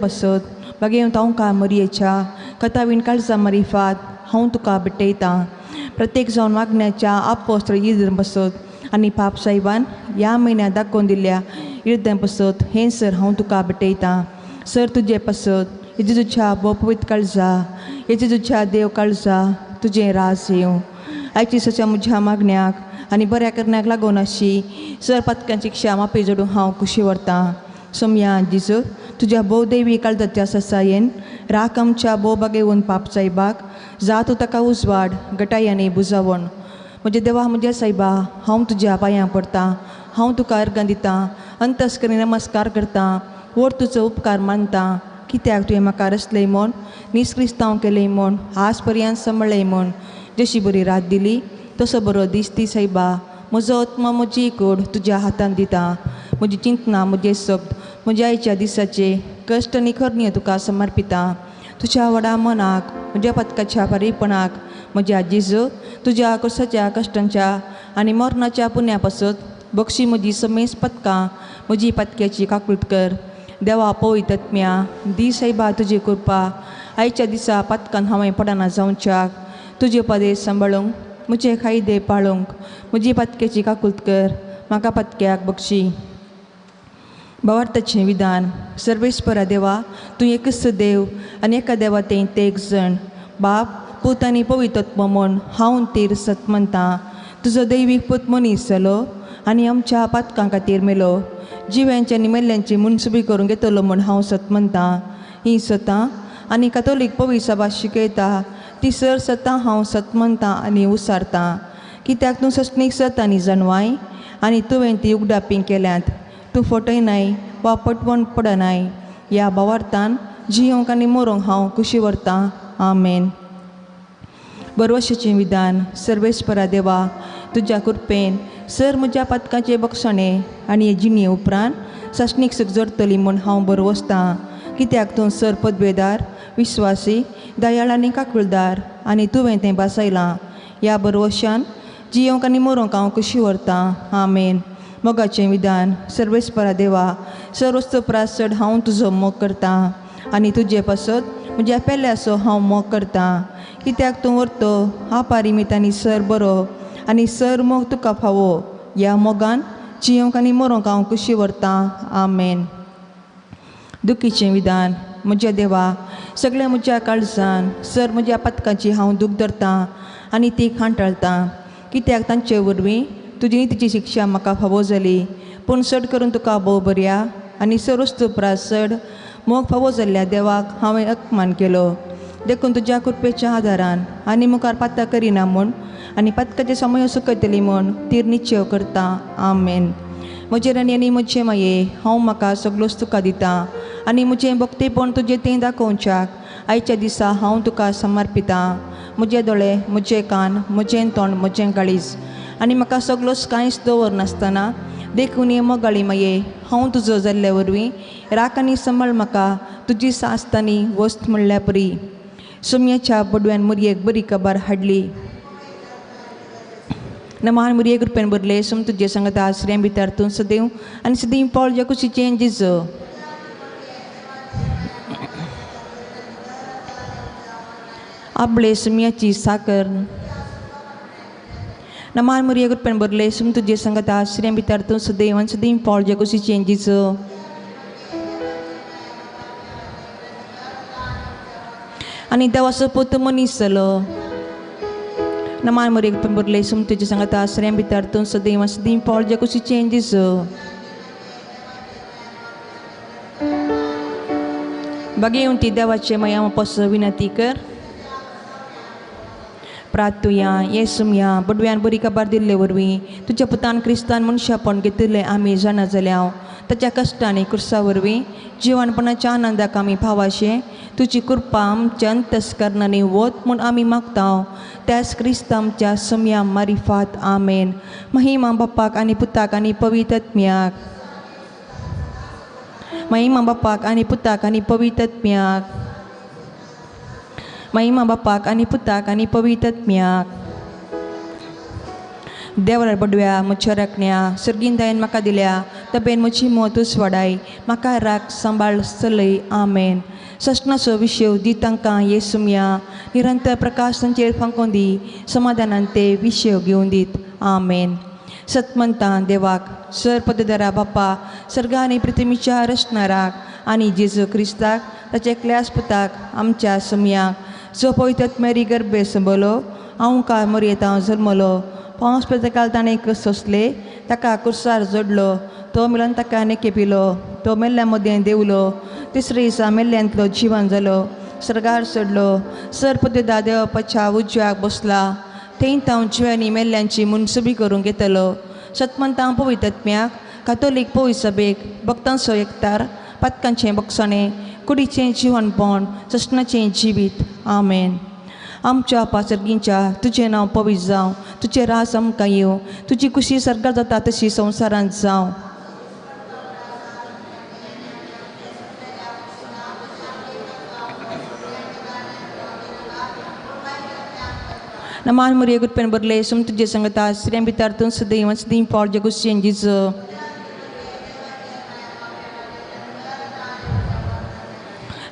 पासत बागेवन तांकां मरयेच्या कथावीन काळजा मारिफात हांव तुका भेटयतां. प्रत्येक जावन मागण्याच्या आपोस्त्र इर्दें पासत आनी पाप साहेबान ह्या म्हयन्या दाखोवन दिल्ल्या इर्दें पासत हें सर हांव तुका भेटयतां. सर तुजे पासत येजूच्या भोव पवित्र काळजा येजूच्या देव काळजा तुजें राज येवं. आयची सच्या म्हज्या मागण्याक आनी बऱ्या करण्याक लागून आशी सर पातक्यांची शिक्षा मापी जोडूंक हांव खुशी व्हरतां. सोमया जिजू तुज्या भोवदेवी काळजाच्या ससायेन राख आमच्या भोव बागेवन पाप सायबाक जा तूं ताका उजवाड गटाय आनी बुजावण. म्हज्या देवा म्हज्या सायबा हांव तुज्या पांयां पडटां, हांव तुका अर्गां दितां, अंतस्करी नमस्कार करतां, व्हड तुजो उपकार मानतां. कित्याक तुवें म्हाका रचलें म्हूण, नीस क्रिस्तांव केलें म्हूण, आज पर्यंत सांबाळ्ळें म्हूण, जशी बरी रात दिली तसो बरो दीस ती सायबा. म्हजो आत्मा म्हजी कूड तुज्या हातान दिता. म्हजी चिंतना म्हजे शब्द म्हज्या आयच्या दिसाचे कश्ट आनी करणी तुका समर्पिता. तुज्या व्हडा मनाक म्हज्या पदकाच्या फारीपणाक म्हज्या जेजू तुज्या कुसाच्या कश्टांच्या आनी मरणाच्या पुण्या पासत बक्षी म्हजी समेस पदकां म्हजी पदक्याची काकूट कर. देवा पवित्र आत्म्या दी सायबा तुजी कृपा आयच्या दिसा पदकान हांवें पडना जावच्याक तुजे पदेश सांबाळूंक म्हजे कायदे पाळूंक म्हजी पदक्याची काकूट कर. म्हाका पदक्याक बक्षी. भावार्थाचें विधान. सर्वेस्परा देवा तूं एकच देव आनी एका देवा तें एक जण बाप पूत आनी पवित्र आत्मो म्हूण हांव तीर सत म्हणटां. तुजो दैवीक पूत मनीस जालो आनी आमच्या पातकां खातीर मेलो. जिव्यांची आनी मेल्ल्यांची मुनसुबी करून घेतलो म्हूण हांव सत म्हणटां. ही सतां आनी कथोलीक पवित्र सभा शिकयता ती सर सतां हांव सत म्हणटां आनी उसारतां. कित्याक तूं सस्नीक सत आनी जाणवाय आनी तुवें ती उगडापी केल्यांत. तूं फटयनाय वा पटवण पडनाय. ह्या भावार्थान जियोंक आनी मरोंक हांव खुशी व्हरतां. आमेन. बरवशाचें विधान. सर्वेस्परा देवा तुज्या कृपेन सर म्हज्या पातकाचे बक्षणे आनी जिणे उपरांत सासणीक सूख जोडटली म्हूण हांव बरवसतां. कित्याक तूं सर पदवेदार विश्वासी दयाळ आनी काकुळदार आनी तुवें तें भासयलां. ह्या बरवशान जियोंक आनी मरोंक हांव खुशी व्हरतां. आमेन. मोगाचें विधान. सर्वेस्परा देवा सर्वस्त प्रास चड हांव तुजो मोग करतां आनी तुजे पासत म्हज्या पेल्याचो हांव मोग करतां. कित्याक तूं व्हरतो आपारिमीत आनी सर बरो आनी सर मोग तुका फावो. ह्या मोगान जियोंक आनी मरोंक हांव खुशी व्हरतां. आमेन. दुखीचें विधान. म्हज्या देवा सगळ्या म्हज्या काळजान सर म्हज्या पदकाची हांव दूख धरतां आनी ती खांटाळटां. कित्याक तांचे वरवीं तुजी तिची शिक्षा म्हाका फावो जाली. पूण चड करून तुका भोव बऱ्या आनी सर्वस्त उपरांत चड मोग फावो जाल्ल्या देवाक हांवें अपमान केलो. देखून तुज्या कृपेच्या आदारान आनी मुखार पात्ता करिना म्हूण आनी पातकाचे समय सुकयतली म्हूण तीर निश्चेव करता. आमेन. म्हजे राणी आनी म्हजे माये हांव म्हाका सगळोच तुका दितां आनी म्हजें भक्तीपण तुजें तें दाखोवच्याक आयच्या दिसा हांव तुका समर्पितां. म्हजे दोळे म्हजे कान म्हजें तोंड म्हजें काळीज आनी म्हाका सगळोच कांयच दवरनासतना देखून हे मोगाळी माये हांव तुजो जाल्ले वरवीं राख आनी सांबाळ म्हाका तुजी सास्त आनी वस्त म्हणल्या परी. सोम्याच्या बडव्यान मुरयेक बरी खबर हाडली. नमान मुरये कृपेन भरले सोम तुजे सांगता आसऱ्यां भितर तूं सदैव आनी सदीं पावल ज्या कुशीचें जिजो. आपले सुम्याची साकर. नमान मुरये कृपेन भरले सोम तुजे सांगता आसऱ्यां भितर तूं सदैव आनी सदीं पावल ज्या कुशीचें जिजो. आनी देवाचो पूत मनीस जालो. नमान मुरये कृपेन भरले सोम तुजे सांगता आसऱ्यां भितर तूं सदैव आनी सदीं पावल ज्या कुशीचें जिजो. बागेवंती देवाचे माया पसो विनंती कर. प्रार्थुया. येसुमया बडव्यान बरी खबर दिल्ले वरवीं तुज्या पुतान क्रिस्तान मनशापण घेतिल्लें आमी जाणा जाल्या. ताच्या कश्टांनी कुर्सा वरवीं जिवनपणाच्या आनंदाक आमी फावाशें तुजी कृपा आमच्या अंतस्करणांनी वत म्हूण आमी मागता. त्याच क्रिस्ता आमच्या सोमया मारिफात. आमेन. महिमा बापाक आनी पुताक आनी पवित्र आत्म्याक. महिमा बापाक आनी पुताक आनी पवित्र आत्म्याक. महिमा बापाक आनी पुताक आनी पवित्र आत्म्याक. देवरार बडव्या म्हज्या राखण्या सर्गीन दायन म्हाका दिल्या तबेन म्हजी मत उसवाडाय म्हाका राख सांबाळ चलय आमेन. सस्नाचो विशय दी तांकां येसुमया निरंतर प्रकाश तांचेर फांकोवन दी समाधानान ते विशय घेवन दीत आमेन. सतमंतां देवाक सर पदधरा बाप्पा सर्गा आनी पृथ्वीच्या रचणाराक आनी जेजू क्रिस्ताक ताच्या एकल्याच पुताक आमच्या समयाक जो पवित्र मेरी गर्भे संबलो हांव काय मोरयेतां जल्मलो पावस पेतकाल ताणें सोंसले ताका कुर्सार जोडलो तो मेल्यान ताका नेके पिलो तो मेल्ल्या मदें देंवलो तिसरे दिसा मेल्ल्यांतलो जिवन जालो सर्गार चडलो सर पद्दा देवाच्या उजव्याक बसला थंय हांव जिव्यांनी मेल्ल्यांची मुनसुबी करूंक येतलो. सतमंतां पवित्रत्म्याक कातोलीक पवित्र सभेक भक्तांचो एकतार पातकांचें बक्षणें कुडीचें जिवनपण सस्नाचें जिवीत आमेन. आमच्या पासर्गींच्या तुजें नांव पवित्र जावं तुजें रास आमकां येवं तुजी कुशी सर्गार जाता तशी संवसारांत जावं. नमान मुरिये गुटपेन बरले सुम तुजे संगता स्त्रियां भितर तूं सदैव सदीं पावल जगुस्येन जिजो.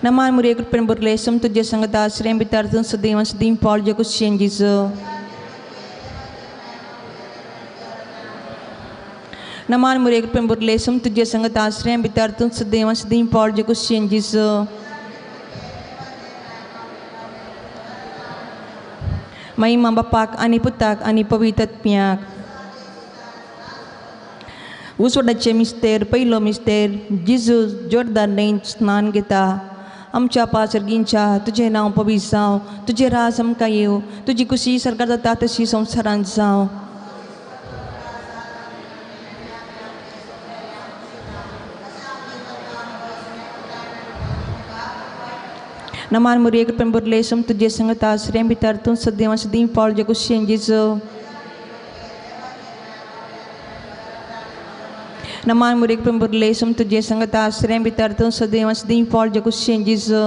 नमान मुरिये गुटपेन बरले सुम तुजे संगता स्त्रियां भितर तूं सदैव सदीं पावल जगुस्येन जिजो. नमान मुरिये गुटपेन बरले सुम तुजे संगता स्त्रियां भितर तूं सदैव सदीं पावल जगुस्येन जिजो. महिमा बापाक आनी पुताक आनी पवित्रत्म्याक. उसवडाचे मिस्तेर पयलो मिस्तेर जेजू जोर्दान न्हंयेंत स्नान घेता. आमच्या पासर्गींच्या तुजें नांव पवित्र जावं तुजें राज आमकां येवं तुजी कुशी सर्गार जाता तशी संवसारांत जावं. नमान मुरिये कृपेन भरले सम तुजे संगता स्त्रियां भितर तूं सदैव सदीं पावल जगुस्येन जिजो. नमान मुरिये कृपेन भरले सम तुजे संगता स्त्रियां भितर तूं सदैव सदीं पावल जगुस्येन जिजो.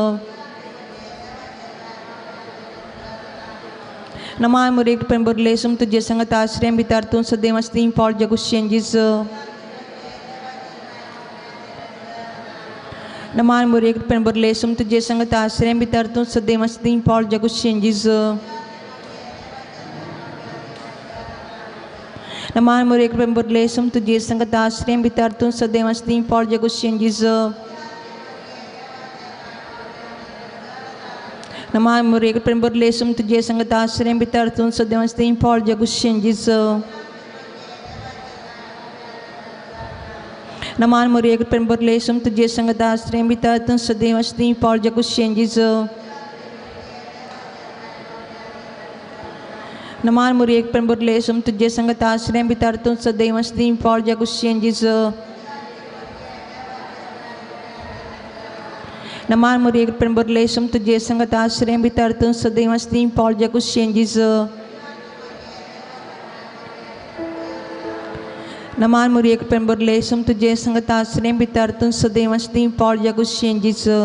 नमान मुरिये कृपेन भरले सम तुजे संगता स्त्रियां भितर तूं सदैव सदीं पावल जगुस्येन जिजो. नमान मुरिये कृपेन भरले सम तुजे संगता स्त्रियां भितर तूं सदैव सदीं पावल जगुस्येन जिजो. नमान मुरिये कृपेन भरले सम तुजे संगता स्त्रियां भितर तूं सदैव सदीं पावल जगुस्येन जिजो. नमान मुरिये कृपेन भरले सम तुजे संगता स्त्रियां भितर तूं सदैव सदीं पावल जगुस्येन जिजो. नमान मुरिये कृपेन भरले सम तुजे संगता स्त्रियां भितर तूं सदैव सदीं पावल जगुस्येन जिजो. नमान मुरिये कृपेन भरले सम तुजे संगता स्त्रियां भितर तूं सदैव सदीं पावल जगुस्येन जिजो. नमान मुरिये कृपेन भरले सम तुजे संगता स्त्रियां भितर तूं सदैव सदीं पावल जगुस्येन जिजो. नमान मुरिये कृपेन भरले सम तुजे संगता स्त्रियां भितर तूं सदैव सदीं पावल जगुस्येन जिजो.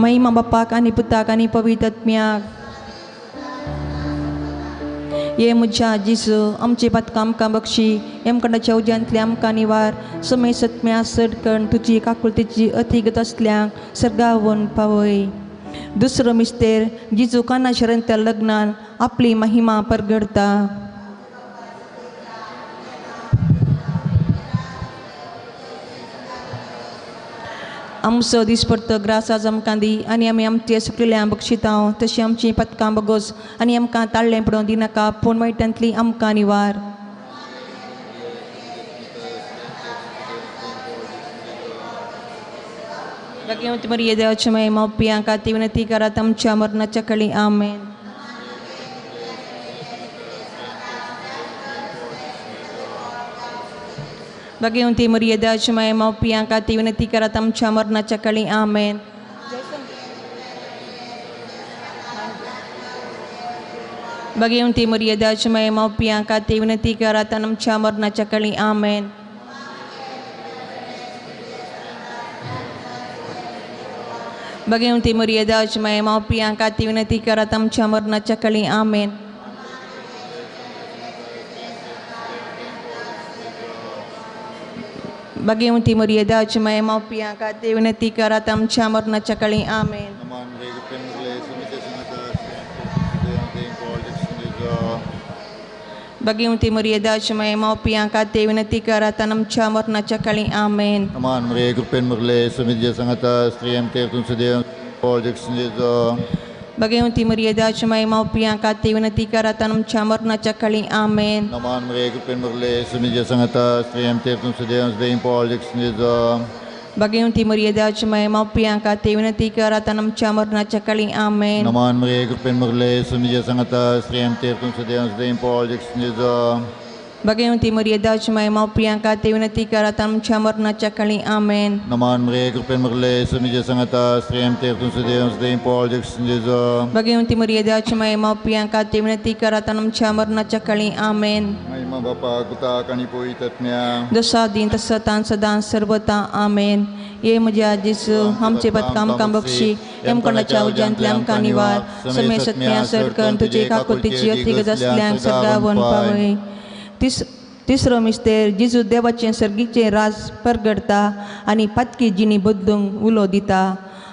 महिमा बापाक आनी पुताक आनी पवित्रत्म्याक. ये म्हज्या जेजू आमचे पातकां आमकां बक्षी यमकंडाच्या उज्यांतले आमकां निवार समय सत्म्या सडकण तुजी काकुळतेची अतिगत आसल्यांक सर्गावन पावय. दुसरो मिस्तेर जेजू काना शरणच्या लग्नान आपली महिमा परगडता. आमचो दिसपडतो ग्रास आज आमकां दी आनी आमी आमचे सुकलेल्या बक्षितांव तशी आमची पदकां बगोस आनी आमकां ताळ्ळें पडोवंक दिनाका पूण वायटांतली आमकां निवार. भगवंत मरिये देवाचे माये मावपियां खातीर विनंती करात आमच्या मरणाच्या कळी आमेन. भगवंती मरिये देवाचे माये मावपियां खातीर विनंती करात आमच्या मरणाच्या कळी आमेन. भगवंती मरिये देवाचे माये मावपियां खातीर विनंती करात आमच्या मरणाच्या कळी आमेन. भगवंती मरिये देवाचे माये मावपियां खातीर विनंती करात आमच्या मरणाच्या कळी आमेन. भगवती मरिये देवाची माये मावपिया खातीर विनंती करात आमच्या मरणाच्या काळी. आमेन. भगवती मरिये देवाची माये मावपिया खातीर विनंती करात आमच्या मरणाच्या काळी. आमेन. भगवती मरिये देवाची माये मावपिया खातीर विनंती करात आमच्या मरणाच्या काळी. आमेन. भगवती मरिये देवाची माये मावपिया खातीर विनंती करात आमच्या मरणाच्या काळी. आमेन. भगवती मरिये देवाची माये मावपिया खातीर विनंती करात आमच्या मरणाच्या काळी. आमेन. भगवती मरिये देवाची माये मावपिया खातीर विनंती करात आमच्या मरणाच्या काळी. आमेन. जसा दिन तसं तान सदां सर्वता. आमेन. ये म्हज्या जेजू आमचे पदकां आमकां बक्षी यमकोणाच्या उज्यांतल्या आमकां निवार समय सत्म्या सडकन तुजे काकुतीची अतिगत आसल्यांक सर्गावन पावय. तिसरो मिस्तेर जेजू देवाचें सर्गीचें राज परगडता आनी पातकी जिणी बदलूंक उलो दिता.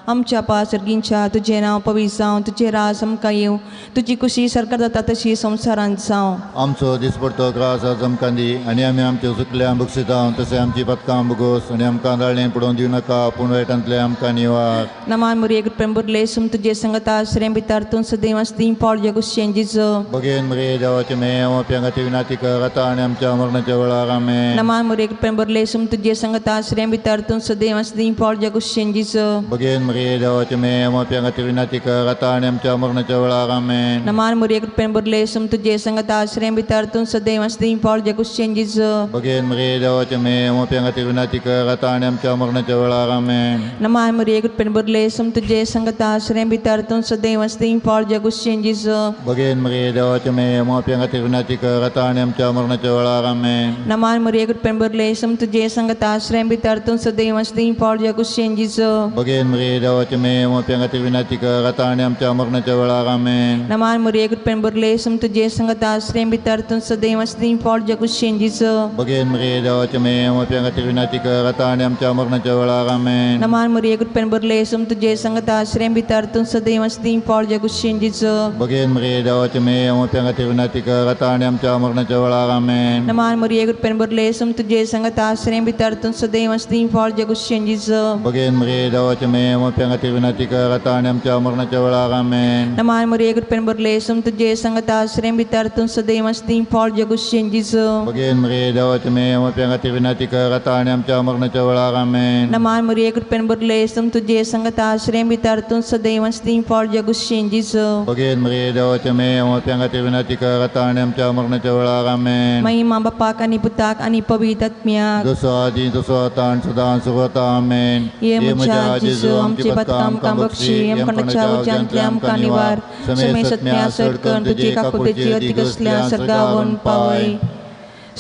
आमच्या पा सर्गींच्या तुजें नांव पवित्र जावं, तुजें राज आमकां येवं, तुजी खुशी सरकार जाता तशी संवसारांत जावं. आमचो दिसपडतो ग्रास आज आमकां दी आनी आमी आमचे चुकल्या बक्षिता तशें आमची पदकां बगोस आनी आमकां दाळणें पडोवन दिवं नाका पूण वायटांतलें आमकां निवार. नमान मुरये कृपेन बुरले सुम तुजे संगता श्रेम भितर तूं सदैव आसती पावल जगुशें जिजो. बगेन मुरये देवाचे मेय प्यांगाची विनाती कर आता आनी आमच्या मरणाच्या वेळार. आमेन. नमान मुरये कृपेन बुरले सुम तुजे संगता श्रेम भितर तूं सदैव आसती पावल जगुशें जिजो. बगेन मुरये देवाचे मेय प्यांगाची विनाती कर आता आनी आमच्या मरणाच्या वेळार. आमेन. नमान मुरये कृपेन बुरले सुम तुजे संगता श्रेम भितर तूं सदैव आसती पावल जगुशें जिजो. बगेन मुरये देवाचे मेय प्यांगाची विनाती कर आता आनी आमच्या मरणाच्या वेळार. आमेन. नमान मुरये कृपेन बुरले सुम तुजे संगता श्रेम भितर तूं सदैव आसती पावल जगुशें जिजो. बगेन मुरये देवाचे मेय प्यांगाची विनाती कर आता आनी आमच्या मरणाच्या वेळार. आमेन. नमान मुरये कृपेन बुरले सुम तुजे संगता श्रेम भितर तूं सदैव आसती पावल जगुशें जिजो. बगेन मुरये देवाचे मेय प्यांगाची विनाती कर आता आनी आमच्या मरणाच्या वेळार. आमेन. नमान मुरये कृपेन बुरले सुम तुजे संगता श्रेम भितर तूं सदैव आसती पावल जगुशें जिजो. बगेन मुरये देवाचे मेय प्यांगाची विनाती कर आता आनी आमच्या मरणाच्या वेळार. आमेन. नमान मुरये कृपेन बुरले सुम तुजे संगता श्रेम भितर तूं सदैव आसती पावल जगुशें जिजो. बगेन मुरये देवाचे मेय प्यांगाची विनाती कर आता आनी आमच्या मरणाच्या वेळार. आमेन. नमान मुरये कृपेन बुरले सुम तुजे संगता श्रेम भितर तूं सदैव आसती पावल जगुशें जिजो. बगेन मुरये देवाचे मेय प्यांगाची विनाती कर आता आनी आमच्या मरणाच्या वेळार. आमेन. नमान मुरये कृपेन बुरले सुम तुजे संगता श्रेम भितर तूं सदैव आसती पावल जगुशें जिजो. बगेन मुरये देवाचे मेय प्यांगाची विनाती कर आता आनी आमच्या मरणाच्या वेळार. आमेन. नमान मुरये कृपेन बुरले सुम तुजे संगता श्रेम भितर तूं सदैव आसती पावल जगुशें जिजो. बगेन मुरये देवाचे मेय प्यांगाची विनाती कर आता आनी आमच्या मरणाच्या वेळार. आमेन. महिमा बापाक आनी पुताक आनी पवित्र आत्म्याक जसो आदी तसो आतां आनी सदां सुरता. आमेन. ये म्हज्या जेजू आमची पदकां आमकां बक्षी यमकणाच्या उज्यांतल्या आमकां निवार समय सत्म्या सडकन तुजी काकुटेची अती कसल्या सर्गावन पावय.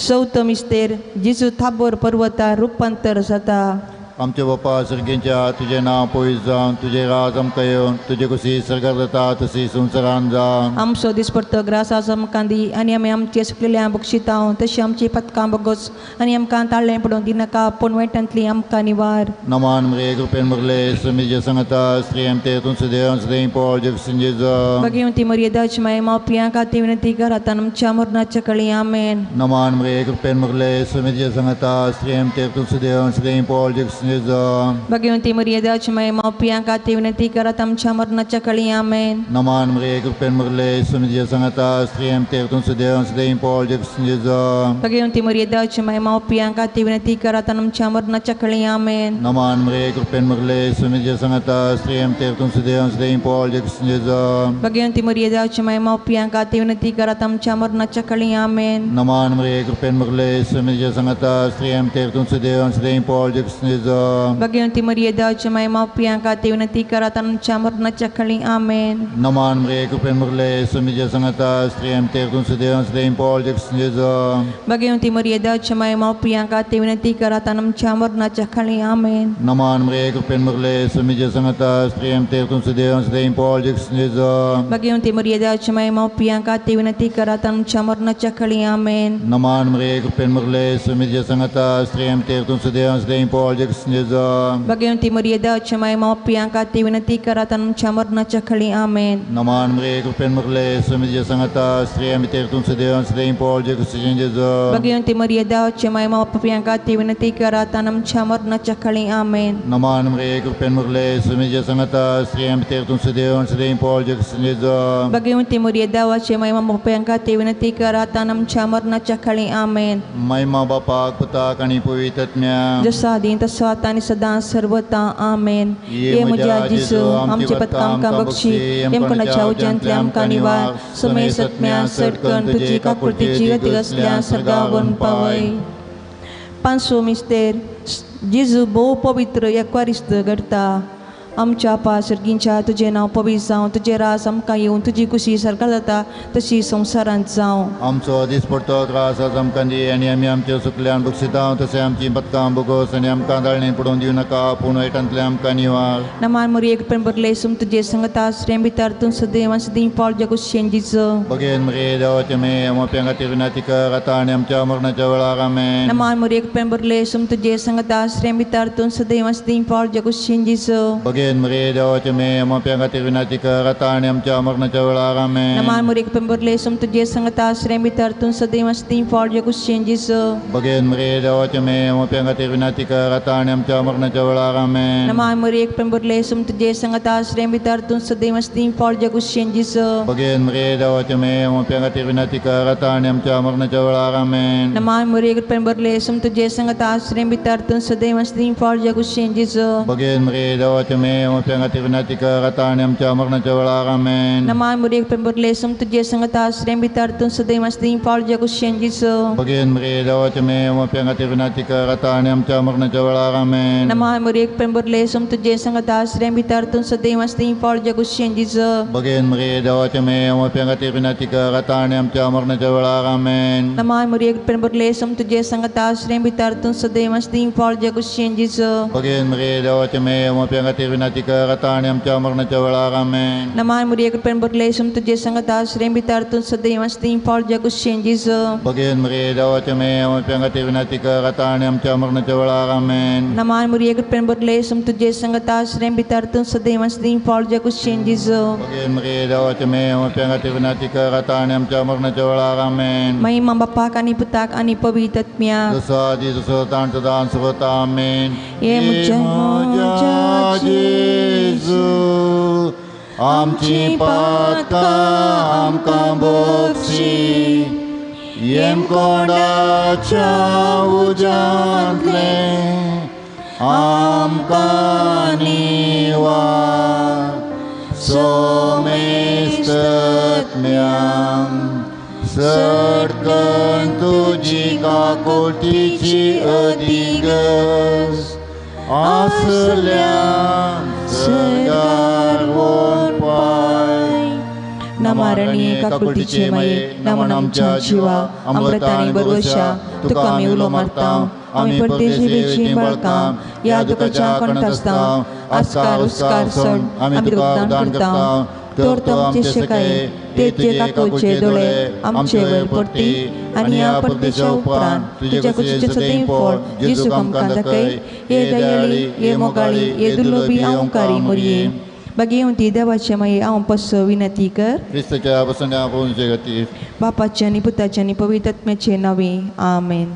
चवथो मिस्तेर जेजू थाबोर पर्वतार रुपांतर जाता. आमचे बापा सर्गींच्या तुजें नांव पवित्र जावन तुजें राज आमकां येवन तुजे कशी सर्गार जाता तशी संवसारान जावन. आमचो दिसपडतो ग्रास आज आमकां दी आनी आमी आमचे सुकलेल्या बक्षिता तशी आमची पदकां बगोस आनी आमकां ताळ्ळें पडोवंक दिनाका पूण वायटांतली आमकां निवार. नमान मरे कृपेन मुरले समीजे संगता स्त्री आमचे तूं सदैव सदैव पावल जगसिंग जेजू. भगवती मरिये देवाची माये मावपिया खातीर विनंती कर आतां आमच्या मरणाच्या काळी. आमेन. नमान मरे कृपेन मुरले समीजे संगता स्त्री आमचे तूं सदैव सदैव पावल जगसिंग जेजू. भगवती मरिये देवाची माये मावपिया खातीर विनंती करात आमच्या मरणाच्या काळी. आमेन. नमान मरे कृपेन मुरले समीजे संगता स्त्री आमचे तूं सदैव सदैव पावल जगसिंग जेजू. भगवती मरिये देवाची माये मावपिया खातीर विनंती करात आमच्या मरणाच्या काळी. आमेन. नमान मरे कृपेन मुरले समीजे संगता स्त्री आमचे तूं सदैव सदैव पावल जगसिंग जेजू. भगवती मरिये देवाची माये मावपिया खातीर विनंती करात आमच्या मरणाच्या काळी. आमेन. नमान मरे कृपेन मुरले समीजे संगता स्त्री आमचे तूं सदैव सदैव पावल जगसिंग जेजू. जेजू. भगवती मरिये देवाचे माय मावपियांका ते विनंती करात आमच्या मरणाच्या खळी. आमेन. नमान मरिये कृपेन भरले सुमीचे संगता स्त्रियम तेर तूं सदैव सदैव पॉल जेक्सन जेजू. भगवती मरिये देवाचे माय मावपियांका ते विनंती करात आमच्या मरणाच्या खळी. आमेन. नमान मरिये कृपेन भरले सुमीचे संगता स्त्रियम तेर तूं सदैव सदैव पॉल जेक्सन जेजू. भगवती मरिये देवाचे माय मावपियांका ते विनंती करात आमच्या मरणाच्या खळी. आमेन. नमान मरिये कृपेन भरले सुमीचे संगता स्त्रियम तेर तूं सदैव सदैव पॉल जेक्सन जेजू. भगवती मरिये देवाचे माय मावपियांका ते विनंती करात आमच्या मरणाच्या खळी. आमेन. नमान मरिये कृपेन भरले सुमीचे संगता स्त्रियम तेर तूं सदैव सदैव पॉल जेक्सन जेजू. भगवती मरिये देवाचे माय मावपियांका ते विनंती करात आमच्या मरणाच्या खळी. आमेन. नमान मरिये कृपेन भरले सुमीचे संगता स्त्रियम तेर तूं सदैव सदैव पॉल जेक्सन जेजू. भगवती मरिये देवाचे माय मावपियांका ते विनंती करात आमच्या मरणाच्या खळी. आमेन. महिमा बापाक पुताक आनी पवित्र आत्म्याक, जसो आदीं तसो आतां आनी सदां सर्वता. आमेन. ये म्हज्या जेजू आमचे पथकां आमकां बक्षी, येमकोंडाच्या उज्यांतले आमकां निवार, समय सत्म्या सटकन तुजी काकुळतीची गती असल्या सर्गावन पावय. पांचवो मिस्तेर, जेजू भोव पवित्र एकवारिस्त घडता. आमच्या पा सर्गींच्या तुजें नांव पवित्र जावं, तुजें रास आमकां येवन, तुजी कुशी सरकार जाता तशी संवसारांत जावं. आमचो दिसपडतो त्रास आज आमकां दी आनी आमी आमच्या सुकल्यान बक्षिता तशें आमची पथकां बोगोस आनी आमकां दाळणें पडोवन दिवं नाका, पूण वायटांतलें आमकां निवार. नमान मरिये कृपेन भरले सुम तुजे संगता स्त्रियां भितर तूं सदैव सदीं पावल जगुशेन जिजो. बगेन मरिये देवाचे मे मोप्यां खातीर विनंती कर आतां आनी आमच्या मरणाच्या वेळार. आमेन. नमान मरिये कृपेन भरले सुम तुजे संगता स्त्रियां भितर तूं सदैव सदीं पावल जगुशेन जिजो. बगेन मरिये देवाचे मे मोप्यां खातीर विनंती कर आतां आनी आमच्या मरणाच्या वेळार. आमेन. नमान मरिये कृपेन भरले सुम तुजे संगता स्त्रियां भितर तूं सदैव सदीं पावल जगुशेन जिजो. बगेन मरिये देवाचे मे मोप्यां खातीर विनंती कर आतां आनी आमच्या मरणाच्या वेळार. आमेन. नमान मरिये कृपेन भरले सुम तुजे संगता स्त्रियां भितर तूं सदैव सदीं पावल जगुशेन जिजो. बगेन मरिये देवाचे मे मोप्यां खातीर विनंती कर आतां आनी आमच्या मरणाच्या वेळार. आमेन. नमान मरिये कृपेन भरले सुम तुजे संगता स्त्रियां भितर तूं सदैव सदीं पावल जगुशेन जिजो. बगेन मरिये देवाचे मे मोप्यां खातीर विनंती कर आतां आनी आमच्या मरणाच्या वेळार. आमेन. नमान मरिये कृपेन भरले सुम तुजे संगता स्त्रियां भितर तूं सदैव सदीं पावल जगुशेन जिजो. बगेन मरिये देवाचे मे मोप्यां खातीर विनंती कर आतां आनी आमच्या मरणाच्या वेळार. आमेन. नमान मरिये कृपेन भरले सुम तुजे संगता स्त्रियां भितर तूं सदैव सदीं पावल जगुशेन जिजो. बगेन मरिये देवाचे मे मोप्यां खातीर विनंती कर आतां आनी आमच्या मरणाच्या वेळार. आमेन. नमान मरिये कृपेन भरले सुम तुजे संगता स्त्रियां भितर तूं सदैव सदीं पावल जगुशेन जिजो. बगेन मरिये देवाचे मे मोप्यां खातीर विनंती कर आतां आनी आमच्या मरणाच्या वेळार. आमेन. नमान मरिये कृपेन भरले सुम तुजे संगता स्त्रियां भितर तूं सदैव सदीं पावल जगुशेन जिजो. बगेन मरिये देवाचे मे मोप्यां खातीर विनंती कर आतां आनी आमच्या मरणाच्या वेळार. आमेन. नमान मरिये कृपेन भरले सुम तुजे संगता स्त्रियां भितर तूं सदैव सदीं पावल जगुशेन जिजो. बगेन मरिये देवाचे मे मोप्यां खातीर विनंती कर आतां आनी आमच्या मरणाच्या वेळार. आमेन. महिमा बापाक आनी पुताक आनी पवित्र आत्म्याक, जसो आदी तसो आतां सदां सर्वथा. आमेन. ये म्हज्या जेजू आमची पातकां आमकां बक्षी, येमकोंडाच्या उज्यांतलें आमकां निवार, सोमेस्तत्म्यांक सटकन तुजी काकुळतीची अदिगस आसल्या सर्गार वोन पाय. नमारणी काकुळतीचे माये, नमन आमच्या जिवा अमृता आनी बरोशा, तुका आमी उलो मारता, आमी परदेशी वेचीं बाळकां ह्या दुखाच्या कणत आसता, आस्कार उस्कार सण आमी तुका दान करता, तर तो आमचे शेकाय ते तुजे काकुळचे दोळे आमचे वयर परती आनी ह्या परदेशा उपरांत तुज्या कुशीचें सदैव फळ जेजूक आमकां दाखय. हे दयाळी, हे मोगाळी, हे दुर्लभी अहंकारी मोरये, भगवती देवाचे माये हांव पसो विनंती कर. क्रिस्ताच्या बसण्या पळोवचे खातीर. बापाचे आनी पुताचे आनी पवित्र आत्म्याचे नांवे. आमेन.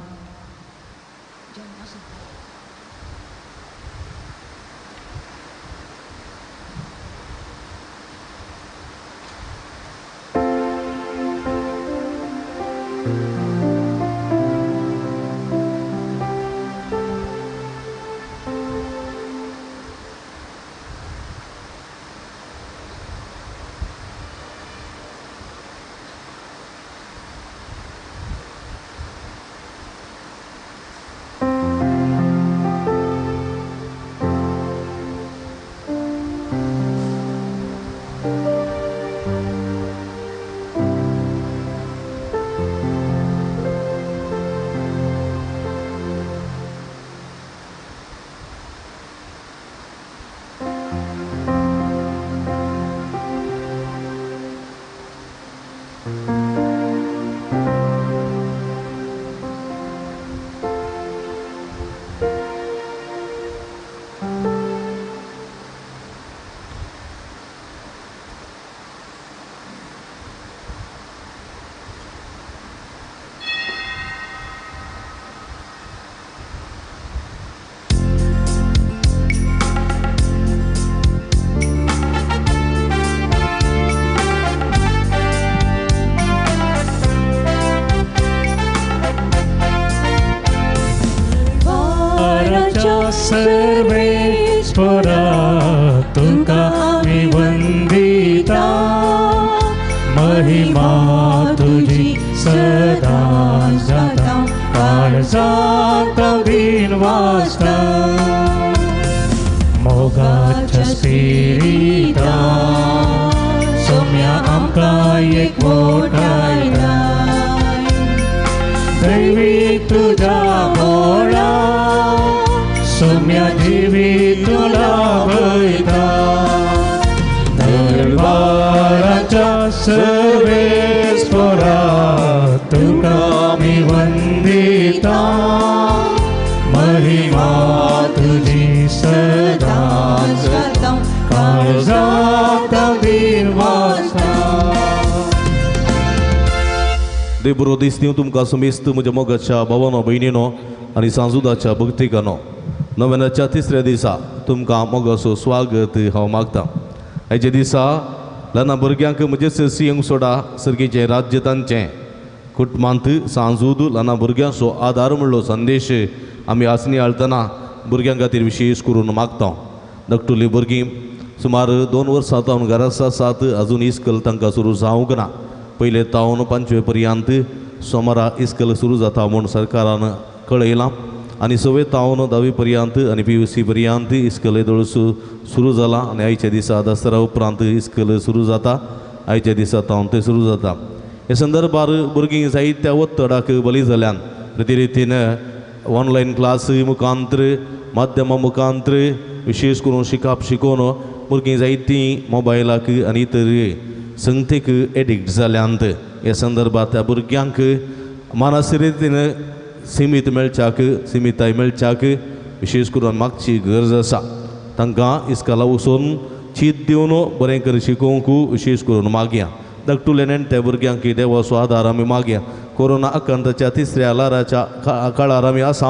सर्वेस्पोरा तुका आमी वंदिता महिमा तुजी सदां जाता काळजांत बीन वासता मोगाच्या स्पिरिता सोम्या आमकां एकवटायता दैवी तुज्या बोळा सोम्या जिवीत लाभयता दरबाराच्या सर्वेस्पोरा तुका आमी वंदिता महिमा तुजी सदां जाता काळजांत बीन वासता. देव बरो दीस दिवं तुमकां समेस्त म्हज्या मोगाच्या भावानो भयणीनो आनी सांजुदाच्या भक्तिकानो. नव्याच्या तिसऱ्या दिसा तुमकां मोगाचो स्वागत हांव मागतां. हाच्या दिसा ल्हान भुरग्यांक म्हजें सियंग सोडा सर्गीचें राज्य तांचें कुटुंबांत सांजूद ल्हान भुरग्यांचो आदार म्हणलो संदेश आमी आसनी हाडटना भुरग्यां खातीर विशेश करून मागता. धाकटुलीं भुरगीं सुमार 2 वर्सां तावन घरा आसात, अजून इस्कल तांकां सुरू जावंक ना. पयले तावन 5वे पर्यंत सोमारा इस्कल सुरू जाता म्हूण सरकारान कळयलां आनी 6वे तावन 10वी पर्यंत आनी PUC पर्यंत इस्कल येदोळ सुरू जालां आनी आयच्या दिसा दसरा उपरांत इस्कल सुरू जाता. आयच्या दिसा तावन तें सुरू जाता. हे संदर्भार भुरगीं जायत्या ಒತ್ತಡಕ್ಕೆ बली जाल्यान प्रति रितीन ऑनलायन क्लास मुखांतर माध्यमा मुखांतर विशेष करून शिकप शिकोवन भुरगीं जायतीं मोबायलाक आनी इतर संगतीक एडिक्ट जाल्यांत. हे संदर्भात त्या भुरग्यांक मानसी रितीन सीमीत मेळच्याक सीमिताय मेळच्याक विशेष करून मागची गरज आसा. तांकां इस्कला वचून चीत दिवन बरें कर शिकोवंक विशेष करून मागया. धाकटुले नेणटे भुरग्यांक देवाचो आदार आमी मागया. कोरोना आकांताच्या तिसऱ्या ल्हाराच्या काळार आमी आसा.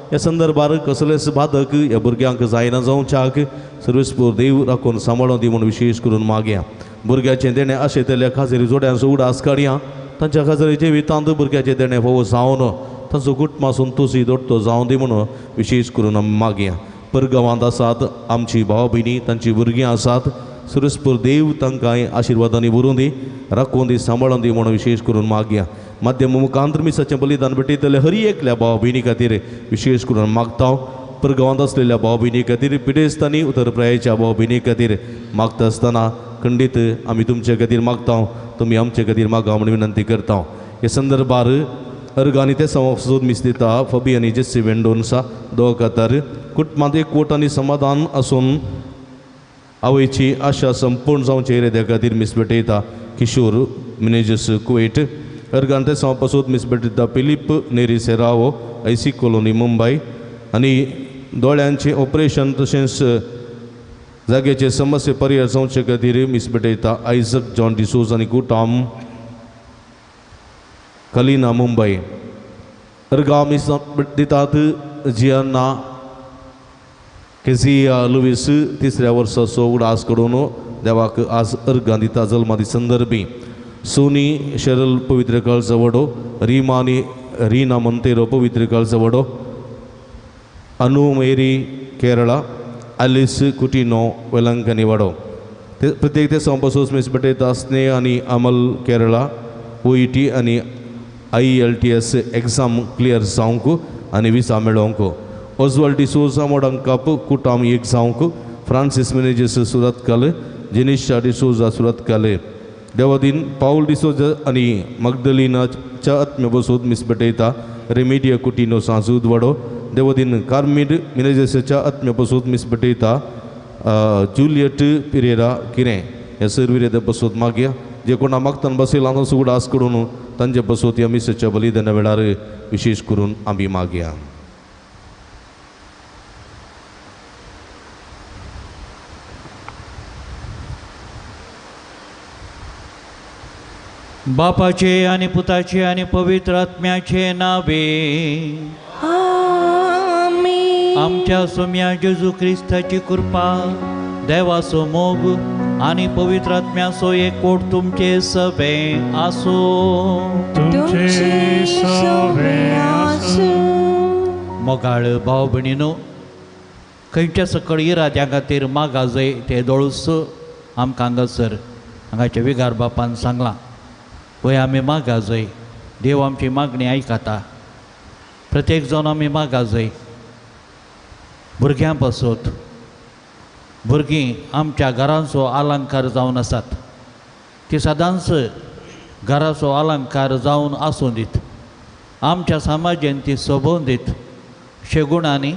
ह्या संदर्भार कसलेच बाधक ह्या भुरग्यांक जायना जावच्याक सर्वेस्पोर देव राखून सांबाळून दी म्हूण विशेष करून मागया. भुरग्याचें देणें आशेतल्या खाजरी जोड्यांचो उडास काडया. तांच्या खाजरी जिवितांत भुरग्याचें देणें फावो जावन तांचो कुटुंबा संतोशी दोडतो जावं दी म्हणून विशेष करून आमी मागया. परगांवांत आसात आमची भाव भयणी तांची भुरगीं आसात. सर्वेस्पोर देव तांकां आशिर्वादांनी भरून दी, राखून दी, सांबाळून दी म्हणून विशेष करून मागया. माध्यम मुखांतर मिसाचें बलिदान भेटयतले हरी एकल्या भाव भयणी खातीर विशेष करून मागता. परगांवांत आसलेल्या भाव भयणी खातीर, पिडेस्तांनी उतर प्रायेच्या भाव भयणी खातीर मागता आसतना खंडीत आमी तुमचे खातीर मागता, तुमी आमचे खातीर मागा म्हूण विनंती करता. हे संदर्भार अर्गांनी ते संवसार मीस दिता फबी आनी जेस्सी वेंडोन्सा दो कतार कुटुंबांत एकवट आनी समाधान आसून आवयची आशा संपूर्ण जावचे इराद्या खातीर मीस भेटयता किशोर मिनेजस कुवेट. अर्गान ते पासून मीस भेटयता फिलीप नेरी सेरावो आयसी कॉलोनी मुंबय आनी दोळ्यांचें ऑपरेशन तशेंच जाग्याचे समस्ये पर्याय जावचे खातीर मीस भेटयता आयझक जॉन डिसोज आनी कुटाम कलिना मुंबय. अर्गां मीस दितात जियाना केझिया लुवीस तिसऱ्या वर्साचो उडास करून देवाक आज अर्गां दिता जल्मादी संदर्भी. सोनी शरल पवित्र काळचा वडो, रीमा आनी रीना मंतेरो पवित्र काळचा वडो, अनु मेरी केरळा, आलिस कुटिनो वेलंकनी वडो. प्रत्येक ते संपासूस मीस भेटयता स्नेह आनी अमल केरळा OET आनी IELTS exam clear जावंक आनी विसा मेळोवंक. ओजवाल्ड डिसोजा मोडंकाप कुटाम एक जावंक, फ्रांसीस मिनेजीस सुरतकाल, जेनिशा डिसोजा सुरतकाल. देवादीन पावल डिसोजा आनी मगदलिनाच्या आत्म्या बसून मीस भेटयता रेमिडिया कुटिनो सांजूद वडो. देवादीन कार्मीड मिनेजीसाच्या आत्म्या बसून मीस भेटयता जुलियट पिरेरा किरें. ह्या सर्व विरेदा बसून मागया. जे कोणा मागतान बसयला तांचो उडास करून तांचे बसून ह्या मिसाच्या बलिदाना वेळार विशेष करून आमी मागया. बापाचे आनी पुताचे आनी पवित्र आत्म्याचे नावे आमेन. आमच्या सोम्या जेजू क्रिस्ताची कृपा, देवाचो मोग आनी पवित्र आत्म्याचो एकवट तुमचे सवे आसूं. तुमचे सवे आसूं. मोगाळ भाव भयणीनो, खंयच्या सकळ इराद्या खातीर मागा जाय ते दोळूस आमकां हांगासर हांगाच्या विगार बापान सांगलां. वय आमी मागा जाय, देव आमची मागणी आयकता. प्रत्येक जावन आमी मागा जाय भुरग्यां पासत. भुरगीं आमच्या घरांचो अलंकार जावन आसात, ती सदांच घराचो अलंकार जावन आसूं दीत, आमच्या समाजेन ती सोबोवन दीत, शेगुणांनी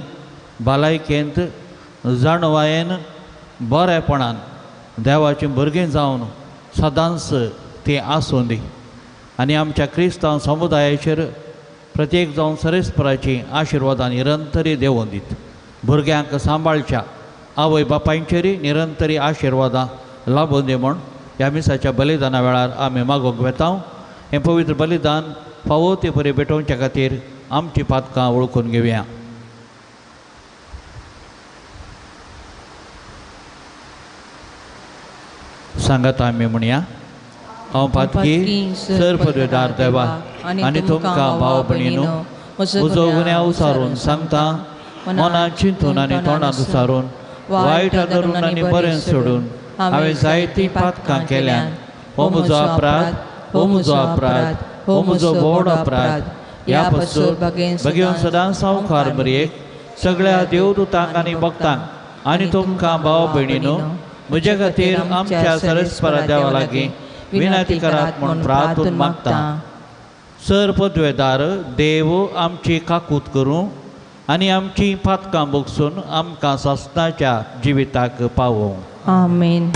भलायकेंत जाणवायेन बरेपणान देवाचीं भुरगीं जावन सदांच ती आसूं दी. आनी आमच्या क्रिस्तांव समुदायाचेर प्रत्येक जावन सरेस्पराची आशिर्वादां निरंतरी देवोवन दीत. भुरग्यांक सांबाळच्या आवय बापायचेरय निरंतरी आशिर्वादां लाबून दी म्हूण ह्या मिसाच्या बलिदाना वेळार आमी मागूंक वेता. हें पवित्र बलिदान फावो ते परी भेटोवच्या खातीर आमची पातकां वळखून घेवया. सांगात आमी म्हणया, हांव पातकी सर पदवेदार देवा आनी तुमकां भाव भयणीनो म्हजो गुन्यांव सारून सांगता, मनान चिंतून आनी तोंडांत उचारून वायट धरून आनी बरें सोडून हांवें जायतीं पातकां केल्यान. हो म्हजो अपराध, हो म्हजो अपराध, हो म्हजो व्हड अपराध. ह्या पासून भगेवन सदां सावकार मरयेक सगळ्या देवदूतांक आनी भक्तांक आनी तुमकां भाव भयणीनो म्हजे खातीर आमच्या सरस्परा देवा लागीं विनंती करात म्हूण प्रार्थून मागता. सर पदवेदार देव आमची काकूत करूं आनी आमची पातकां भोगसून आमकां सासणाच्या जिविताक पावोवं. आमेन.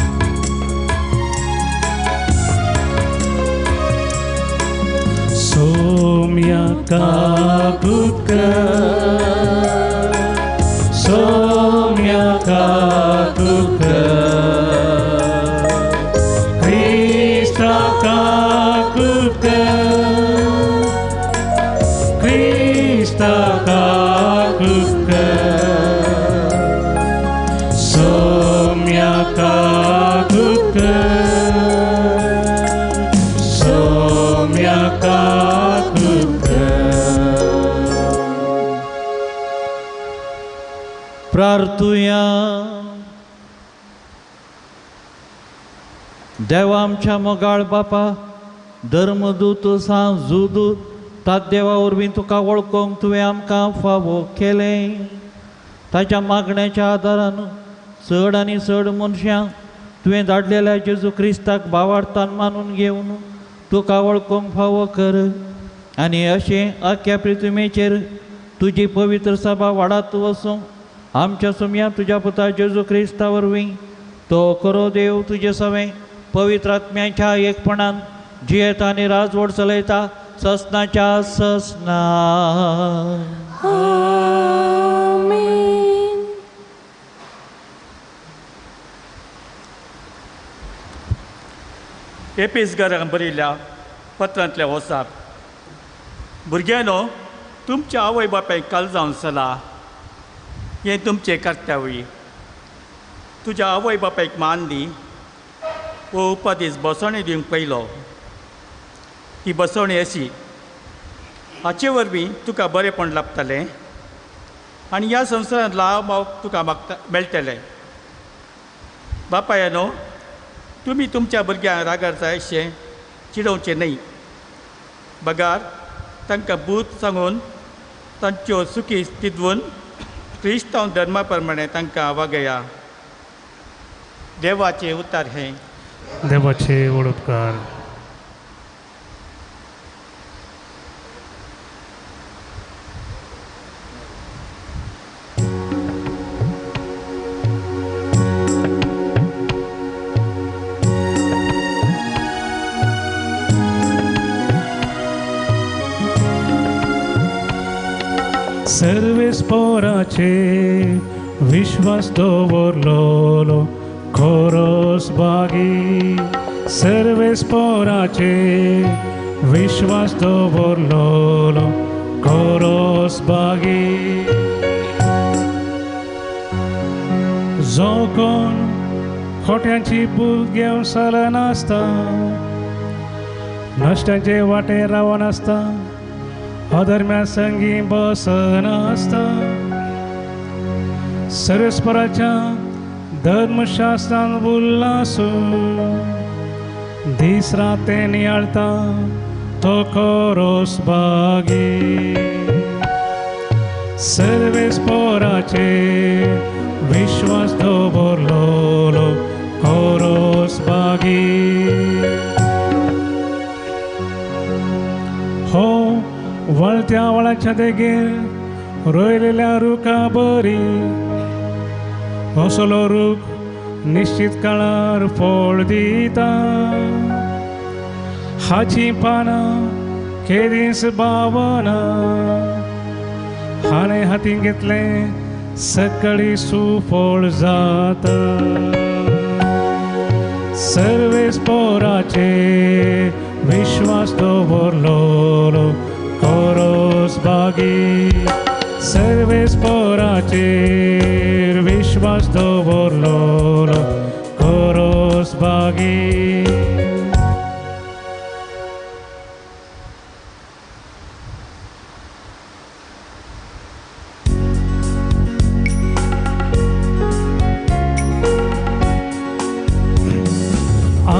सोम्या काकूत कर, सोम्या काकूत कर, क्रिस्ता काकूत कर, क्रिस्ता काकूत कर, सोम्या काकूत कर, सोम्या काकूत कर. प्रार्थुया. देवा आमच्या मोगाळ बापा, धर्मदूत सांजूदूत तात देवा वरवीं तुका वळखूंक तुवें आमकां फावो केलें. ताच्या मागण्याच्या आदारान चड आनी चड मनशां तुवें धाडलेल्या जेजू क्रिस्ताक भावार्थान मानून घेवन तुका वळखूंक फावो कर आनी अशें अख्ख्या पृथ्वीचेर तुजी पवित्र सभा वाडात वचूं. आमच्या सुमया तुज्या पुता जेजू क्रिस्ता वरवीं तो करो देव तुजे सवें पवित्र आत्म्याच्या एकपणान जियेता आनी राजवट चलयता ससनाच्या ससना. आमेन. एपेसगरान बरयल्ल्या पत्रांतल्या वसाप. भुरग्यांनो, तुमच्या आवय बापायक काल जावन सला हें तुमचें कर्तव्य. तुज्या आवय बापायक मान दी हो उपदेश बसवणी दिवंक पयलो. ही बसवणी अशी, हाचे वरवीं तुका बरेंपण लाभतलें आनी ह्या संवसारांत लाव तुका मागता मेळटलें. बापायानो, तुमी तुमच्या भुरग्यांक रागार जाय अशें चिडोवचें न्हय, बगार तांकां बूद सांगून तांच्यो सुखी तिदवून क्रिस्तांव धर्मा प्रमाणे तांकां वागया. देवाचें उतार हें. देवाचे व्हड उपकार. सर्वेस पोराचे विश्वास दवरलोलो खोरोस बागी, सर्वेस पोराचे विश्वास दवरलोलो खोरोस बागी. जो कोण खोट्यांची भूल घेवन चलनासता, नश्ट्यांचे वाटे रावनासता, अधर्म्या संगी बसनासता, सर्वेस्पराच्या धर्मशास्त्रान उल्लासू दीस रात तें नियाळता तो कोरोस बागी सर्वेस्पराचे विश्वास दवरलोलो कोरोस बागी हो वळत्या वळाच्या देगेर रोयलेल्या रुखा बरी असलो रूख निश्चित काळार फळ दिता हाची पानां केदींच बावना हाणें हातीन घेतलें सकाळी सुफळ जाता सर्वेस्पराचे विश्वास दवरलोलो कोरोस बागी सर्वेस्पराचेर विश्वास दवरलोलो कोरोस बागी.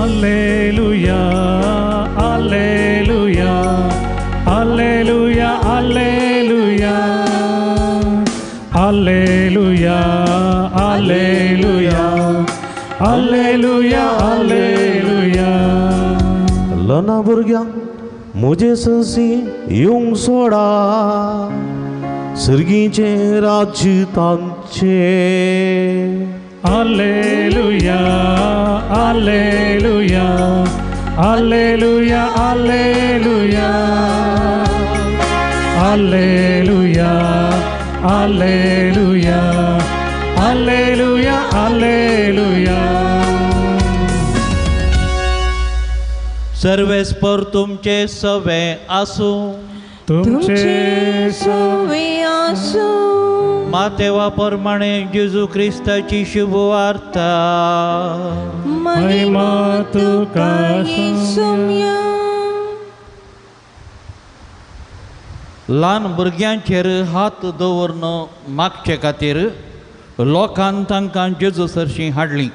Alleluia, Alleluia, Alleluia, Alleluia, Alleluia, Alleluia, Alleluia, Alleluia. लना भुरग्यांक म्हजे सरशी येवंक सोडा सर्गीचें राज्य तांचें. Alleluia, Alleluia, Alleluia, Alleluia, Alleluia, Alleluia, Alleluia, Alleluia. सर्वेस्पर तुमचे सवे आसूं. तुमचे सवे आसूं. मातेवा प्रमाणे जेजू क्रिस्ताची शुभवार्ता. महिमा तुका येसुम्या. ल्हान भुरग्यांचेर हात दवरून मागचे खातीर लोकान तांकां जेजू सरशीं हाडलीं.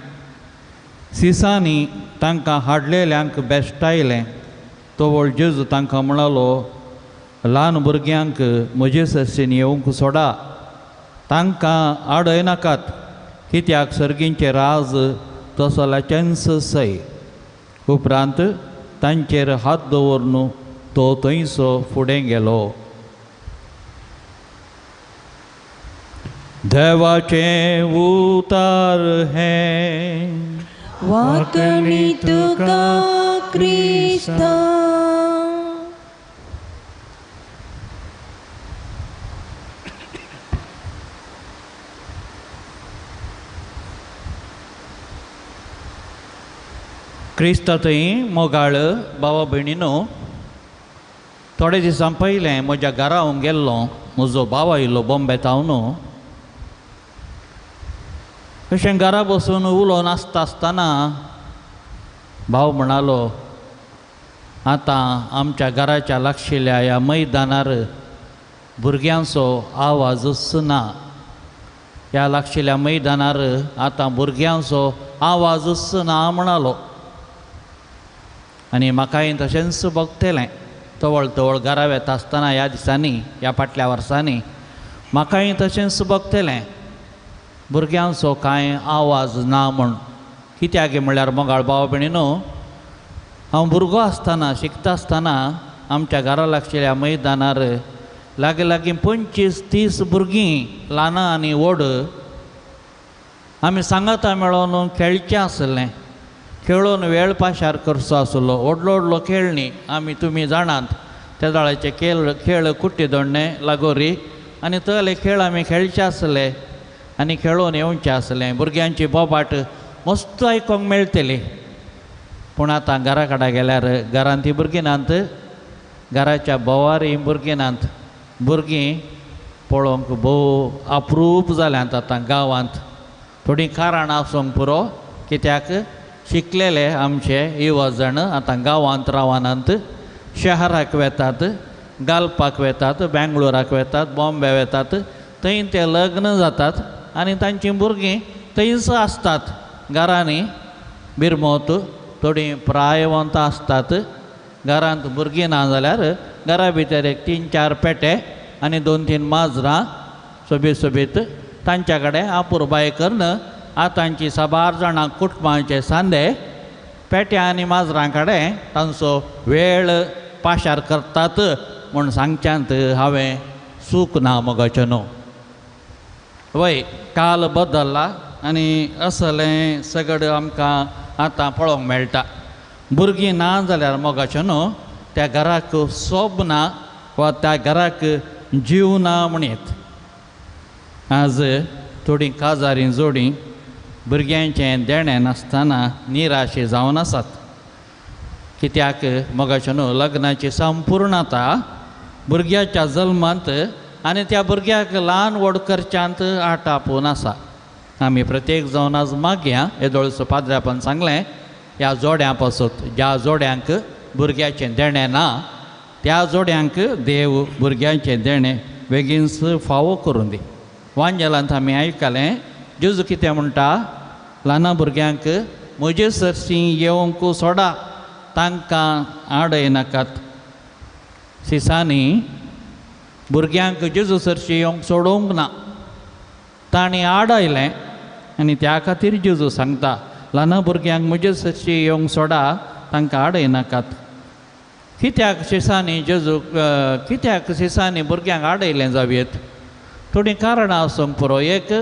सिसांनी तांकां हाडलेल्यांक बेश्टायलें. तवळ जेजू तांकां म्हणालो, ल्हान भुरग्यांक म्हजे सरशीन येवंक सोडा, तांकां आडय नाकात, कित्याक सर्गींचें राज तसल्याचेंच सय. उपरांत तांचेर हात दवरून तो थंयसो फुडें गेलो. देवाचें उतार हें वाकणी तुका क्रिस्ता. क्रिस्ता थंय मोगाळ भावा भयणीनो, थोडे दिसां पयलें म्हज्या घरा हांव गेल्लो. म्हजो भाव आयिल्लो बॉम्बे थावन. अशें घरा बसून उलोवन आसता आसतना भाव म्हणालो, आतां आमच्या घराच्या लागशिल्ल्या ह्या मैदानार भुरग्यांचो आवाजच ना. ह्या लागशिल्ल्या मैदानार आतां भुरग्यांचो आवाजच ना म्हणालो. आनी म्हाकाय तशेंच भोगतलें. तवळ तवळ घरा वेता आसतना ह्या दिसांनी, ह्या फाटल्या वर्सांनी म्हाकाय तशेंच भोगतलें भुरग्यांचो कांय आवाज ना म्हूण. कित्याक म्हणल्यार मोगाळ भाव भयणीनो, हांव भुरगो आसतना शिकता आसतना आमच्या घरा लागशिल्ल्या मैदानार लागीं लागीं 25-30 भुरगीं ल्हानां आनी व्हड आमी सांगाता मेळोन खेळचें आसलें. खेळोन वेळ पाशार करचो आसलो. व्हडलो व्हडलो खेळ न्ही, आमी तुमी जाणात त्या जाळाचे खेळ, खेळ कुट्टी दोडणें, लागोरी आनी तसले खेळ आमी खेळचे आसले आनी खेळोन येवचें आसलें. भुरग्यांची बोबाट मस्त आयकोंक मेळटली. पूण आतां घरा कडेन गेल्यार घरांत ती भुरगीं नात, घराच्या भोवारी भुरगीं नात. भुरगीं पळोवंक भोव अप्रूप जाल्यांत आतां गांवांत. थोडीं कारणां आसूंक पुरो, कित्याक शिकलेले आमचे युवा जाण आतां गांवांत रावनात, शहराक वेतात, गालपाक वेतात, बेंगलोराक वेतात, बॉम्बे वेतात. थंय ते लग्न जातात आनी तांचीं भुरगीं थंयच आसतात घरांनी बिरमोत थोडीं प्रायवंत आसतात. घरांत भुरगीं ना जाल्यार घरा भितर एक 3-4 पेटे आनी 2-3 माजरां सोबीत सोबीत तांच्या कडेन आपुरबाय करून आतांची साबार जाणां कुटुंबांचे सांदे पेट्या आनी माजरां कडेन तांचो वेळ पाशार करतात म्हूण सांगच्यांत हांवें चूक ना मगाचें न्हू. वय काल बदल्ला आनी असलें सगळें आमकां आतां पळोवंक मेळटा. भुरगीं ना जाल्यार मोगाचें न्हू त्या घराक सोब ना वा त्या घराक जीव ना म्हणयत. आज थोडीं काजारीं जोडीं भुरग्यांचें देणें नासतना निराशे जावन आसात. कित्याक मोगाचें न्हू लग्नाची संपूर्णता भुरग्याच्या जल्मांत आनी त्या भुरग्याक ल्हान व्हड करच्यांत आटापून आसा. आमी प्रत्येक जावन आज मागया येदोळचो पाद्र्यापान सांगलें ह्या जोड्यां पासत ज्या जोड्यांक भुरग्याचें देणें ना त्या जोड्यांक देव भुरग्यांचें देणें बेगीनच फावो करून दी. वांजेलांत आमी आयकलें जेजू कितें म्हणटा, ल्हाना भुरग्यांक म्हजे सरशीं येवंक सोडा तांकां आडयनाकात. सिसांनी भुरग्यांक जेजू सरशीं येवंक सोडोवंक ना, तांणी आडयलें आनी त्या खातीर जेजू सांगता ल्हाना भुरग्यांक म्हजे सरशीं येवंक सोडा तांकां आडयनाकात. कित्याक शिसांनी जेजू कित्याक शिसांनी भुरग्यांक आडयलें जावयेत? थोडीं कारणां आसूंक पुरो. एक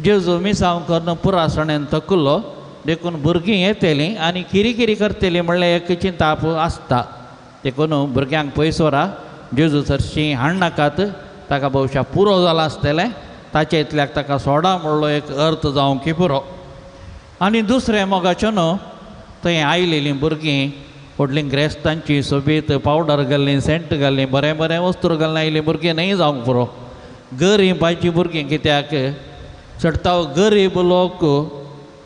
जेजू मिसांव करून पुरासणेन थकलो देखून भुरगीं येतलीं आनी किरी करतलीं म्हणल्यार एक चिंताप आसता. देखून भुरग्यांक पयस व्हरा जेजू सरशीं हाडनाकात, ताका भोवशा पुरो जालां आसतलें ताचे इतल्याक ताका सोडा म्हणलो एक अर्थ जावंक पुरो. आनी दुसरें मोगाचें न्हू थंय आयलेलीं भुरगीं व्हडलीं ग्रेस्तांची सोबीत पावडर घाल्लीं सेंट घाल्लीं बरें बरें वस्तू घालून आयिल्लीं भुरगीं न्हय जावंक पुरो. गरीबाची भुरगीं कित्याक चडताव गरीब लोक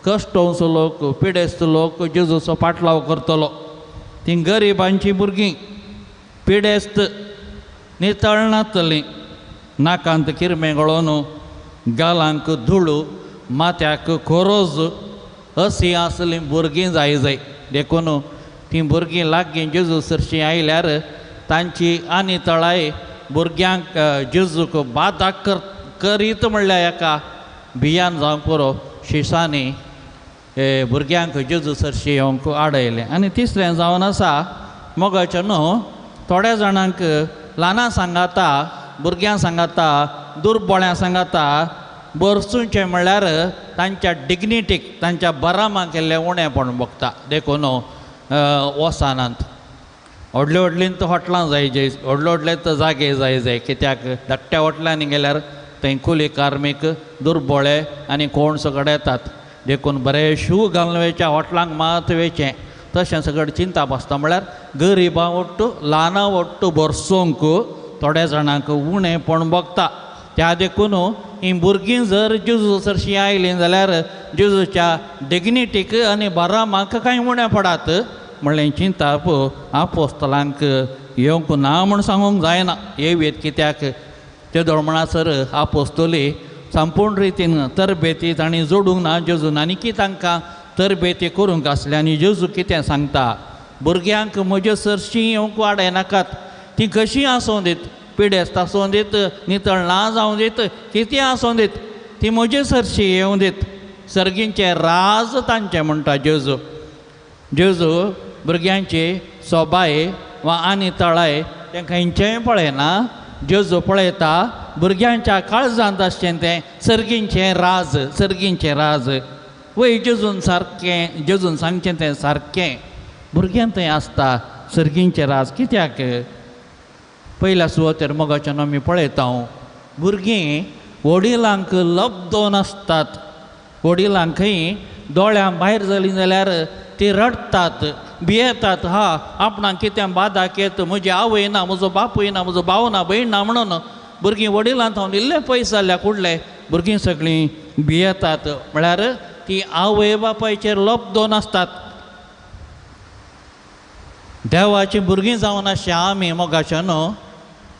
कश्टोंचो लोक पिडेस्त लोक जेजूचो पाटलाव करतलो. तीं गरिबांची भुरगीं पिडेस्त नितळ नातलीं, नाकांत किरमें गळोवन गालांक धुळू माथ्याक खोरोज अशीं आसलीं भुरगीं जाय जाय. देखून तीं भुरगीं लागीं जेजू सरशीं आयल्यार तांची आनी तळाय भुरग्यांक जेजूक बादा करीत म्हणल्यार एका भियान जावंक पुरो शिसांनी भुरग्यांक जेजू सरशीं येवंक आडयलें. आनी तिसरें जावन आसा मोगाचें न्हू थोड्या जाणांक ल्हानां सांगाता भुरग्यां सांगाता दुर्बोळ्यां सांगाता बरसूचें म्हणल्यार तांच्या डिग्निटीक तांच्या बरामाक केल्लें उणेपण भोगता. देखून वसानात व्हडले व्हडलीं तर हॉटलां जाय जाय व्हडले व्हडले तर जागे जाय जाय कित्याक धाकट्या हॉटलांनी गेल्यार थंय कुली कार्मीक दुर्बोळे आनी कोण सगळे येतात. देखून बरें शू घालून वयच्या हॉटलांक मात वयचें तशें सगळें चिंताप आसता. म्हळ्यार गरिबां वट्टू ल्हानां वट्टू बरसोंक थोड्या जाणांक उणेपण भोगता. त्या देखून हीं भुरगीं जर जेजू सरशीं आयलीं जाल्यार जेजूच्या डिग्निटीक आनी बरामाक कांय उणें पडात म्हणलें चिंताप आपोस्तलांक येवंक ना म्हूण सांगूंक जायना. येवयेत कित्याक तेदोळ म्हणसर आपोस्तली संपूर्ण रितीन तरबेती तांणी जोडूंक ना जेजून आनी की तांकां तरबेती करूंक आसले. आनी जेजू कितें सांगता, भुरग्यांक म्हजे सरशीं येवंक वाडयनाकात, तीं कशीं आसूं दीत पिडेस्त आसूं दीत नितळ ना जावं दीत कितें आसूं दीत ती म्हजे सरशीं येवं दीत, सर्गींचें राज तांचें म्हणटा जेजू. जेजू भुरग्यांची सोबाय वा आनी तळाय तें खंयचेंय पळयना, जेजू पळयता भुरग्यांच्या काळजांत आसचें तें सर्गींचें राज सर्गींचें राज. वय जेजून सारकें जेजून सांगचें तें सारकें भुरग्यां थंय आसता सर्गींचें राज. कित्याक पयल्या सुवातेर मोगाच्यान आमी पळयता भुरगीं वडिलांक लब्दोन आसतात. वडिलांकय दोळ्यां भायर जालीं जाल्यार ती रडटात भियेतात, हा आपणाक कितें बादाक येत म्हजी आवय ना म्हजो बापूय ना म्हजो भाव ना भयण ना म्हणून भुरगीं वडिलां थावन इल्लें पयस जाल्ल्या कुडले भुरगीं सगळीं भियेतात. म्हळ्यार ती आवय बापायचेर लब्दोन आसतात. देवाचीं भुरगीं जावन आसचें आमी मोगाच्या न्हू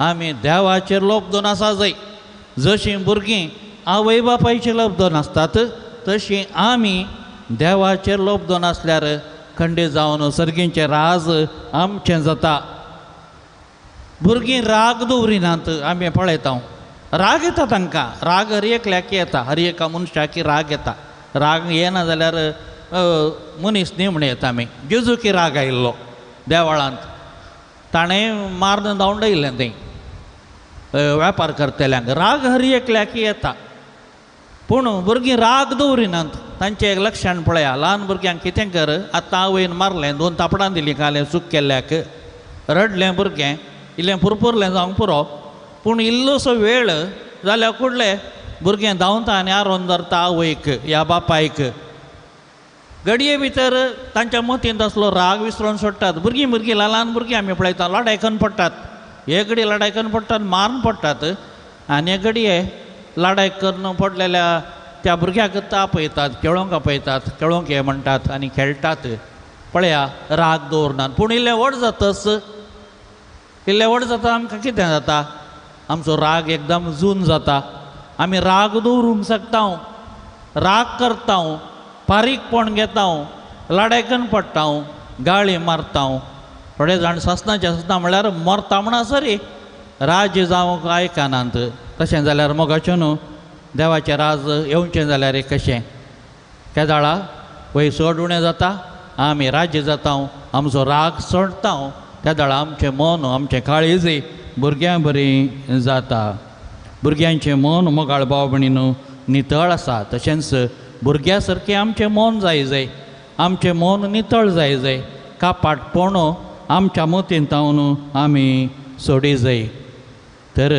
आमी देवाचेर लब्दोन आसा जाय. जशीं भुरगीं आवय बापायचेर लब्दोन आसतात तशी आमी देवाचेर लब्दोन आसल्यार खंडे जावन सर्गींचें राज आमचें जाता. भुरगीं राग दवरिनात आमी पळयता, राग येता तांकां, राग हर एकल्याक येता, हर एका मनशाक राग येता. राग येना जाल्यार मनीस न्ही म्हण येता आमी. जेजूकी राग आयिल्लो देवळांत, ताणें मारून धांवडायिल्लें थंय वेपार करतल्यांक. राग हर एकल्याक येता, पूण भुरगीं राग दवरिनात. तांचें एक लक्षण पळया, ल्हान भुरग्यांक कितें कर, आतां आवयन मारलें, 2 थापडां दिलीं कालें चूक केल्ल्याक, रडलें भुरगें, इल्लें पुरपुरलें जावंक पुरो, पूण इल्लोसो वेळ जाल्यार कुडलें भुरगें धांवता आनी आरोवन धरता आवयक या बापायक. घडये भितर तांच्या मतींत आसलो राग विसरून सोडटात. भुरगीं भुरगीं ल्हान ल्हान भुरगीं आमी पळयता लडाय करून पडटात, एक घडये लडाय करून पडटात, मारून पडटात, आनी एक घडये लडाय करून पडलेल्या त्या भुरग्याक आपयतात, खेळोंक आपयतात, खेळोंक हे म्हणटात आनी खेळटात. पळया राग दवरनात. पूण इल्लें व्हड जातच, इल्लें व्हड जाता आमकां कितें जाता, आमचो राग एकदम जून जाता. आमी राग दवरूंक शकता, राग करता, पारीकपण घेता, लडाय करून पडटा, गाळी मारता. थोडे जाण सासनाचे सासना म्हणल्यार मरता म्हणसर राज्य जावंक आयकनात. तशें जाल्यार मोगाचें न्हू देवाचें राज येवचें जाल्यार कशें केदाळा वय चड उणें जाता, आमी राज्य जाता, आमचो राग सोडटा, तेदाळा आमचें मन आमचें काळीज भुरग्यां बरी जाता. भुरग्यांचें मन मोगाळ भाव भयणी न्हू नितळ आसा, तशेंच भुरग्या सारकें आमचें मन जाय जाय, आमचें मन नितळ जाय जाय, कापाटपण आमच्या मतींत जावन आमी सोडी जाय. तर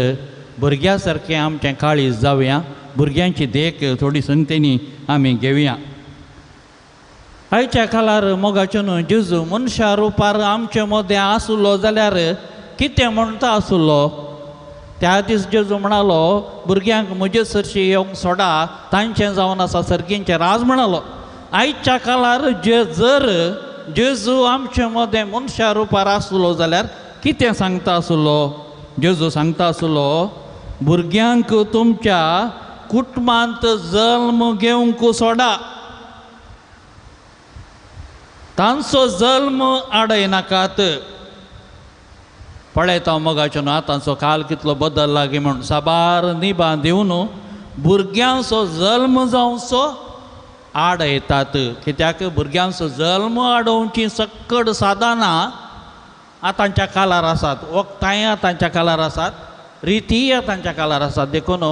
भुरग्या सारकें आमचें काळीज जावया, भुरग्यांची देख थोडी संगतेनी आमी घेवया. आयच्या काळार मोगाचें न्हू जेजू मनशा रुपार आमचे मदें आसलो जाल्यार कितें म्हणटा आसलो. त्या दीस जेजू म्हणालो भुरग्यांक म्हजे सरशी येवंक सोडा, तांचें जावन आसा सर्गींचें राज म्हणालो. आयच्या काळार जे जर जेजू आमचे मदें मनशा रुपार आसलो जाल्यार कितें सांगता आसलो. जेजू सांगता आसलो भुरग्यांक तुमच्या कुटुंबांत जल्म घेवंक सोडा, तांचो जल्म आडयनाकात. पळयता मोगाचो न्हू आतांचो काल कितलो बदल लागी म्हूण साबार निबां दिवन भुरग्यांचो जल्म जावचो आडयतात. कित्याक भुरग्यांचो जल्म आडोवची सक्कड साधनां आतांच्या काळार आसात, वखदांय आतांच्या काळार आसात, रितीय आतांच्या काळार आसात. देखून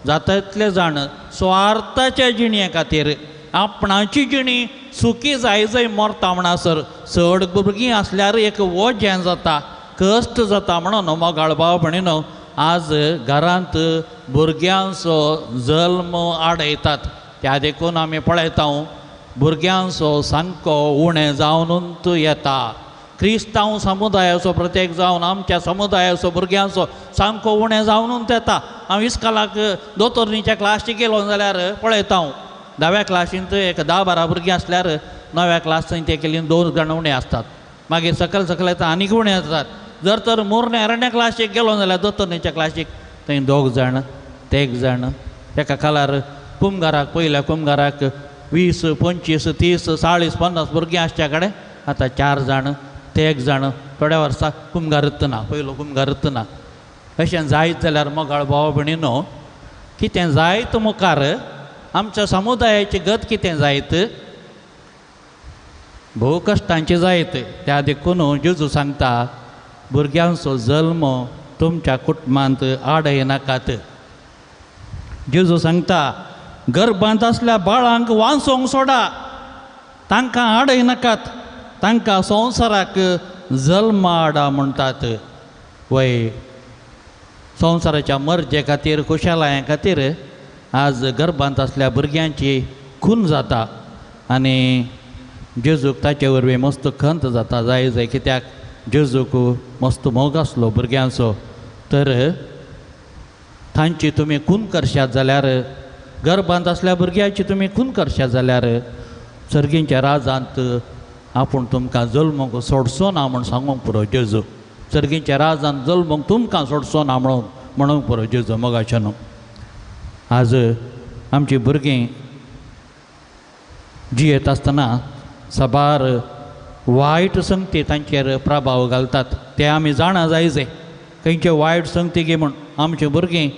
जाता तितले जाण स्वार्थाच्या जिणे खातीर आपणाची जिणी सुखी जाय जाय मरता म्हणसर चड भुरगीं आसल्यार एक वजें जाता, कश्ट जाता म्हणून मोगाळ भाव भयणीनो आज घरांत भुरग्यांचो जल्म आडयतात. त्या देखून आमी पळयता भुरग्यांचो सामको उणें जावनूच येता. क्रिस्तांव समुदायाचो प्रत्येक जावन आमच्या समुदायाचो भुरग्यांचो सामको उणें जावनूच येता. हांव इस्कोलाक दोतोरणीच्या क्लासीक गेलो जाल्यार पळयता धाव्या क्लासींत एक 10-12 भुरगीं आसल्यार णव्या क्लासींत ते केली 2 जाण उणें आसतात, मागीर सकयल सकयल येता आनीक उणें आसतात. जर तर मोरणे अरण्या क्लासीक गेलो जाल्यार दोतोरणीच्या क्लासीक थंय 2 जाण 3 जाण, एका काळार कुमगाराक पयल्या कुमगाराक 20, 25, 30, 40, 50 भुरगीं आसच्या कडेन आतां 4 जाण 3 जाण, थोड्या वर्सां कुमगारच ना, पयलो कुमगारच ना. अशें जायत जाल्यार मोगाळ भाव भयणीनो कितें जायत मुखार आमच्या समुदायाची गत कितें जायत, भोव कश्टांची जायत. त्या देखून जेजू सांगता भुरग्यांचो जल्म तुमच्या कुटुंबांत आडयनाकात. जेजू सांगता गर्भांत आसल्या बाळांक वांचोंक सोडा, तांकां आडयनाकात, तांकां संवसाराक जल्माडा म्हणटात. वय संवसाराच्या मर्जे खातीर खुशालाया खातीर आज गर्भांत आसल्या भुरग्यांची खून जाता आनी जेजूक ताचे वरवीं मस्त खंत जाता जाय जाय. कित्याक जेजूक मस्त मोग आसलो भुरग्यांचो. तर तांची तुमी खून करशात जाल्यार, गर्भांत आसल्या भुरग्याची तुमी खून करशात जाल्यार सर्गींच्या राजांत आपूण तुमकां जल्मूंक सोडचो ना म्हूण सांगूंक पुरो जेजू. सर्गींच्या राजांत जल्मूंक तुमकां सोडचो ना म्हणून म्हणूंक पुरो जेजू. मोगाचें न्हू आज आमची भुरगीं जियेत आसतना साबार वायट संगती तांचेर प्रभाव घालतात ते आमी जाणा जाय जाय खंयचे वायट संगती गी म्हूण आमची भुरगीं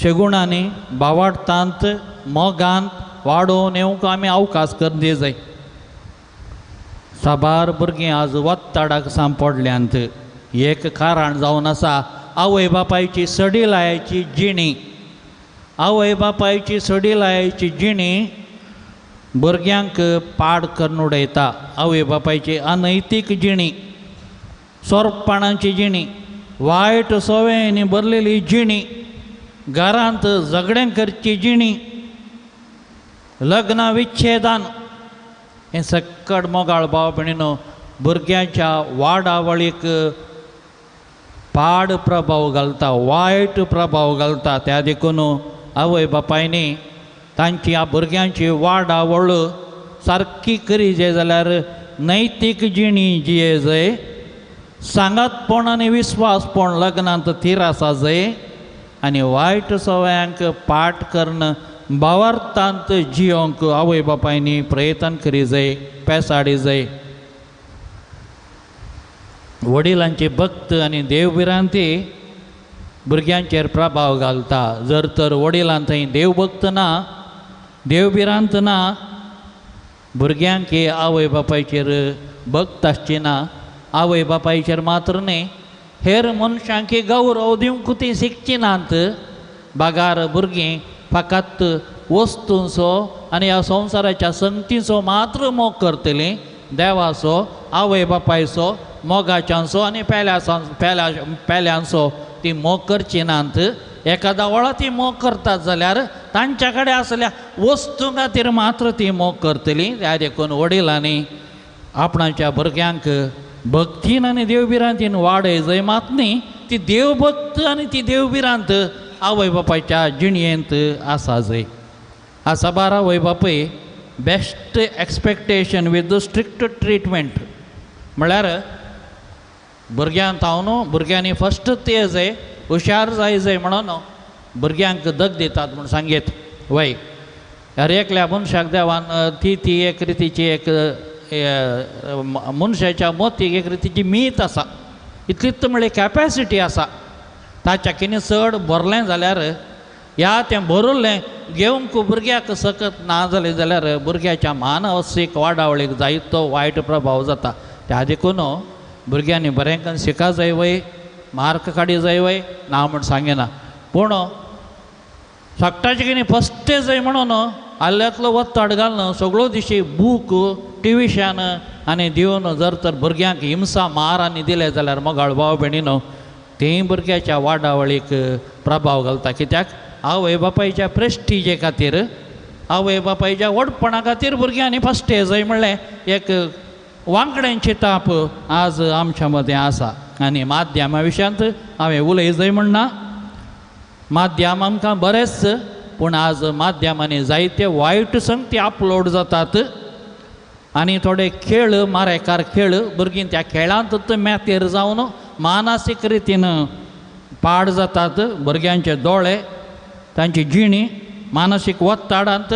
शेगुणांनी बावाडटांत मोगांत वाडोवन येवंक आमी अवकाश करून दी जाय. साबार भुरगीं आज वत्ताडाक सांपडल्यांत एक कारण जावन आसा आवय बापायची सडिलायची जिणी. आवय बापायची सडिलायची जिणी भुरग्यांक पाड करून उडयता. आवय बापायची अनैतीक जिणी, सोरपणाची जिणी, वायट सवयांनी भरलेली जिणी, घरांत झगडें करची जिणी, लग्न विच्छेदान हें सक्कड मोगाळ भाव भयणीनो भुरग्यांच्या वाडावळीक पाड प्रभाव घालता, वायट प्रभाव घालता. त्या देखून आवय बापायनी तांची भुरग्यांची वाडावळ सारकी करी जाय जाल्यार नैतीक जिणी जिये जाय, सांगातपण आनी विस्वासपण लग्नांत थीर आसा जाय आनी वायट सवयांक पाठ करून भावार्थांत जियोंक आवय बापायनी प्रयत्न करी जाय, पेसाडी जाय. वडिलांची भक्त आनी देवभिरांती भुरग्यांचेर प्रभाव घालता. जर तर वडिलां थंय देवभक्त ना, देवभिरांत ना, भुरग्यांक आवय बापायचेर भक्त आसची ना. आवय बापायचेर मात्र न्ही, हेर मनशांक गौरव दिवंक ती शिकची नात. बागार भुरगीं फकत वस्तूंचो आनी ह्या संवसाराच्या संगतीचो मात्र मोग करतलीं, देवाचो, आवय बापायचो, मोगाच्यांचो आनी पेल्यांचो ती मोग करची नात. एकादा वेळा ती मोग करतात जाल्यार तांच्या कडेन आसल्या वस्तूं खातीर मात्र ती मोग करतली. त्या देखून वडिलांनी आपणाच्या भुरग्यांक भक्तीन आनी देवभिरांतीन वाडय जंय मात न्ही, ती देवभक्त आनी ती देवभिरांत आवय बापायच्या जिणयेंत आसा जंय. आसा बारा आवय बापूय best expectation with the strict treatment म्हळ्यार भुरग्यांक हांव भुरग्यांनी फस्ट ते जाय, हुशार जाय जाय म्हणून भुरग्यांक दग दितात म्हूण सांगीत वय. हर एकल्या मनशाक देवान ती ती एक रितीची एक मनशाच्या मोतीक एक रितीची मीत आसा, इतलीच म्हळ्यार कॅपेसिटी आसा. ताच्या कितें चड भरलें जाल्यार या तें भरलें घेवंक भुरग्याक सकत ना जालें जाल्यार भुरग्याच्या मानसीक वाडावळीक जायतो वायट प्रभाव जाता. त्या देखून भुरग्यांनी बरें करून शिका जाय वय, मार्क काडी जाय वय ना म्हूण सांगिना, पूण सगटाचें कितें फस्ट जाय म्हणून आल्ल्यांतलो वत्ताड घालून सगळो दिशी बूक ट्युशन आनी दिवन जर तर भुरग्यांक हिंसा मार आनी दिले जाल्यार मोगाळ भाव भयणीनो तें भुरग्याच्या वाडावळीक प्रभाव घालता. कित्याक आवय बापायच्या प्रेस्टिजे खातीर, आवय बापायच्या व्हडपणा खातीर भुरग्यांनी फस्ट जाय म्हणलें एक वांकड्यांची ताप आज आमच्या मदें आसा. आनी माध्यमा विशयांत हांवें उलय जाय म्हणना, माध्यम आमकां बरेंच, पूण आज माध्यमांनी जायते वायट संगती अपलोड जातात आनी थोडे खेळ मारेकार खेळ भुरगीं त्या खेळांत मेतेर जावन मानसीक रितीन पाड जातात. भुरग्यांचे दोळे, तांची जिणी मानसीक वत्ताडांत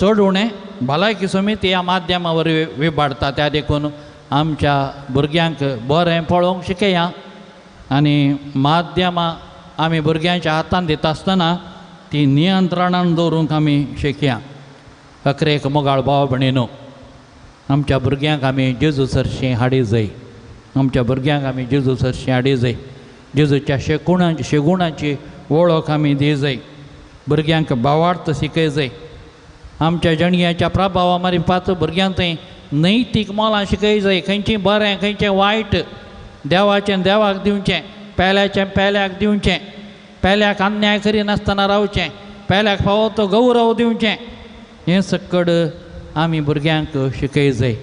चड उणें भलायकी समिती ह्या माध्यमा वरवीं विबाडटा. त्या देखून आमच्या भुरग्यांक बरें पळोवंक शिकया आनी माध्यमां आमी भुरग्यांच्या हातान दिता आसतना ती नियंत्रणान दवरूंक आमी शिकया. अकरेक मोगाळ भाव भयणीनो, आमच्या भुरग्यांक आमी जेजू सरशीं हाडी जाय, आमच्या भुरग्यांक आमी जेजू सरशीं हाडी जाय, जेजूच्या शेगुणाची वळख आमी दी जाय, भुरग्यांक भावार्थ शिकय जाय. आमच्या जणग्याच्या प्रभावा मारिपात भुरग्यांक थंय नैतीक मोलां शिकय जाय, खंयचें बरें खंयचें वायट, देवाचें देवाक दिवचें, पेल्याचें पेल्याक दिवचें, पेल्याक अन्याय करिनासतना रावचें, पेल्याक फावो तो गौरव दिवचें, हें सक्कड आमी भुरग्यांक शिकय जाय.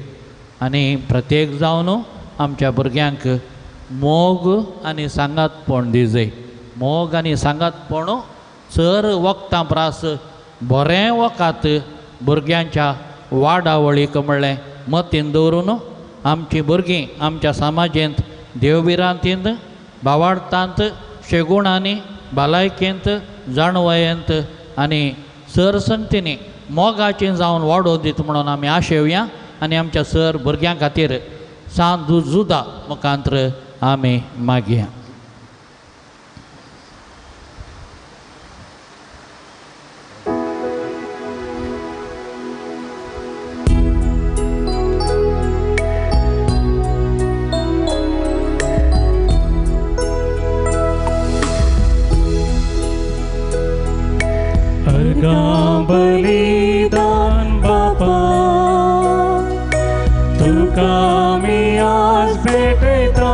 आनी प्रत्येक जावन आमच्या भुरग्यांक मोग आनी सांगातपण दी जाय. मोग आनी सांगातपण चड वखदां प्रास बरें वखद भुरग्यांच्या वाडावळीक म्हणलें मतीन दवरून आमचीं भुरगीं आमच्या समाजेंत देवभिरांतींत, भावार्थांत, शेगुणांनी, भलायकेंत, जाणवयेंत आनी सर संगतींनी मोगाचें जावन वाडोवन दित म्हणून आमी आशेवया आनी आमच्या सर भुरग्यां खातीर सांत जुदा मुखांत्र आमी मागया. बलिदान बापा तुका आमी आज भेटयता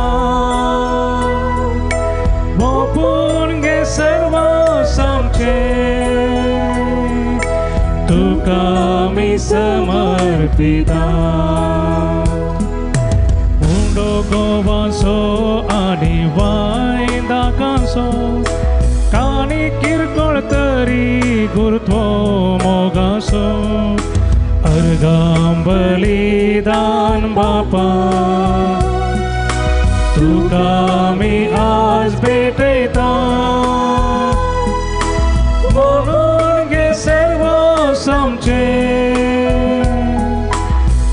मोपून गे सर्व आमचें तुका आमी समर्पिता. उंडो गोवाचो आनी वायन दाकांचो काणी किरकोळ तरी गुरुत्व मोगासो अर्घां बलिदान बापा तुका आमी आज भेटयता म्हणून गे सर्व आमचें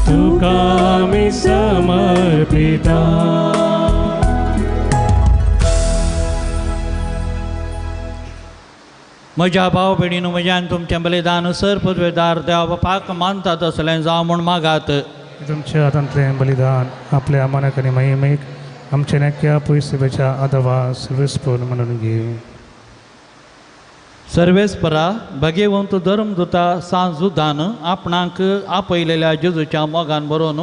तुका आमी समर्पिता. म्हज्या भाव भयणीनू म्हज्यान तुमचें बलिदान सर पदवेदार देवा बापाक मानता तसलें जावं म्हूण मागात. तुमच्या हातांतलें बलिदान आपल्या मनाक आनी महिमेक आमच्या नेक्या पयसुपेच्या आदवा सर्वेस्पर म्हणून घे. सर्वेस्परा भगेवंत धर्मदुता सांत जुदान आपणाक आपयलेल्या जेजूच्या मोगान बरोवन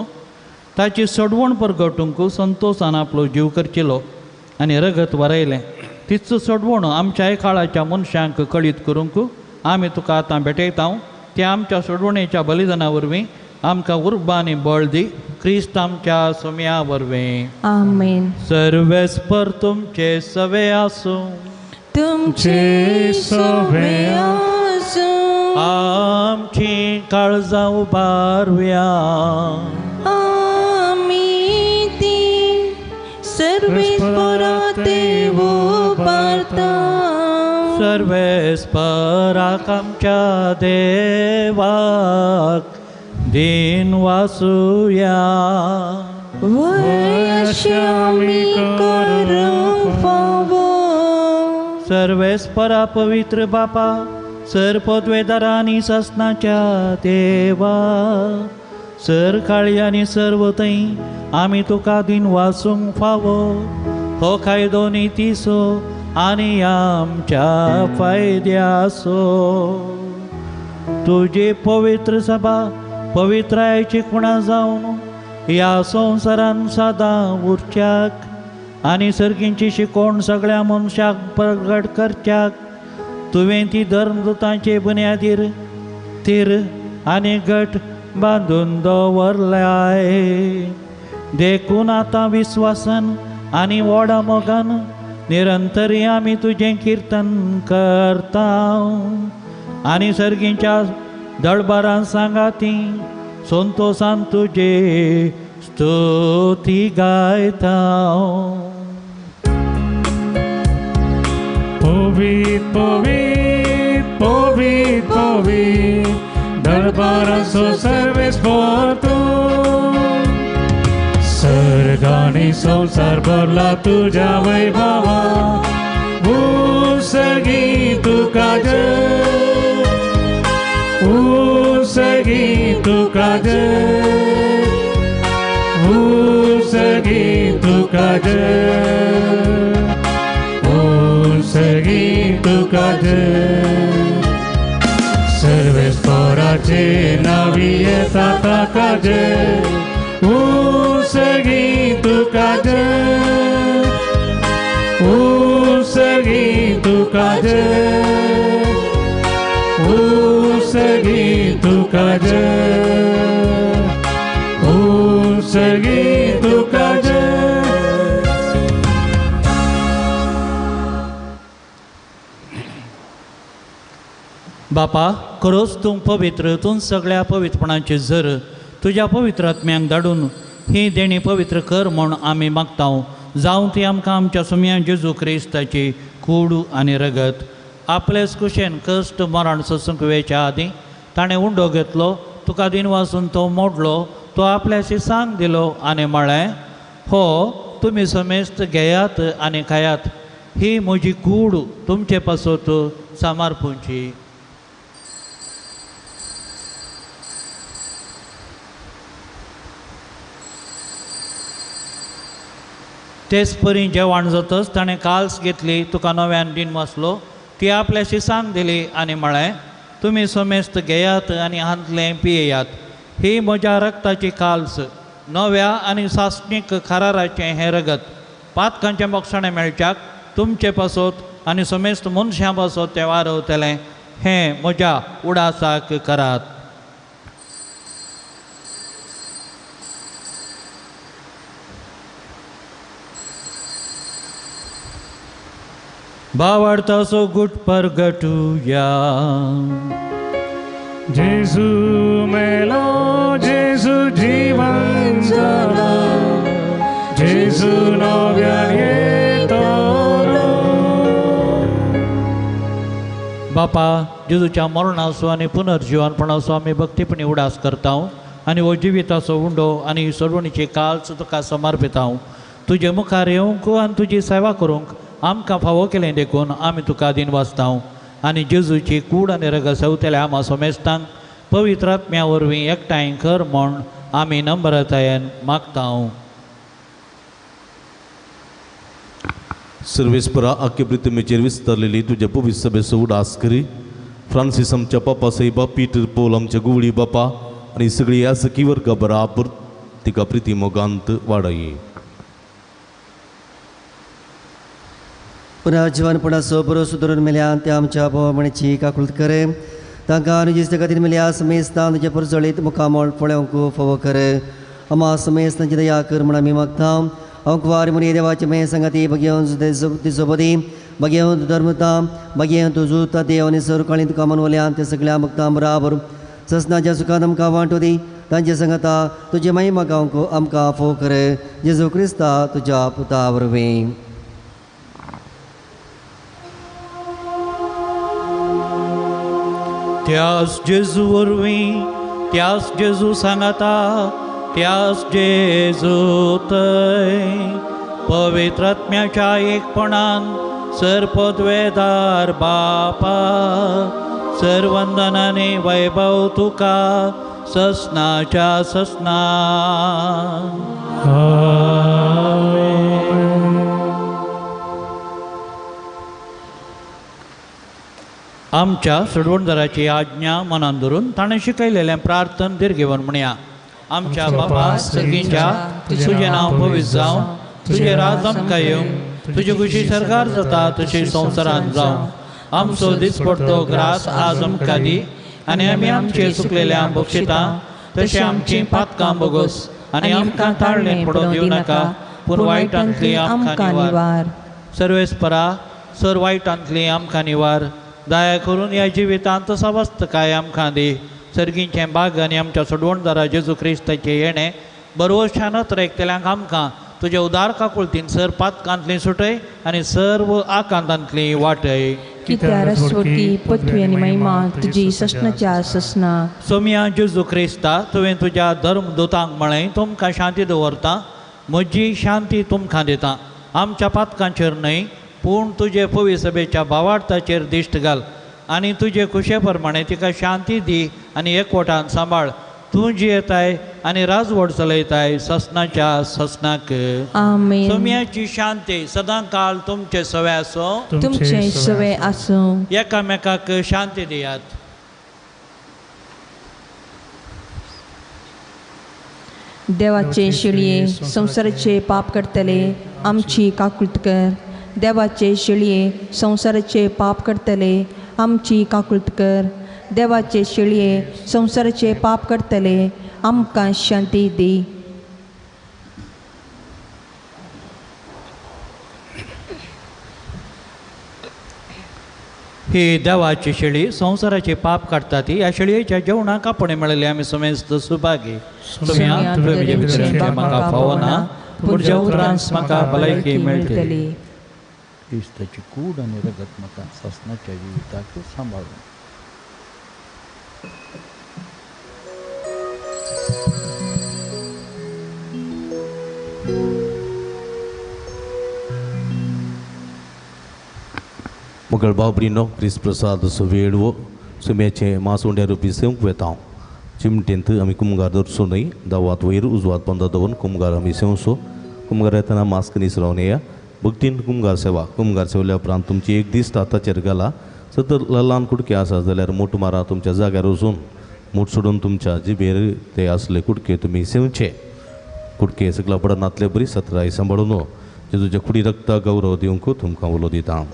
ताची सडवण परगटूंक संतोसान आपलो जीव करचेलो आनी रगत वरयलें. तीच सोडवण आमच्याय काळाच्या मनशांक कळीत करूंक आमी तुका आतां भेटयता. त्या आमच्या सोडवणेच्या बलिदाना वरवीं आमकां उर्बा आनी बळ दी क्रिस्त आमच्या सोम्या वरवीं. आमेन. सर्वेस्पर तुमचे सवे आसूं. तुमचे सवे आसूं. आमची काळजां उबारुया. आमी ती सर्वेस्परा देव उबारता. सर्वेस्पराक आमच्या देवाक दिन वासुया. वयशी आमी करूंक फावो. सर्वेस्परा पवित्र बापा सर पदवेदारा आनी सासनाच्या देवा सर काळी आनी सर्व थंय आमी तुका दिन वासूंक फावो. हो कायदो नितीचो आनी आमच्या फायद्याचो. तुजी पवित्र सभा पवित्रायची खुणा जावन ह्या संवसारान सदां उरच्याक आनी सर्गींची शिकोवण सगळ्या मनशाक प्रगट करच्याक तुवें ती धर्मदुतांचे बुन्यादीर तीर आनी गट बांदून दवरलाय. देखून आतां विस्वासान आनी व्हडा मोगान निरंतरी आमी तुजें किर्तन करता आनी सर्गींच्या दळबारान सांगाती संतोसान तुजे स्तुती गायता. पवित्र पवित्र पवित्र पवित्र दरबाराचो सर्वेस्पर तूं सर्ग आनी संवसार भरला तुज्या वैभवा उसगी तुका जय उसगी तुका जय उसगी तुका जय उसगी तुका जय. सर्वेस्पराचे नावी येता ताका जय उसगी तुका जय उसगी तुका जय उसगी तुका जय उसगी तुका जय. बापा खरोच तूं पवित्र तूं सगळ्या पवित्रपणाचे जर तुज्या पवित्र आत्म्यांक धाडून ही देणी पवित्र कर म्हूण आमी मागता. जावं ती आमकां आमच्या सुमया जेजू क्रिस्ताची कूड आनी रगत आपलेच कुशेन कश्ट मरण सोसूंक वेच्या आदीं ताणें उंडो घेतलो, तुका दिन वासून तो मोडलो, तो आपल्या शिसांक दिलो आनी म्हळें, हो तुमी समेस्त घेयात आनी खायात, ही म्हजी कूड तुमचे पासत समर्पूंची. तेच परी जेवण जातच ताणें काल्स घेतली, तुका नव्यान दिन वाचलो, ती आपल्या शिसांक दिली आनी म्हळें, तुमी समेस्त घेयात आनी हांतलें पियेयात, ही म्हज्या रक्ताची काल्स, नव्या आनी सासणीक कराराचें हें रगत, पातकांचें बक्षणें मेळच्याक तुमचे पासत आनी समेस्त मनशां पासत तें वारवतलें, हें म्हज्या उडासाक करात. भावार्थाचो गुट परगटुया. जेजू मेलो, जेजू जिवन जाला, जेजू नव्यान येतलो. बापा, जेजूच्या मरणाचो आनी पुनर्जिवनपणाचो आमी भक्तीपणी उडास करता आनी हो जिविताचो उंडो आनी सोडवणीची काल्स तुका समर्पिता. तुजे मुखार येवंक आनी तुजी सेवा करूंक आमकां फावो केलें देखून आमी तुका दिन वाचता आनी जेजूची कूड आनी रगत सवतल्या आमा समेस्तांक पवित्र आत्म्या वरवीं एकठांय कर म्हूण आमी नम्रतायेन मागता. सर्वेस्परा, आख्खे पृथ्वीचेर विस्तारलेली तुज्या पवित्र सभेचो उडास करी. फ्रांसीस आमच्या पापा साहेबा, पीटर पोल आमच्या गुवळी बापा आनी सगळी यासकी वर्गा बराबर तिका प्रिती मोगांत वाडय. पुनर्जीवनपणाचो बरो धरून मेल्या त्या आमच्या भावणीची काकूळत करे. तांकां आनी जिस्त खातीर मेल्या समेस्तान तुजें परजळीत मुखामळ पळोवंक फावो करे. आमा समेस्तांची दया कर म्हूण आमी मागता. हांव कुवार मुनी देवाचे मे सांगाती बगेवन दिसोपदी बगेवन धर्मता बगेवन तुजो देव आनी सरकाळी तुका मनवल्यान ते सगळ्या भक्तां बराबर ससनाच्या सुखान आमकां वांटो दी. तांचे सांगाता तुजे महिमा गावंक आमकां फावो करे. जेजू क्रिस्ता तुज्या पुता वरवीं. त्यास जेजू वरवीं, त्यास जेजू सांगाता, त्यास जेजू थंय पवित्र आत्म्याच्या एकपणान सरपदवेदार बापा, सरवंदनाने वैभव तुका ससनाच्या ससना. आमच्या सोडवणदाराची आज्ञा मनान धरून ताणें शिकयलेलें प्रार्थन दीर्घेवन म्हणया. आमच्या बापा सर्गीच्या, तुजें नांव पवित्र जावं, तुजें राज आमकां येवं, तुजी खुशी सरकार जाता तशी संवसारांत जावं. आमचो दिसपडतो ग्रास आज आमकां दी आनी आमी आमचे चुकलेल्या बक्षिता तशें आमचीं पातकां बोगस आनी आमकां ताळणें पडोवन दिवं नाका, पूण वायटांतली आमकां निवार. सर्वेस्परा, सर वायटांतली आमकां निवार. दया करून ह्या जिवितांत सवस्तकाय आमकां दी. सर्गींचें बाग आनी आमच्या सोडवणदारा जेजू क्रिस्ताचें येणें बरोवशान एकतल्यांक आमकां तुज्या उदार काकुळतीन सर पातकांतली सुटय आनी सर्व आकांतांतली वाटय. पृथ्वी आनी महिमा तुजी ससनाच्या ससना. सोमिया जेजू क्रिस्ता, तुवें तुज्या धर्मदूतांक म्हळें, तुमकां शांती दवरता, म्हजी शांती तुमकां दिता. आमच्या पातकांचेर न्हय पूण तुजे पवित्र सभेच्या भावार्थाचेर दिश्ट घाल आनी तुजे खुशे प्रमाणे तिका शांती दी आनी एकवटान सांबाळ. तूं जियेताय आनी राजवट चलयताय ससनाच्या ससनाक. आमेन. सोम्याची शांती सदां काळ तुमचे सवे आसूं, तुमचे सवे आसूं. एकामेकाक शांती दियात. देवाचे शिळये संवसाराचे पाप करतले आमची काकूळत कर. देवाचे शिळये संवसाराचे पाप करतले आमची काकूळत कर. देवाचे शिळये संवसाराचे पाप करतले आमकां शांती दी. ही देवाची शेळी संवसाराचे पाप काडटा ती ह्या शेळयेच्या जेवणाक आपोवणें मेळिल्लें आमी समेस्त सुभागी. म्हाका फावना पूण जेवणांत म्हाका भलायकी मेळटली. क्रिस्ताची कूड आनी रगत म्हाका सासणाच्या जिविताक सांबाळून. मगळ बाबरीनो क्रिस्त प्रसाद सुवेळवो सुम्याचें मासोंड्या रुपी सेवंक वेता. चिमटेंत आमी कुमगार दवरचो न्हय, दावात वयर उजवात पंदा दवरून कुमगार आमी सेवचो. कुमगार येतना मास्क निसरावन येया. भक्तीन कुमगार सेवा. कुमगार सेवल्या उपरांत तुमची एक दीस ताताचेर घाला. सतर ल्हान कुडके आसा जाल्यार मोट मारा तुमच्या जाग्यार वचून मूठ सोडून तुमच्या जिबेर ते आसले कुडके तुमी सेवचे. कुडके सगळा पडनातले बरी सतराय सांबाळून जेजूच्या कुडी रक्ता गौरव दिवंक तुमकां उलो दिता.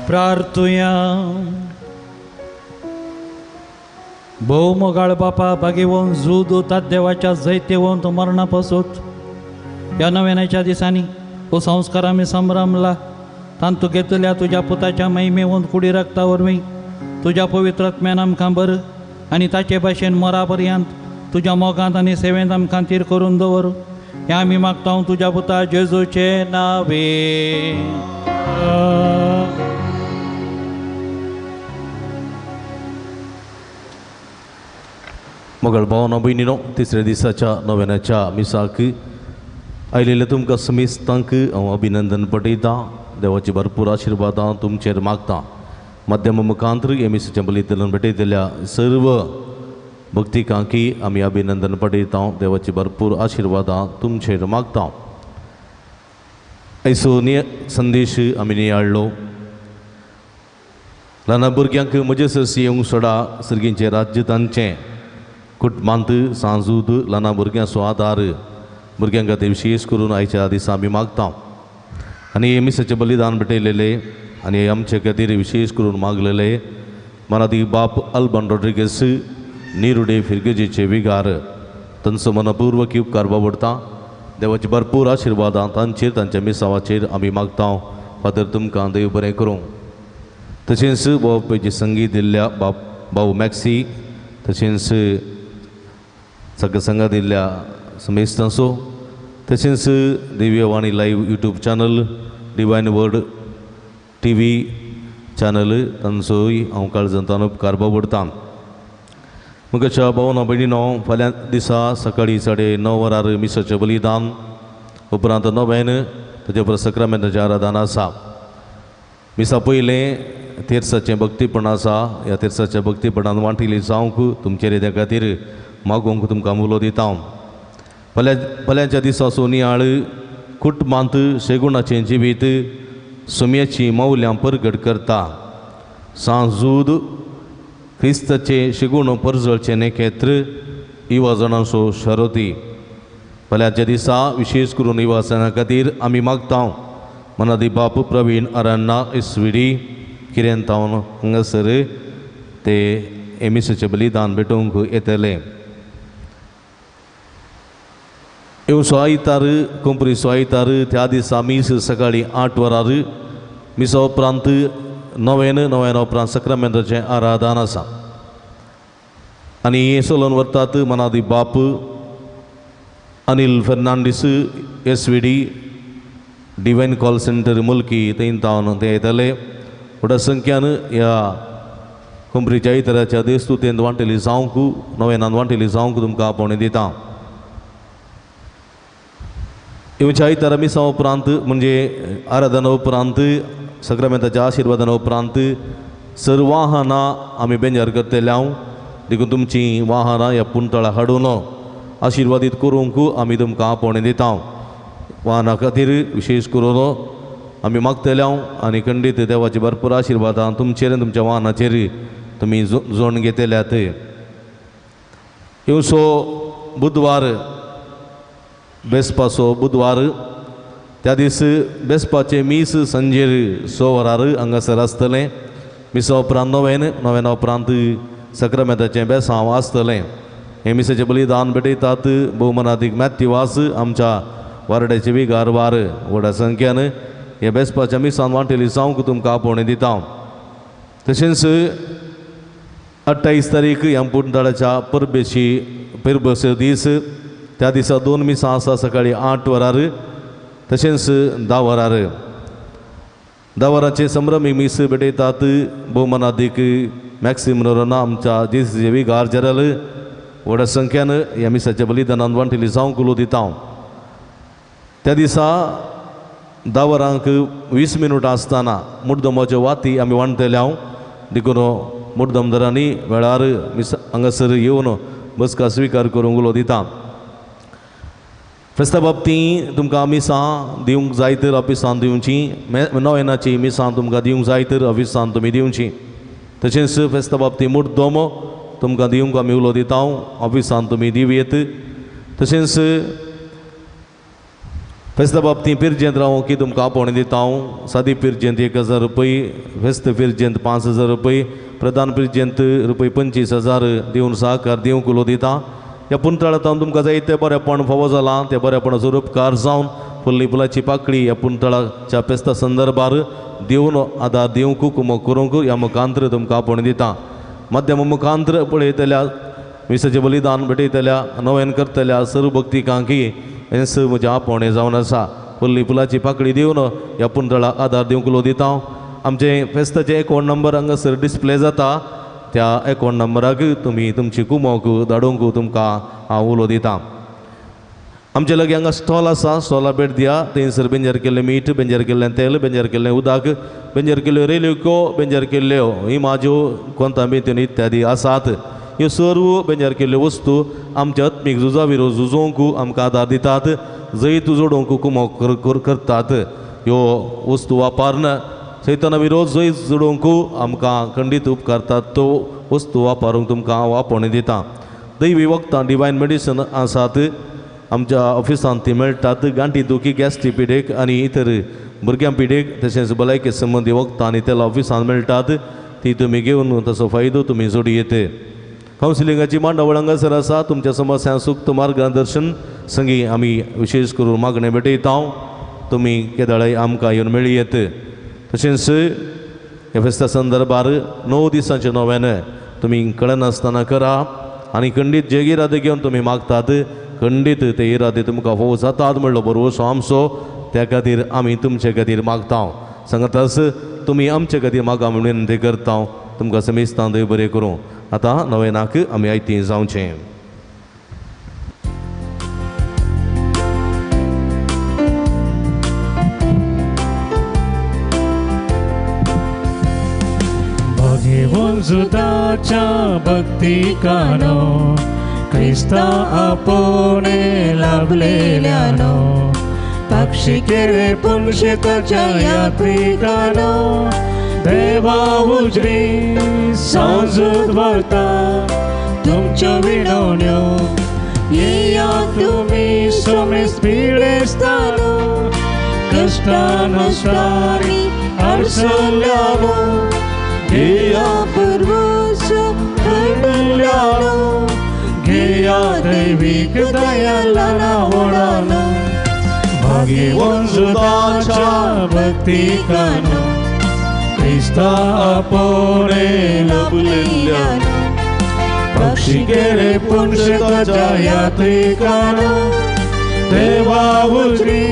प्रार्थुया. भोव मोगाळ बापा बागेवन जूद देवाच्या जैतेवंत मरणा पासूत ह्या नव्याच्या दिसांनी हो संस्कार आमी संभ्रमला तांतू घेतल्या तुज्या पुताच्या महिमेवंत कुडी रक्ता वरवीं तुज्या पवित्र आत्म्यान आमकां बर आनी ताचे भाशेन मरा पर्यंत तुज्या मोगांत आनी सेवेंत आमकां तीर करून दवर. हें आमी मागता तुज्या पुता जेजूचे नावे. मगळ भावना भयणीनो, तिसऱ्या दिसाच्या नव्याच्या मिसाक आयिल्ल्या तुमकां समेस्तांक हांव अभिनंदन पटयतां. देवाची भरपूर आशिर्वादां तुमचेर मागतां. माध्यम मुखांतर हे मिसाच्या बलितल्यान भेटयतल्या सर्व भक्तिकांकी आमी अभिनंदन पटयता. देवाची भरपूर आशिर्वादां तुमचेर मागतां. ऐसो संदेश आमी नियाळ्ळो. ल्हान भुरग्यांक म्हजे सरशी येवंक सोडा, सर्गींचें राज्य तांचें. कुटुंबांत सांजूद ल्हान भुरग्यांचो आदार भुरग्यां खातीर विशेश करून आयच्या दिसा आमी मागता आनी मिसाचें बलिदान भेटयलेले आनी आमचे खातीर विशेश करून मागलेले मराठी बाप अल्बन रॉड्रिगेस निरुडे फिरगेजीचे विगार तांचो मनपूर्वक उपकार बाबडता. देवाचे भरपूर आशिर्वादां तांचेर तांच्या मिसावाचेर आमी मागता. फादर तुमकां देव बरें करूं. तशेंच बाबाचे संगीत दिल्ल्या बाप भाऊ मॅक्सी तशेंच सगळ्या संघा दिल्ल्या समेस्तांचो तशेंच Divyavani live YouTube channel divine word T V channel तांचोय हांव काळजांतल्यान उपकार बाबडता. मुखाच्या भावना भयणीनो फाल्यां दिसा सकाळीं 9:30 वरार मिसाचें बलिदान उपरांत नोवेन ताचे उपरांत सक्रामेंताचें आराधन आसा. मिसा पयलें तेर्साचें भक्तीपण आसा. ह्या तेर्साच्या भक्तीपणान वांटिल्ली जावंक तुमचेर त्या खातीर मागोवंक तुमकां उलो दिता. फाल्यांच्या दिसा सोनियाळ कुटुंबांत शेगुणाचें जिवीत सुम्याचीं मौल्यां परगट करता. सांजूद क्रिस्ताचें शेगुण परजळचें नेखेत्र युवाजणांचो शरती. फाल्यांच्या दिसा विशेश करून युवाजना खातीर आमी मागता. मनादी बाप प्रवीण अरण्णा एसविडी किरेंतावन हांगासर ते एमिसाचें बलिदान भेटोवंक येतले. येवचो आयतार कोंपरीचो आयतार त्या दिसा मीस सकाळीं 8 वरार मिसा उपरांत नोवेन नोवेना उपरांत सक्रामेंताचें आराधन आसा. आनी हें चलोवन व्हरतात मनादी बाप Anil Fernandes S V D divine call centre Mulki थंय ते येतले. व्हडा संख्यान ह्या कोंपरीच्या आयताराच्या देस्तुतेंत वांटेली जावंक नोवेनान वांटेली जावंक तुमकां आपोवणें दिता. येवच्या आयतारा मिसा उपरांत म्हणजे आराधना उपरांत सक्रामेंताच्या आशिर्वादाना उपरांत सर वाहनां आमी बेंजार करतले हांव देखून तुमचीं वाहनां ह्या पुंतळा हाडून आशिर्वादीत करूंक आमी तुमकां आपोवणें दिता. वाहनां खातीर विशेश करून आमी मागतले हांव आनी खंडीत देवाची भरपूर आशिर्वादां तुमचेर आनी तुमच्या वाहनाचेर तुमी जोड घेतल्यात. येवचो बुधवार बेसपाचो बुधवार त्या दीस बेसपाचें मीस सांजेर 6 वरार हांगासर आसतलें. मिसा उपरांत नोवेन नोवेना उपरांत सक्रामेंताचें बेसांव आसतलें. हें मिसाचें बलिदान भेटयतात भोवमनादीक मॅथ्यू आमच्या वारड्याचे विगार वार व्हडा संख्यान ह्या बेसपाच्या मिसान वांटेली जावंक तुमकां आपोवणें दिता. तशेंच 28 तारीख ह्या पुंतळाच्या परबेची परबेचो दीस त्या दिसा 2 मिसां आसा सकाळीं 8 वरार तशेंच 10 वरार. 10 वरांचे संभ्रमी मीस भेटयतात भोवमनादीक मॅक्सिम नोरोना आमच्या जेसीचे विगार जनरल व्हडा संख्यान ह्या मिसाच्या बलिदानान वांटेली जावंक उलो दिता. त्या दिसा 10 वरांक 20 मिनटां आसतना मुड्डमाच्यो वाती आमी वांटतले हांव देखून मुड्डमदारांनी वेळार मिस हांगासर येवन बसका स्विकार करूंक उलो दिता. फेस्ता बाबतींत तुमकां मिसां दिवंक जाय तर ऑफिसान दिवची नोवेनाची मिसां तुमकां दिवंक जाय तर ऑफिसान तुमी दिवची. तशेंच फेस्ता बाबतींत मुड्डम तुमकां दिवंक आमी उलो दिता ऑफिसान तुमी दिवयेत. तशेंच फेस्ता बाबतींत पिरजेंत रावूं की तुमकां आपोवणें दिता. सादी पिरजेंत 1000 रुपये फेस्त पिरजेंत 5000 रुपये प्रधान पिरजेंत रुपये 25000 दिवन सहकार दिवंक उलो दिता. ह्या पुंतळांत तुमकां जाय तें बरेपण फावो जालां तें बरेपणाचो उपकार जावन फुल्ली फुलाची पाकळी ह्या पुंतळाच्या फेस्ता संदर्भार दिवन आदार दिवंक कुमक करूंक ह्या मुखांत्र तुमकां आपोवणें दिता. माध्यम मुखांत्र पळयतल्या मिसाचें बलिदान भेटयतल्या नोवेन करतल्या सर्व भक्तिकांकी हेंच म्हजें आपोवणें जावन आसा. फुल्ली फुलाची पाकळी दिवन ह्या पुंतळाक आदार दिवंक उलो दिता. आमचें फेस्ताचें अकावंट नंबर हांगासर डिस्प्ले जाता त्या अकावंट नंबराक तुमी तुमची कुमोक धाडूंक तुमकां हांव उलो दिता. आमचे लागीं हांगा स्टॉल आसा स्टॉला भेट दिया. थंयसर बेंजर केल्लें मीठ बेंजर केल्लें तेल बेंजर केल्लें उदक बेंजर केल्ल्यो रेल्यो बेंजर केल्ल्यो इमाज्यो कोंतांबी इत्यादी आसात. ह्यो सर्व बेंजर केल्ल्यो वस्तू आमच्या आत्मीक झुजा विरोध झुजोवंक आमकां आदार दितात जैत जोडोवंक कुमोक करतात. ह्यो वस्तू वापरन सैताना विरोध जैत जोडोवंक आमकां खंडीत उपकारतात तो वस्तू वापरूंक तुमकां हांव आपोवणें दिता. दैवी वखदां डिवायन मेडिसन आसात. आमच्या ऑफिसांत ती मेळटात. गांठी दुखी, गॅस्ट्री पिडेक आनी इतर भुरग्यां पिडेक तशेंच भलायके संबंदी वखदां आनी तेलां ऑफिसांत मेळटात, ती तुमी घेवन तसो फायदो तुमी जोडयेत. कावन्सिलिंगाची मांडावळ हांगासर आसा. तुमच्या समस्या सुक्त मार्गदर्शन संगी आमी विशेश करून मागणें भेटयता. तुमी केदळाय आमकां येवन मेळयेत. तशेंच ह्या फेस्ता संदर्भार 9 दिसांचें नव्यान तुमी कळनासतना करा आनी खंडीत जे इरादे घेवन तुमी मागतात खंडीत ते इरादे तुमकां फोव जातात म्हणलो बरोसो आमचो, त्या खातीर आमी तुमचे खातीर मागता. सांगतास तुमी आमचे खातीर मागा म्हणून विनंती करता. तुमकां समेस्तां देव बरें करूं. आतां नवेनाक आमी आयती जावचें. जुदाच्या भक्तिकानो क्रिस्ता आपोणे लाभलेल्यानो पक्षी केरे पुंशेताच्या यात्रिकानो देवा उजरी सांजूत व्हरता तुमच्यो विणवण्यो येया तुमी समेस्त पिडेस्तानो कश्टान नश्टांनी अडचल्यानो घेया पुर्वस घडल्यानो घेया दैवीक दयाला ओढानो भाग्यवंत जुदाच्या भक्तिकानो क्रिस्ता आपोणे लाभलेल्यानो पक्षी केरे पुंशेताच्या यात्रिकानो देवा उजरी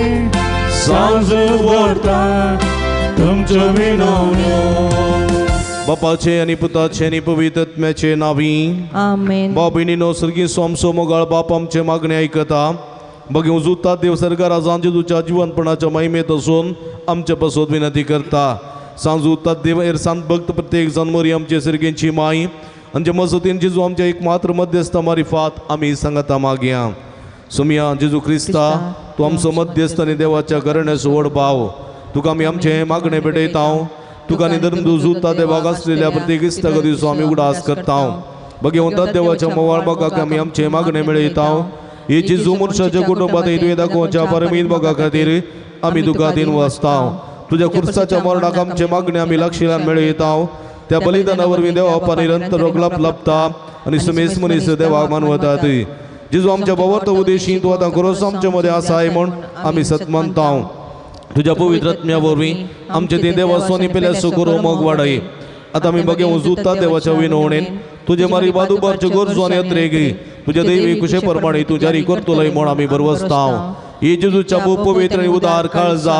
सांजूत व्हरता तुमच्यो विनवण्यो. बापाचे आनी पुताचे आनी पवित्र आत्म्याचे नांवी आमेन. बाप भयणीनो, सर्गी स्वामसो मोगाळ बाप आमचे मागणे आयकता. बगे उजुता देव सरकारा सांजेच्या जिवनपणाच्या महिमेत असून आमचे पासत विनंती करता. सांजुता देव एर सांत भक्त प्रत्येक जनमरी आमचे सर्गेंची माई आमचे मजतीन जेजू आमच्या एक मात्र मध्यस्थ मारिफात आमी सांगता मागया. सुमिया जेजू क्रिस्ता, तूं आमचो मध्यस्थ आनी देवाच्या घराण्याचो व्हड भाव, तुका आमी आमचें मागणें भेटयता. तुका आनी धर्म जुता देवाक आसलेल्या प्रत्येक इश्टागतीचो दिवचो आमी उगडास करता. भगवंता देवाच्या मोवाळ मोगाक आमी आमचें मागणें मेळयता. हे जेजू मनशाच्या कुटुंबात तुवें दाखोवच्या परमीत मोगा खातीर आमी तुका दिन वाचता. तुज्या खुर्साच्या मरणाक आमचें मागणें आमी लक्षिल्यान मेळयता. त्या बलिदाना वरवीं देवा बापा निरंतर रोगलाप लाभता आनी सुमेस मनीस देवाक मानवतात. जेजू आमच्या भावार्थ उद्देशी तूं आतां खरोच आमचे मदें आसाय म्हूण आमी सत मानता. तुज्या पवित्र आत्म्या वरवीं आमचे ते देवा सोनी पेल्यासो करूं मोग वाडय. आतां आमी बगे उजुता देवाच्या विनवणेन तुजे मारी बादुबारच्यो गरजो आनी अत्रेग तुज्या दैवी कुशे प्रमाणे तूं जारी करतलोय म्हूण आमी भरवसता. हे जेजूच्या पवित्र आनी उदार काळजा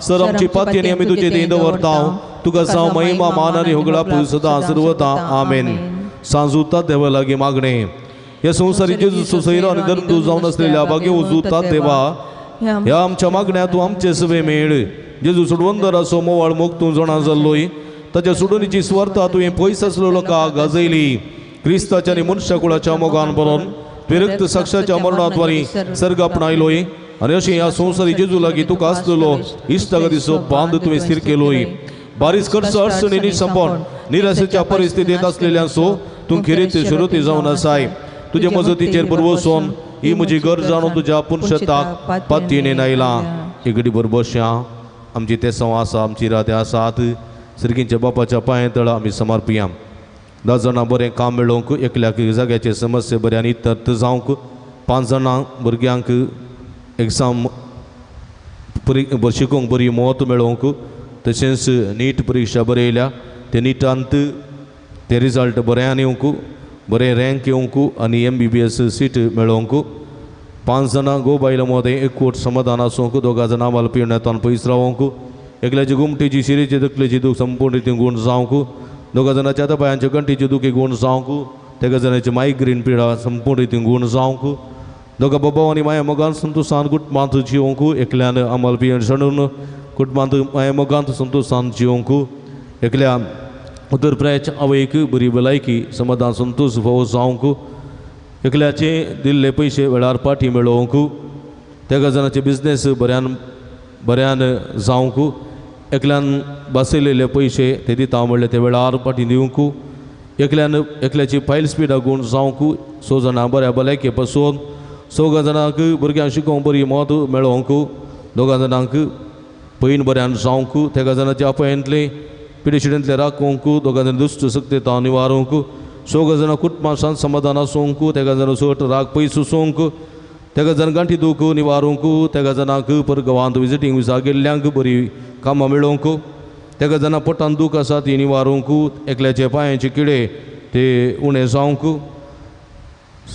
सर आमची पातयेनी आमी तुजे थंय दवरता. तुका जावं महिमा मान आनी होगळाप सदां सर्वता. आमेन. सांजुता देवा लागीं मागणें. ह्या संवसारी जेजूचो सोयरो आनी धर्मदूत जावन आसलेल्या बागे उजुता देवा, ह्या आमच्या मागण्या तूं आमचे सवे मेळ. जेजू सोडवंदराचो मोवाळ मोग तूं जाणा जाल्लोय, ताच्या सोडवणीची सुवार्ता तुवें पयस आसलो लोकांक गाजयली. क्रिस्ताच्या आनी मनशाकुळाच्या मोगान बरोवन तुवें रक्त साक्षाच्या मरणाद्वारी सर्ग आपणायलोय आनी अशें ह्या संवसारी जेजू लागीं तुका आसलेलो इश्टागतीचो बांद तुवें स्थीर केलोय. बारीस खर्च अडचणींनी संपोवन निराशेच्या परिस्थितींत आसलेल्यांचो तूं खेरीत शिरोती जावन आसाय. तुजे मजतीचेर बरवसून ही म्हजी गरज जाणून तुज्या पुनशताक पातयेन आयलां. एक घडी बसया. आमची तेसांव आसा, आमची इरादे आसात. सर्गींच्या बापाच्या पांया तळा आमी समर्पया. 10 जाणां बरें काम मेळोवंक, एकल्याक जाग्याचे समस्या बऱ्यान इत्यर्थ जावंक, 5 जाणां भुरग्यांक एग्जाम शिकूंक बरी मत मेळोवंक, तशेंच नीट परिक्षा बरयल्या ते निटांत ते रिजल्ट बऱ्यान येवंक, बरें रँक येवंक आनी MBBS seat मेळोवंक, 5 जाणां घोव बायलां मदें एकवट समाधान आसूंक, 2 जाणां मालपिण्यातान पयस रावोंक, एकल्याची गुमटेची शिरेची तकलेची दूख संपूर्ण रितीन गूण जावंक, 2 जाणांच्या हाता पांयांच्या कंठीची दुखी गूण जावंक, 3 जाणांची मायग्रेन पिडा संपूर्ण रितीन गूण जावंक, 2 बाबा आनी माया मोगान संतोशान कुटुंबांत जिवंक, एकल्यान आमल पियण सणून कुटुंबांत माया मोगांत संतोशान जिवंक, एकल्या उदरप्रायाच्या आवयक बरी भलायकी समाधान संतोश फावो जावंक, एकल्याचे दिल्ले पयशे वेळार पाठी मेळोवंक, 3 जाणांचे बिजनेस बऱ्यान बऱ्यान जावंक, एकल्यान बसयलेले पयशे ते दिता म्हणले ते वेळार पाठी दिवंक, एकल्यान एकल्याची फायल स्पिडा गूण जावंक, 6 जाणां बऱ्या भलायके पासून चौगां जाणांक भुरग्यांक शिकोवंक बरी मत मेळोवंक, दोगां जाणांक पयन बऱ्यान जावंक, तेगा जाणांच्या अपायंतले पिडेशिडेंतले राखोवंक, दोगां जाण दुश्ट शक्तेता निवारूंक, चौगां जाणां कुटुंबां शांत समाधान आसूंक, तेगा जाणां सट राग पयस वचूंक, तेगा जाण गांठी दूख निवारूंक, तेगा जाणांक परगांवांत विजिटींग विसा गेल्ल्यांक बरी कामां मेळोवंक, तेगा जाणां पोटान दूख आसा ती निवारूंक, एकल्याचे पांयांचे किडे ते उणें जावंक,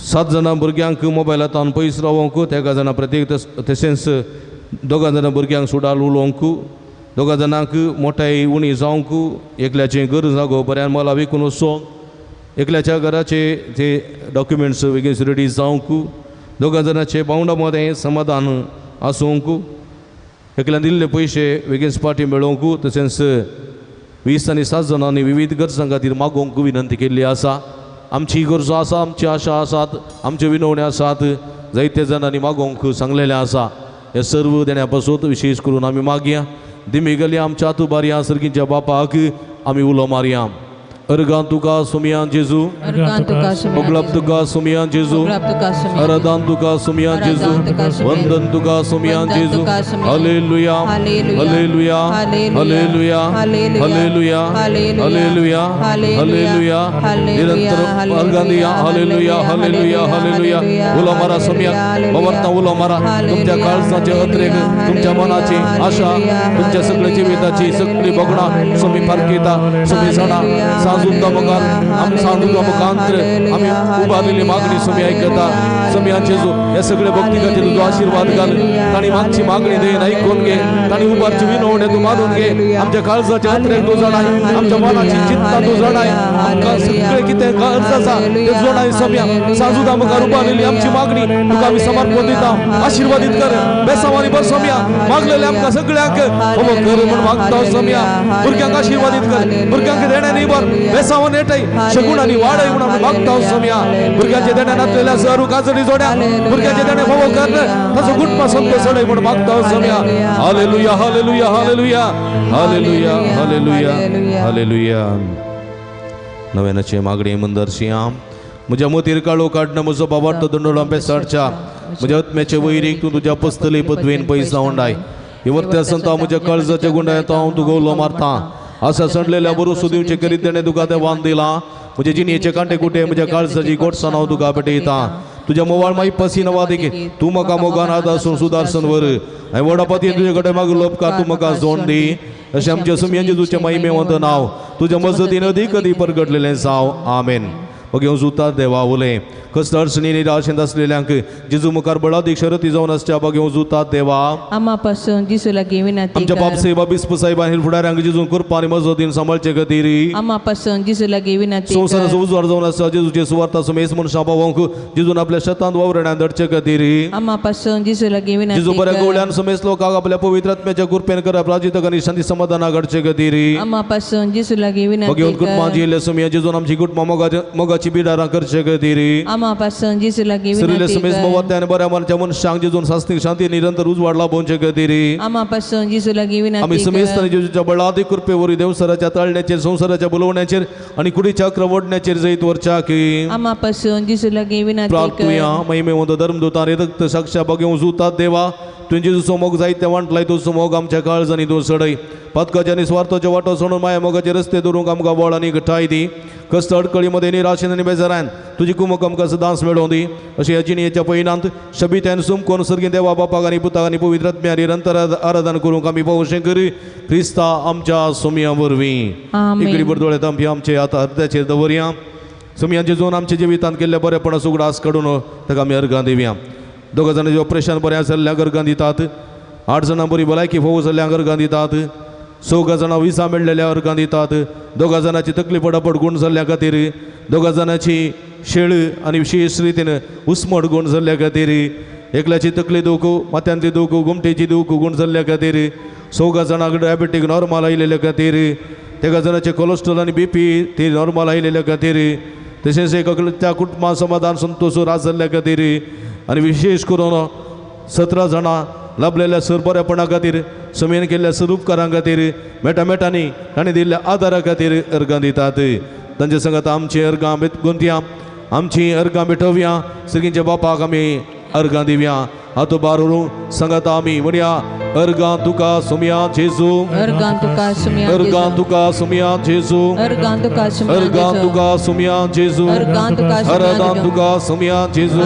7 जाणां भुरग्यांक मोबायलांतल्यान पयस रावोवंक, तेगा जाणां प्रत्येक तशेंच दोगां जाणां भुरग्यांक सुडाल उलोवंक, दोगां जाणांक मोठाय उणी जावंक, एकल्याचें घर जागो बऱ्यान मला विकून वचोंक, एकल्याच्या घराचे ते डॉक्युमेंट्स बेगीन रेडी जावंक, दोगां जाणांचे भावंडा मदें समाधान आसूंक, एकल्यान दिल्ले पयशे बेगीन पाटी मेळोवंक, तशेंच 20 आनी 7 जाणांनी विविध गरजां खातीर मागोवंक विनंती केल्ली आसा. आमची गरजो आसा, आमची आशा आसात, आमच्यो विनवण्यो आसात, जायते जाणांनी मागोवंक सांगलेलें आसा. हे सर्व देण्या पासून विशेश करून आमी मागया. दिमी गली आमच्या तुबारया सर्गीच्या बापाक आमी उलो मारया. अर्गां तुका सुमियान जेजू, मोगलाप तुका सुमियान जेजू, आराधन तुका सुमियान जेजू, वंदन तुका सुमियान जेजू. Hallelujah, hallelujah, hallelujah, hallelujah, hallelujah, hallelujah. निरंतर अर्गां दिया. Hallelujah, hallelujah, hallelujah. उलो मारा सुमिया, बाबा उलो मारा. तुमच्या काळजाचे अत्रेक, तुमच्या मनाची आशा, तुमच्या सगळ्या जिविताची सगळी बगणां सुमी फारकयता, सुमी जाणा. सांजुदा मुखार आमी सांजुदा मुखांतर आमी उबारलेली मागणी सुमी आयकता. सुमयान जेजू हे सगळे भक्ती खातीर तुजो आशिर्वाद घाल. तांणी मागची मागणी देन आयकून घे, तांणी उबारची विनवणी तूं मानून घे. आमच्या काळजाचे अत्रेक तूं जाणाय, आमच्या मनाची चिंता तूं जाणाय, आमकां सगळें कितें गरज आसा तें जाणाय. सुमया सांजुदा मुखार उबारलेली आमची मागणी तुका आमी समर्पण दिता. आशिर्वादीत कर, बेसावानी भर सुमया. मागलेले आमकां सगळ्यांक हो कर म्हूण मागता सुमया. भुरग्यांक आशिर्वादीत कर, भुरग्यांक देण्यानी भर, बेसावन येताय शगुण आनी वाडय म्हूण आमी मागता सुमया. भुरग्यांचे देण्या नातलेल्या सरू काजडी जोड्या, भुरग्यांचे देणे फावो कर, ताचो गुटपा संतोष सडय म्हूण मागता Somaiya. Hallelujah, hallelujah, hallelujah, hallelujah, hallelujah, hallelujah. नव्यानाचे मागणी मंदरशिया. म्हज्या मतीर काळो काडणं म्हजो बाबार्थ दंडोळा बेसाडच्या म्हज्या आत्म्याचे वैरीक तूं तुज्या पस्तली पदवेन पयसावंडाय. इवर्त्या संता म्हज्या काळजाच्या गुंडायता हांव तुका उलो मारता. आसा सणलेल्या बरोसो दिवचे करीत तेणें तुका तें वान दिलां. म्हजे जिणेचे कांटे कुटे म्हज्या काळजाची गोडसाण हांव तुका पेटयता. तुज्या मोवाळ माई पसीन वादिके तूं म्हाका मोगान आदासून सुदारसन वर. आनी वडापाती तुजे कडेन मागलो उपकार तूं म्हाका जोड दी. अशें आमच्या सुमयान जेजूचें महिमेवंत नांव तुज्या मजतीन अदीक अदीक परगटलेलें जावं. आमेन. मग येवन जुता देवा उलय कसलो अडचणी निराशेंत आसलेल्यांक जेजू मुखार बळादीक शरती जावन आसच्या बाग येवन जुतात देवा. आमा पासून जेजू लागीं विनंती आमच्या बाप साहेबा बिस्प साहेबां फुडाऱ्यांक जेजून कृपा आनी मजतीन सांबाळचे खातीर आमा पासून जेजू लागीं विनंती. संवसाराचो उजवाड जावन आसता जेजूचे सुवार्था सुमेस मनशां पावोवंक जेजून आपल्या शेतांत वावरण्यान धाडचे खातीर आमा पासून जेजू लागीं विनंती. जेजू बऱ्या गवळ्यान सुमेस लोकांक आपल्या पवित्र आत्म्याच्या कृपेन करप राजितक आनी शांती समाधाना घडचे खातीर आमा पासून जेजू लागीं विनंती. मग येवन कुटुंबां जियेल्ले सुमया जेजून आमची कुटुंबां मोगाची बिडारां करचे खातीर आमा पासून जेजू लागीं सरिल्ले विनंती. सुमेस मोवात्या आनी बऱ्या मनाच्या मनशांक जेजून सास्तीक शांती निरंतर उजवाड लाभोवचे खातीर आमा पासून जेजू लागीं आमी विनंती. समेस्त आनी जेजूच्या बळादीक कृपे वरवीं देवसराच्या ताळण्याचेर संवसाराच्या बोलवण्याचेर आनी कुडीच्या अक्र ओडण्याचेर जैत वरच्या की आमा पासून जेजू लागीं विनंती. प्रार्थुया. महिमेवंत धर्मदूतां रक्त साक्षा बघेवन जुतात देवा. तुवें जेजूचो मोग जायते वांटलाय तुजो मोग आमच्या काळजांनी तूं सडय. पातकाच्या आनी स्वार्थाचे वाटो सोडून माया मोगाचे रस्ते धरूंक आमकां बळ आनी घटाय दी. कश्ट अडकळीमध्ये निराशेन आनी बेजारान तुजी कुमक आमकां सदांच मेळोवं दी. अशें ह्या जिणेच्या पयनांत शबित्यान सुमकोन सर्गीं देवा बापाक आनी पुताक आनी पवित्र आत्म्या निरंतर आराधन करूंक आमी पावोवचें करी क्रिस्ता आमच्या सोमया वरवीं. इकडे बरदोळे तांबी आमचे आतां अर्द्याचेर दवरया. सोमयांचे जोन आमच्या जिवितांत केल्ल्या बरेपणाचो उगडास काडून ताका आमी अर्गां दिवया. दोगां जाणांचें ऑपरेशन बरें जाल्ल्यांक अर्गां दितात. 8 जाणां बरी भलायकी फोव जाल्ल्यांक अर्गां दितात. 4 जाणां विजा मेळ्ळेल्या अर्गां दितात. 2 जाणांची तकली पडापड गूण जाल्ल्या खातीर, 2 जाणांची शेळ आनी विशेश रितीन उस्मट गूण जाल्ल्या खातीर, एकल्याची तकली दूख, माथ्यांतली दूख, गोमटेची दूख गूण जाल्ल्या खातीर, 4 जाणांक डायबेटीक नॉर्मल आयिल्ल्या खातीर, 3 जाणांचे कोलेस्ट्रॉल आनी बीपी ती नॉर्मल आयिल्ल्या खातीर, तशेंच एक त्या कुटुंबा समाधान संतोष राज जाल्ल्या खातीर आनी विशेश करून 17 जाणां लाभलेल्या सर बरेपणा खातीर, समेन केल्ल्या सर उपकारां खातीर, मेटा मेटांनी तांणी दिल्ल्या आदारा खातीर अर्गां दितात. तांचे संगत आमची अर्गां गुंतया, आमची अर्गां भेटोवया. सर्गींच्या बापाक आमी अर्गां दिवया हातो बारून सांगाता आमी म्हणया अर्गां तुका सुमया जेजू अर्गां तुका सुमया अर्गां तुका सुमया जेजू अर्गां तुका सुमया अर्गां तुका सुमया जेजू अर्गां तुका अर्गां तुका सुमया जेजू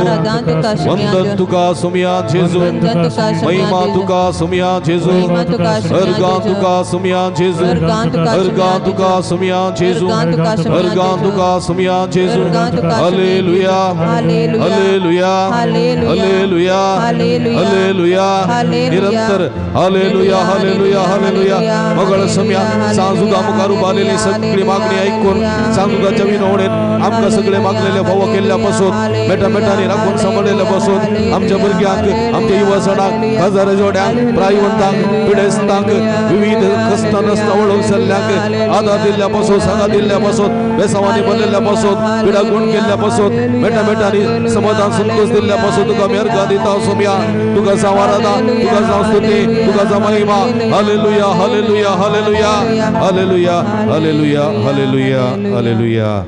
वंदन तुका सुमया जेजू महिमा तुका सुमया जेजू अर्गां तुका सुमया जेजू अर्गां तुका सुमया जेजू अर्गां तुका सुमया जेजू hallelujah hallelujah hallelujah hallelujah निरंतर हालेलुया हालेलुया हालेलुया मगळ सम्या सांजुदा मुखार उबारलेली सगळी मागणी ऐकून सांजुदाच्या विनवणेन आमकां सगळे मागलेले फावो केल्ल्या पासून मेटा मेटांनी राखून सांबाळिल्ल्या पासून आमच्या भुरग्यांक आमच्या युवसणांक हजारा जोड्यांक प्रायवंतांक पिडेस्तांक विविध कस्ता नसता वळोवंक जाल्ल्यांक आदार दिल्ल्या पासून सांगा दिल्ल्या पासून बेसावांनी बदलल्या पासून पिडा गुण केल्ल्या पासून मेटा मेटांनी समाधान संतोष दिल्ल्या पासून तुका आमी अर्गां दिता सोम्या तुका जावं आराधना तुका जावं स्तुती तुका जावं महिमा hallelujah hallelujah hallelujah hallelujah hallelujah hallelujah hallelujah.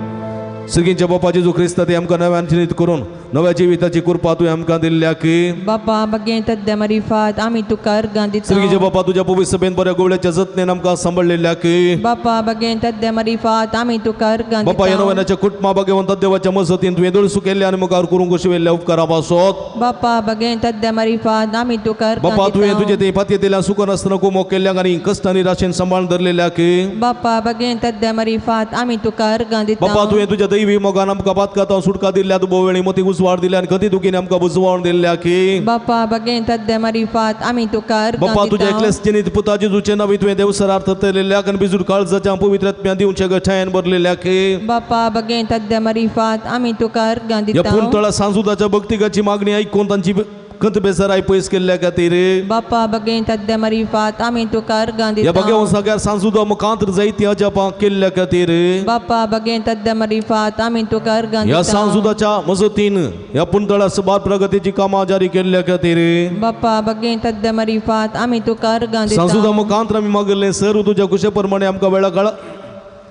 सर्गींच्या बापा जेजू क्रिस्ता ते आमकां नव्यान चिनीत करून नव्या जिविताची कृपा तुवें आमकां दिल्ल्या की बापा बगें तद्या मरिफात आमी तुका अर्गां दिता. सर्गींच्या बापा तुज्या पवित्र सभेन बऱ्या गोवळ्याच्या जतनेन आमकां सांबाळिल्ल्या की बापा बगें तद्या मरिफात आमी तुका अर्गां दिता. बापा ह्या नव्यानाच्या कुटुंबा भाग्यवंत देवाच्या मजतीन तुवें दळसू केल्ल्या आनी मुखार करूंक शिवेल्ल्या उपकारा पासत बापा बगें तद्या मरिफात आमी तुका अर्गां बापा दिता. तुवें तुजे ते पातयेंतल्यान सुखन आसतना कुमोक केल्ल्याक आनी कश्टांनी राशेन सांबाळून धरलेल्या की बापा बगें तद्या मरिफात आमी तुका अर्गां दिता. बापा तुवें तुज्या दैवी मोगान आमकां पातकांत सुटका दिल्ल्या तूं भोव वेळी मतीक उजवाड दिल्या आनी गती दुखीन आमकां बुजवावन दिल्ल्या की बापा बगें तद्या मरिफात आमी तुका अर्गां बापा तुज्या दिता. एकल्याच जिनीत पुता जेजूचें नांव तुवें देवसरार थरयलेल्या आनी बिजूर काळजाच्या पवित्र आत्म्या दिवच्या गठायन भरलेल्या की बापा बगें तद्या मरिफात आमी तुका अर्गां ह्या दिता. पुंतळा सांजुदाच्या भक्तिकाची मागणी ऐकून तांची खंत बेजाराय पयस केल्ल्या खातीर बापा बगें तद्या मरिफात आमी तुका अर्गां ह्या दिता. भगवान सगळ्या सांजुदा मुखांत जायती अजापां केल्ल्या खातीर बापा बगें तद्या मरिफात आमी तुका अर्गां ह्या दिता. सांजुदाच्या मजतीन ह्या पुंतळा सभार प्रगतीची कामां जारी केल्ल्या खातीर बापा बगें तद्या मरिफात आमी तुका अर्गां दिता. सांजुदा मुखांत आमी मागिल्लें सर्व तुज्या कुशे प्रमाणे आमकां वेळा काळ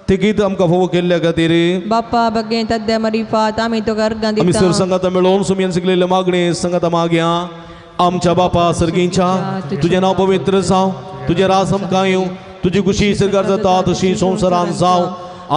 तिगीत आमकां फावो केल्ल्या खातीर बापा बगें तद्या मरिफात आमी तुका अर्गां आमी सर दिता. संगाता मेळोवन सुमयन शिकलेले मागणे संगाता मागया. आमच्या बापा सर्गींच्या तुजें नांव पवित्र जावं, तुजें राज आमकां येवं, तुजी खुशी सरकार जाता तशी संवसारान जावं.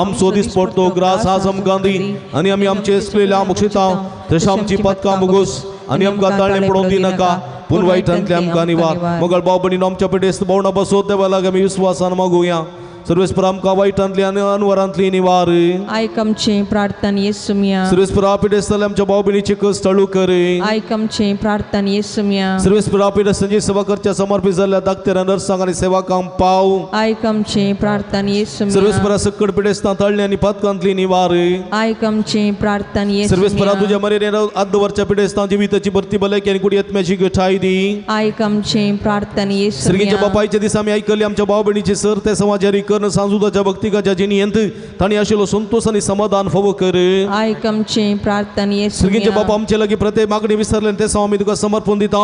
आमचो दिसपडतो ग्रास आज आमकां दी आनी आमी आमचे सगळेल्या मुक्षिता तशें आमची पदकां मुगोस आनी आमकां ताळणें पडोवन दिनाका पूण वायटांतले आमकां निवार. मगळ भाव भयणीनो आमच्या पेटेस्त भोंवणा बसोत देवा लागीं आमी विस्वासान मागुया. सर्वेस्पर आमकां वायटांतली आनी अनवरांतली निवार. आयक आमचें प्रार्थना येसुम्या. सर्वेस्पर पिडेस्ताले आमच्या भाव भयणीची कस टाळू कर. आयक आमचें प्रार्थना येसुम्या. सर्वेस्पर पिडेस्तांची सेवा करच्या समर्पित जाल्ल्या डाक्टर नर्सांक आनी सेवकांक पाव. आयक आमचें प्रार्थना येसुम्या. सर्वेस्परा सकट पिडेस्तां तळणी आनी पातकांतली निवार. आयक आमचें प्रार्थना येसुम्या. सर्वेस्परा तुज्या मरेन आदवरच्या पिडेस्तां जिविताची भरती भलायकी आनी कुडयेत्म्याची गठाय दी. आयक आमचें प्रार्थना येसुम्या. सर्गीच्या बापायच्या दिसा आमी आयकली आमच्या भाव भयणीची सर ते समाजारी सांजुदाच्या भक्तिकाच्या जिणेंत तांणी आशिल्लो संतोष आनी समाधान फावो कर. आयक आमचें प्रार्थना येसुम्या. सर्गीच्या बापा आमचे लागीं प्रत्येक मागणी विसरले ते साव आमी तुका समर्पण दिता.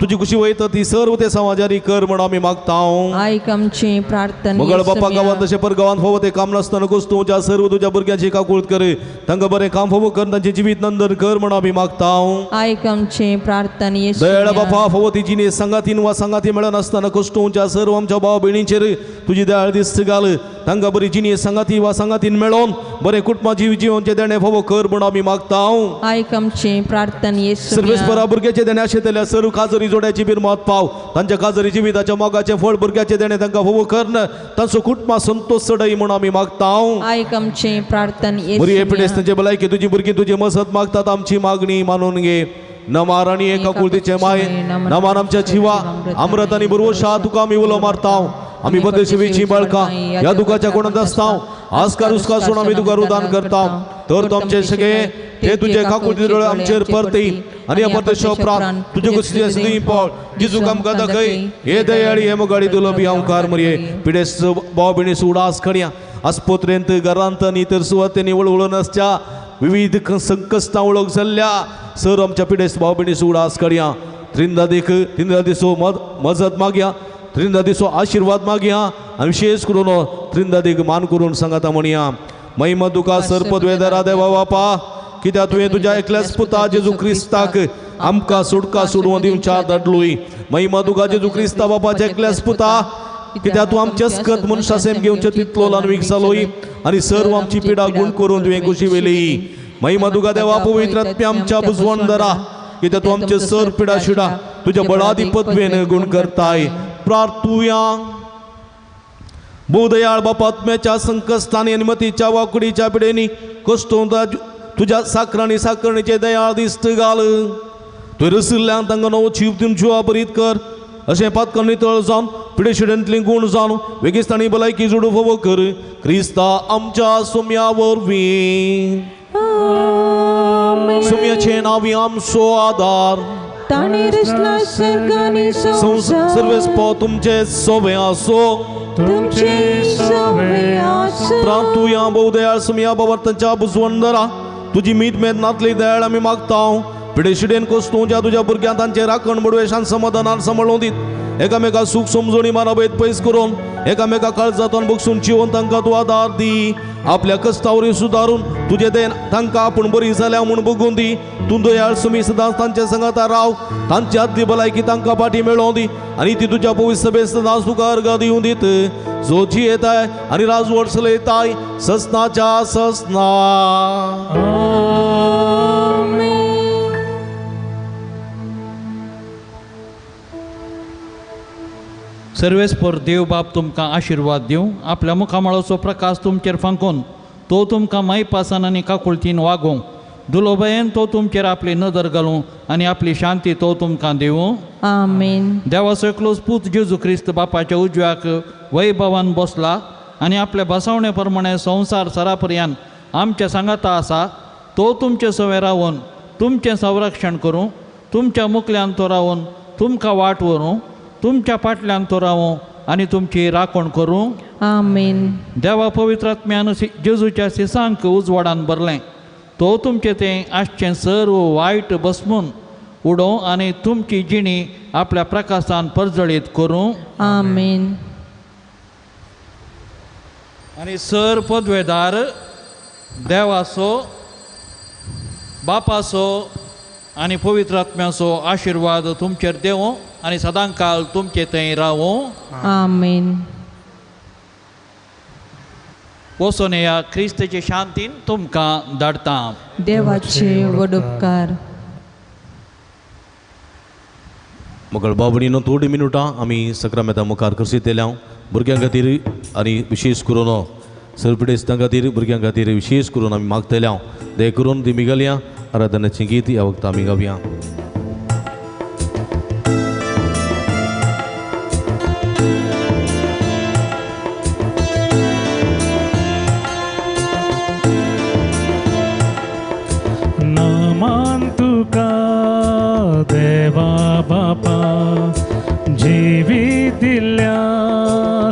तुजी खुशी वयता ती सर्व ते समाजारी कर म्हण आमी मागता. आयक आमचें प्रार्थना मगळ बापा गांवांत तशें पर गांवांत फावो तें काम नासतना नकोस तूं ज्या सर्व तुज्या भुरग्यांची काकूळत कर, तांकां बरें काम फावो कर, तांचें जिवीत नंदन कर म्हण आमी मागता. आयक आमचें प्रार्थना येसुम्या. दयाळ बापा फावो ती जिणे सांगातीन वा सांगाती मेळनासतना नकोस तूं ज्या सर्व आमच्या भाव भयणींचेर तुजी दयाळ दिस्त घाल, तांकां बरी जिणे सांगाती वा सांगातीन मेळोवन बरें कुटुंबा जीव जिवनचें देणें फावो कर म्हण आमी मागता. आयक आमचें प्रार्थना येसुम्या. सर्वेस्परा भुरग्याचें देणें आशिल्ल्या सर्व काजरी जोड्याची बिरमत पाव, तांच्या काजरी जिविताच्या मोगाचें फळ भुरग्याचें देणें तांकां फावो कर, तांचो कुटुंबा संतोष चडय म्हण आमी मागता. आयक आमचें प्रार्थना येसुम्या. बरी हे पिडेस्तांचे भलायकी तुजी भुरगीं तुजी मजत मागतात, आमची मागणी मानून घे. नमार आनी एका कुळतीचे माय नमार आमच्या जिवा अमृत आनी बुरवशा तुका आमी उलो मारता. आमी बदशेवीची बाळकां ह्या दुखाच्या कोणांत आसता आजकार उसकार सोड आमी तुका रुदान करता. तर तूं आमचे सगळे ते तुजे काकुळती दोळे आमचेर परती आनी ह्या परदेशा उपरांत तुजे कुशीचे पावल जेजूक आमकां दाखय. हे दयाळी हे मोगाळी दुलबी हांवकार मरये पिडेस्त भाव भयणी उडास खणया आस्पत्रेंत घरांत आनी इतर सुवातेंनी वळवळून आसच्या विविध संकश्टां वळख जाल्ल्या सर आमच्या पिडेस्त भाव भयणी उडास खणया. त्रिंदा देख त्रिंदा दिसो मजत मागया, त्रिंदा दिसो आशिर्वाद मागया आनी विशेष करून त्रिंदा देख मान करून सांगाता म्हणया. महिमा तुका सर्पद वेदरा देवा बापा, कित्याक तुवें तुज्या एकल्याच पुता जेजू क्रिस्ताक आमकां सुटका सोडून दिवच्या धाडलोय. महिमा तुका जेजू क्रिस्ता बापाच्या एकल्याच पुता, कित्याक तूं आमच्या स्कत मनशा सेम घेवचे तितलो ल्हानवीक जालोय आनी सर्व आमची पिडा गुण करून तुवें कुशी वेली. महिमा तुका देवा पवित्र आत्म्या आमच्या बुजवण दरा, कित्याक तूं आमचे सर पिडा शिडा तुज्या बळादी पदवेन गुण करताय. प्रार्थुया. भोवदयाळ बापा, आत्म्याच्या संकश्टांनी आनी मतीच्या वाकुडीच्या पिडेनी कश्टोवन तुज्या साकरांनी साकरणीचे दयाळ दिस्त घाल. तुवें रसिल्ल्यान तांकां नवो जीव दिवन जिवा बरीत कर, अशें पातकां नितळ जावन पिडेशिडेंतली गूण जावन वेगेस्तांनी भलायकी जोडू फावो कर, क्रिस्ता आमच्या सोम्या वरवीं. सोम्याचें नांव आमचो आदार, ताणें रचला सर्ग आनी संवसार. सर्वेस्पो तुमचे सोवे आसो, तुमचे सोवे आसो. प्रार्थुया. भोवदयाळ सोम्या बाबा तांच्या बुजवण दरा, तुजी मीत मेद नातली दयाळ आमी मागता. पिडेशिडेन कोस्तूंच्या तुज्या भुरग्यांक तांचे राखण बडवेशान समाधानान सांबाळून दीत, एकामेका सूख समजणी माराबेत पयस करून एकामेका काळजांतून बगसून जिवन तांकां तूं आदार दी. आपल्या कश्टावरी सुदारून तुजे देन तांकां आपूण बरी जाल्या म्हूण बगून दी. तूं दयाळ सुमी सदांच तांचे संगाता राव, तांची आदली भलायकी तांकां फाटी मेळोवन दी आनी ती तुज्या पवित्र सभेत सदांच तुका अर्गां दिवं दीत, जो जियेताय आनी राजवट चलयताय ससनाच्या ससना. सर्वेस्पर देव बाप तुमकां आशिर्वाद दिवं, आपल्या मुखामळाचो प्रकाश तुमचेर फांकून तो तुमकां मायपासान आनी काकुळतीन वागोवं, दुलोबयेन तो तुमचेर आपली नदर घालूं आनी आपली शांती तो तुमकां दिवं. आमेन. देवाचो एकलोच पूत जेजू क्रिस्त बापाच्या उजव्याक वैभवान बसला आनी आपल्या बसावणे प्रमाणे संवसार सरापर्यान आमच्या सांगाता आसा, तो तुमचे सवें रावन तुमचें संरक्षण करूं, तुमच्या मुखल्यान तो रावन तुमकां वाट व्हरूं, तुमच्या फाटल्यान तो रावूं आनी तुमची राखण करूं. आमेन. देवा पवित्र आत्म्यान जेजूच्या सिसांक उजवाडान भरलें, तो तुमचें तें आसचें सर्व वायट बसमून उडोवं आनी तुमची जिणी आपल्या प्रकाशान परजळीत करूं. आमेन. आनी सर पदवेदार देवाचो बापाचो आनी पवित्र आत्म्याचो आशिर्वाद तुमचेर देवूं आनी सदांकाल तुमचे थंय रावूं. आमेन. वचून ह्या क्रिस्ताचे शांतीन तुमकां धाडटा. देवाचे व्हड उपकार. मगळ बाबणीनो थोडी मिनुटां आमी सक्रामेता मुखार करसितल्या भुरग्यां खातीर आनी विशेष करून सरपिडेस्तां खातीर भुरग्यां खातीर विशेष करून आमी मागतल्या, दे करून ती मिगलया आराधनाचें गीत ह्या वखता आमी गावया. नामान तुका देवा बापा जिवी दिल्या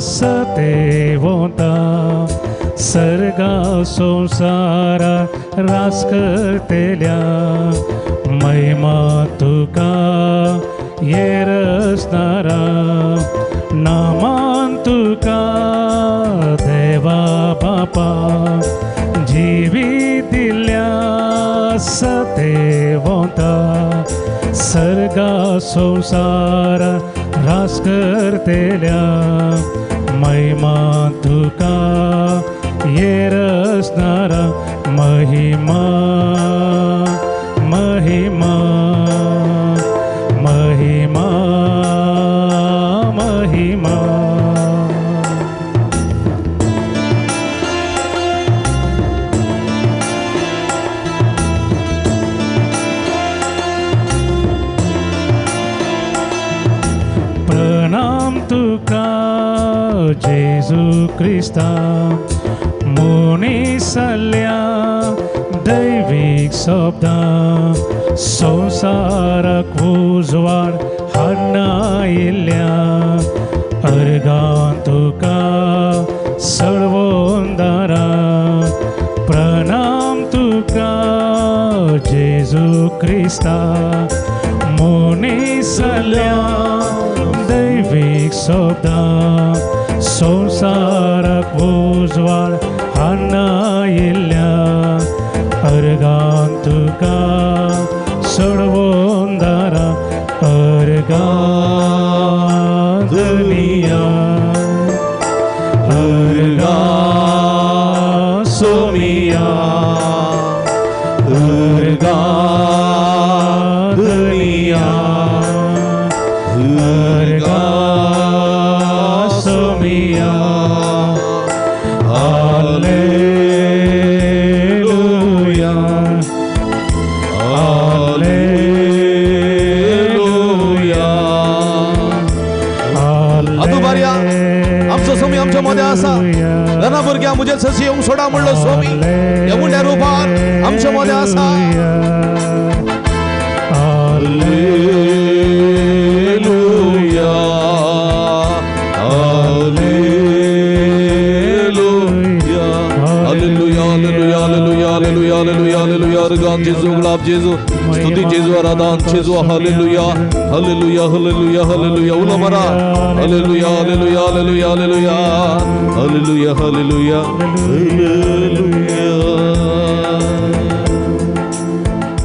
सतेवता, सर्गा संसारा रास करतेल्या, महिमा तुका येरसनारा. नामान तुका देवा बापा जिवी दिल्या सतेवता, सर्गा संसारा रास करतेल्या, महिमा तुका येरसनारा. महिमा महिमा महिमा महिमा. प्रणाम तुका जेजू क्रिस्ता, मुनिसल्या दैवीक शब्दां, संवसाराक उजवाड हाडना इल्ल्या, अर्गां तुका सळवंदारा. प्रणाम तुका जेजू क्रिस्ता, मुनिसल्या दैवीक शब्दां, संवसाराक उजवाड हाडना इल्ल्या, अर्गां तुका सळवंदारा. अर्गा धनिया अर्गा सोमिया अर्गा धनिया अर्गा सोमिया हालेलुया हालेलुया। आदुबारया आमचो स्वामी आमच्या मध्ये आसा ल्हाना भुरग्यां म्हजे सशी येवंक सोडा म्हणलो स्वामी ह्या उंड्या रुपान आमच्या मध्ये आसा। Hallelujah hallelujah hallelujah hallelujah hallelujah hallelujah hallelujah hallelujah. Organ जेजू गुलाब जेजू स्तुति जेजू आराधन जेजू हालेलुया हालेलुया हालेलुया हालेलुया उलो मरा hallelujah hallelujah hallelujah hallelujah hallelujah hallelujah hallelujah.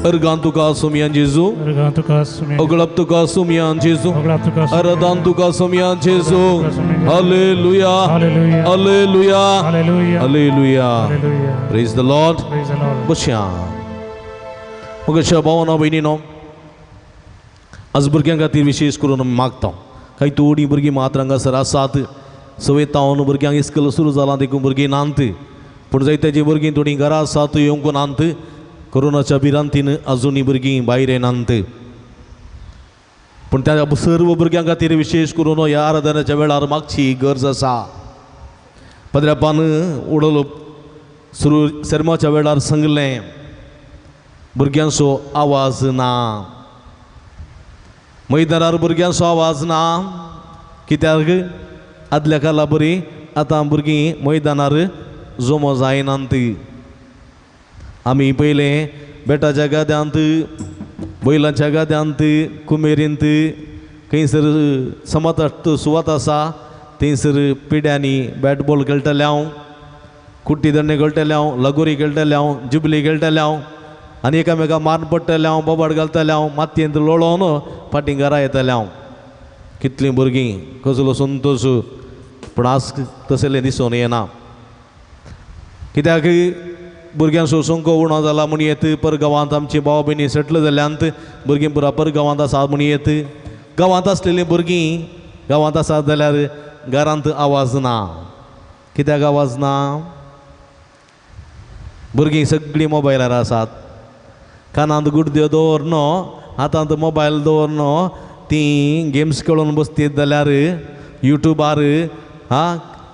Organ तुका सोमियान जेजू अगळप तुका सोमियान जेजू आराधन तुका सोमियान जेजू hallelujah hallelujah hallelujah. Praise the Lord. बसया मगच्या भावना भयणीनो आज भुरग्यां खातीर विशेष करून आमी मागता। कांय थोडीं भुरगीं मात्र हांगासर आसात सवय तावन भुरग्यांक इस्कल सुरू जालां देखून भुरगीं नात पूण जायते जीं भुरगीं थोडीं घरा आसात येवंक नात कोरोनाच्या भिरांतीन अजुनूय भुरगीं भायर येनात। पूण त्या सर्व भुरग्यां खातीर विशेष करून ह्या आराधनाच्या वेळार मागची गरज आसा। पदरापान उडलो सुरू सेर्माच्या वेळार सांगलें भुरग्यांचो आवाज ना मैदानार भुरग्यांचो आवाज ना कित्याक आदल्या काला बरी आतां भुरगीं मैदानार जमो जायनात। आमी पयलें बेटाच्या गाद्यांत बैलांच्या गाद्यांत कुमेरींत खंयसर समत सुवात आसा थंयसर पिड्यांनी बॅट बॉल खेळटले हांव कुट्टी दंडे खेळटले हांव लगोरी खेळटले हांव जुबली खेळटले हांव आनी एकामेका मारून पडटले हांव बोबाड घालतले हांव मातयेंत लोळोन फाटीं घरा येतले हांव। कितलीं भुरगीं कसलो संतोश पूण आज तसलें दिसून येना कित्याक भुरग्यांचो संको उणो जाला म्हूण येत पर गांवांत आमची भाव भयणी सेटल जाल्यांत भुरगीं पुरा पर गांवांत आसा म्हूण येत गांवांत आसलेलीं भुरगीं गांवांत आसात जाल्यार घरांत आवाज ना कित्याक आवाज ना भुरगीं सगळीं मोबायलार आसात कानांत गुडद्यो दवरनो हातांत मोबायल दवरनो तीं गेम्स खेळोन बसतीत जाल्यार युट्यूबार हा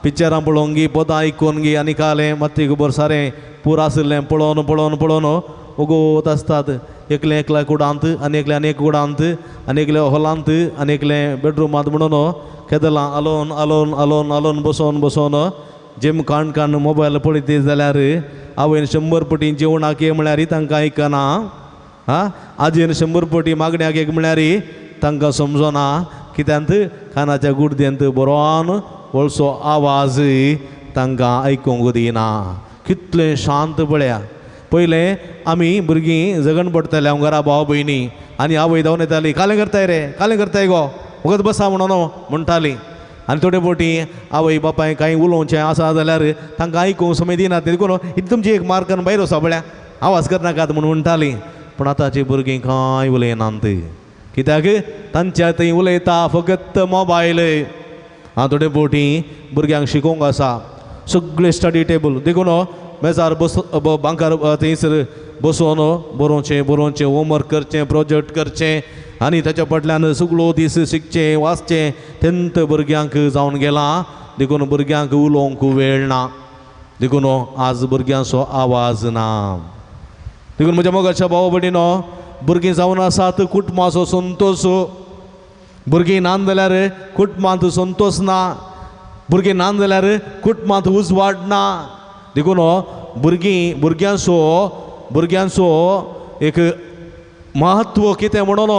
पिक्चरां पळोवंक गी पदां आयकून गी आनी कालें मात्ती खबर सारें पूर आशिल्लें पळोवन पळोवन पळोवन वगोत आसतात एकलें एकल्या कुडांत आनी एकलें आनी एक कुडांत आनी एकलें हॉलांत आनी एकलें बेडरुमांत म्हणून केदलां आलोवन आलोवन आलोवन आलोवन बसोवन बसोवन जेम काण काण मोबायल पळयत जाल्यार आवयन 100 पटी जेवणाक ये म्हळ्यार तांकां आयकना आं आजयेन 100 पटी मागण्याक एक म्हळ्यार तांकां समजना कित्यांत कानाच्या गुडद्यांत बरोवन व्हडसो आवाज तांकां आयकूंक दिना। कितलें शांत पळया पयलें आमी भुरगीं जगण पडटाले हांव घरा भाव भयणी आनी आवय धांवन येताली कालें करताय रे कालें करताय गो वगत बसा म्हणून म्हणटाली आनी थोडे फावटी आवय बापाय कांय उलोवचें आसा जाल्यार तांकां आयकूंक समय दिनात देखून इतली तुमची एक मार्कान भायर वचो पळया आवाज करनाकात म्हूण म्हणटाली। पूण आतांची भुरगीं कांय उलयनात कित्याक तांच्या थंय उलयता फकत मोबायल। आं थोडे फावटी भुरग्यांक शिकोवंक आसा सगळे स्टडी टेबल देखून मेजार बस बांकार थंयसर बसोवन बरोवचें बरोवचें होमवर्क करचें प्रोजेक्ट करचें आनी ताच्या फाटल्यान सगळो दीस शिकचें वाचचें तेंत भुरग्यांक जावन गेलां देखून भुरग्यांक उलोवंक वेळ ना देखून आज भुरग्यांचो आवाज ना। देखून म्हज्या मोगाच्या भाव भयणीनो भुरगीं जावन आसात कुटुंबाचो संतोश भुरगीं ना जाल्यार कुटुंबांत संतोश ना भुरगीं ना जाल्यार कुटुंबांत उजवाड ना। देखून भुरगीं भुरग्यांचो भुरग्यांचो एक महत्व कितें म्हणून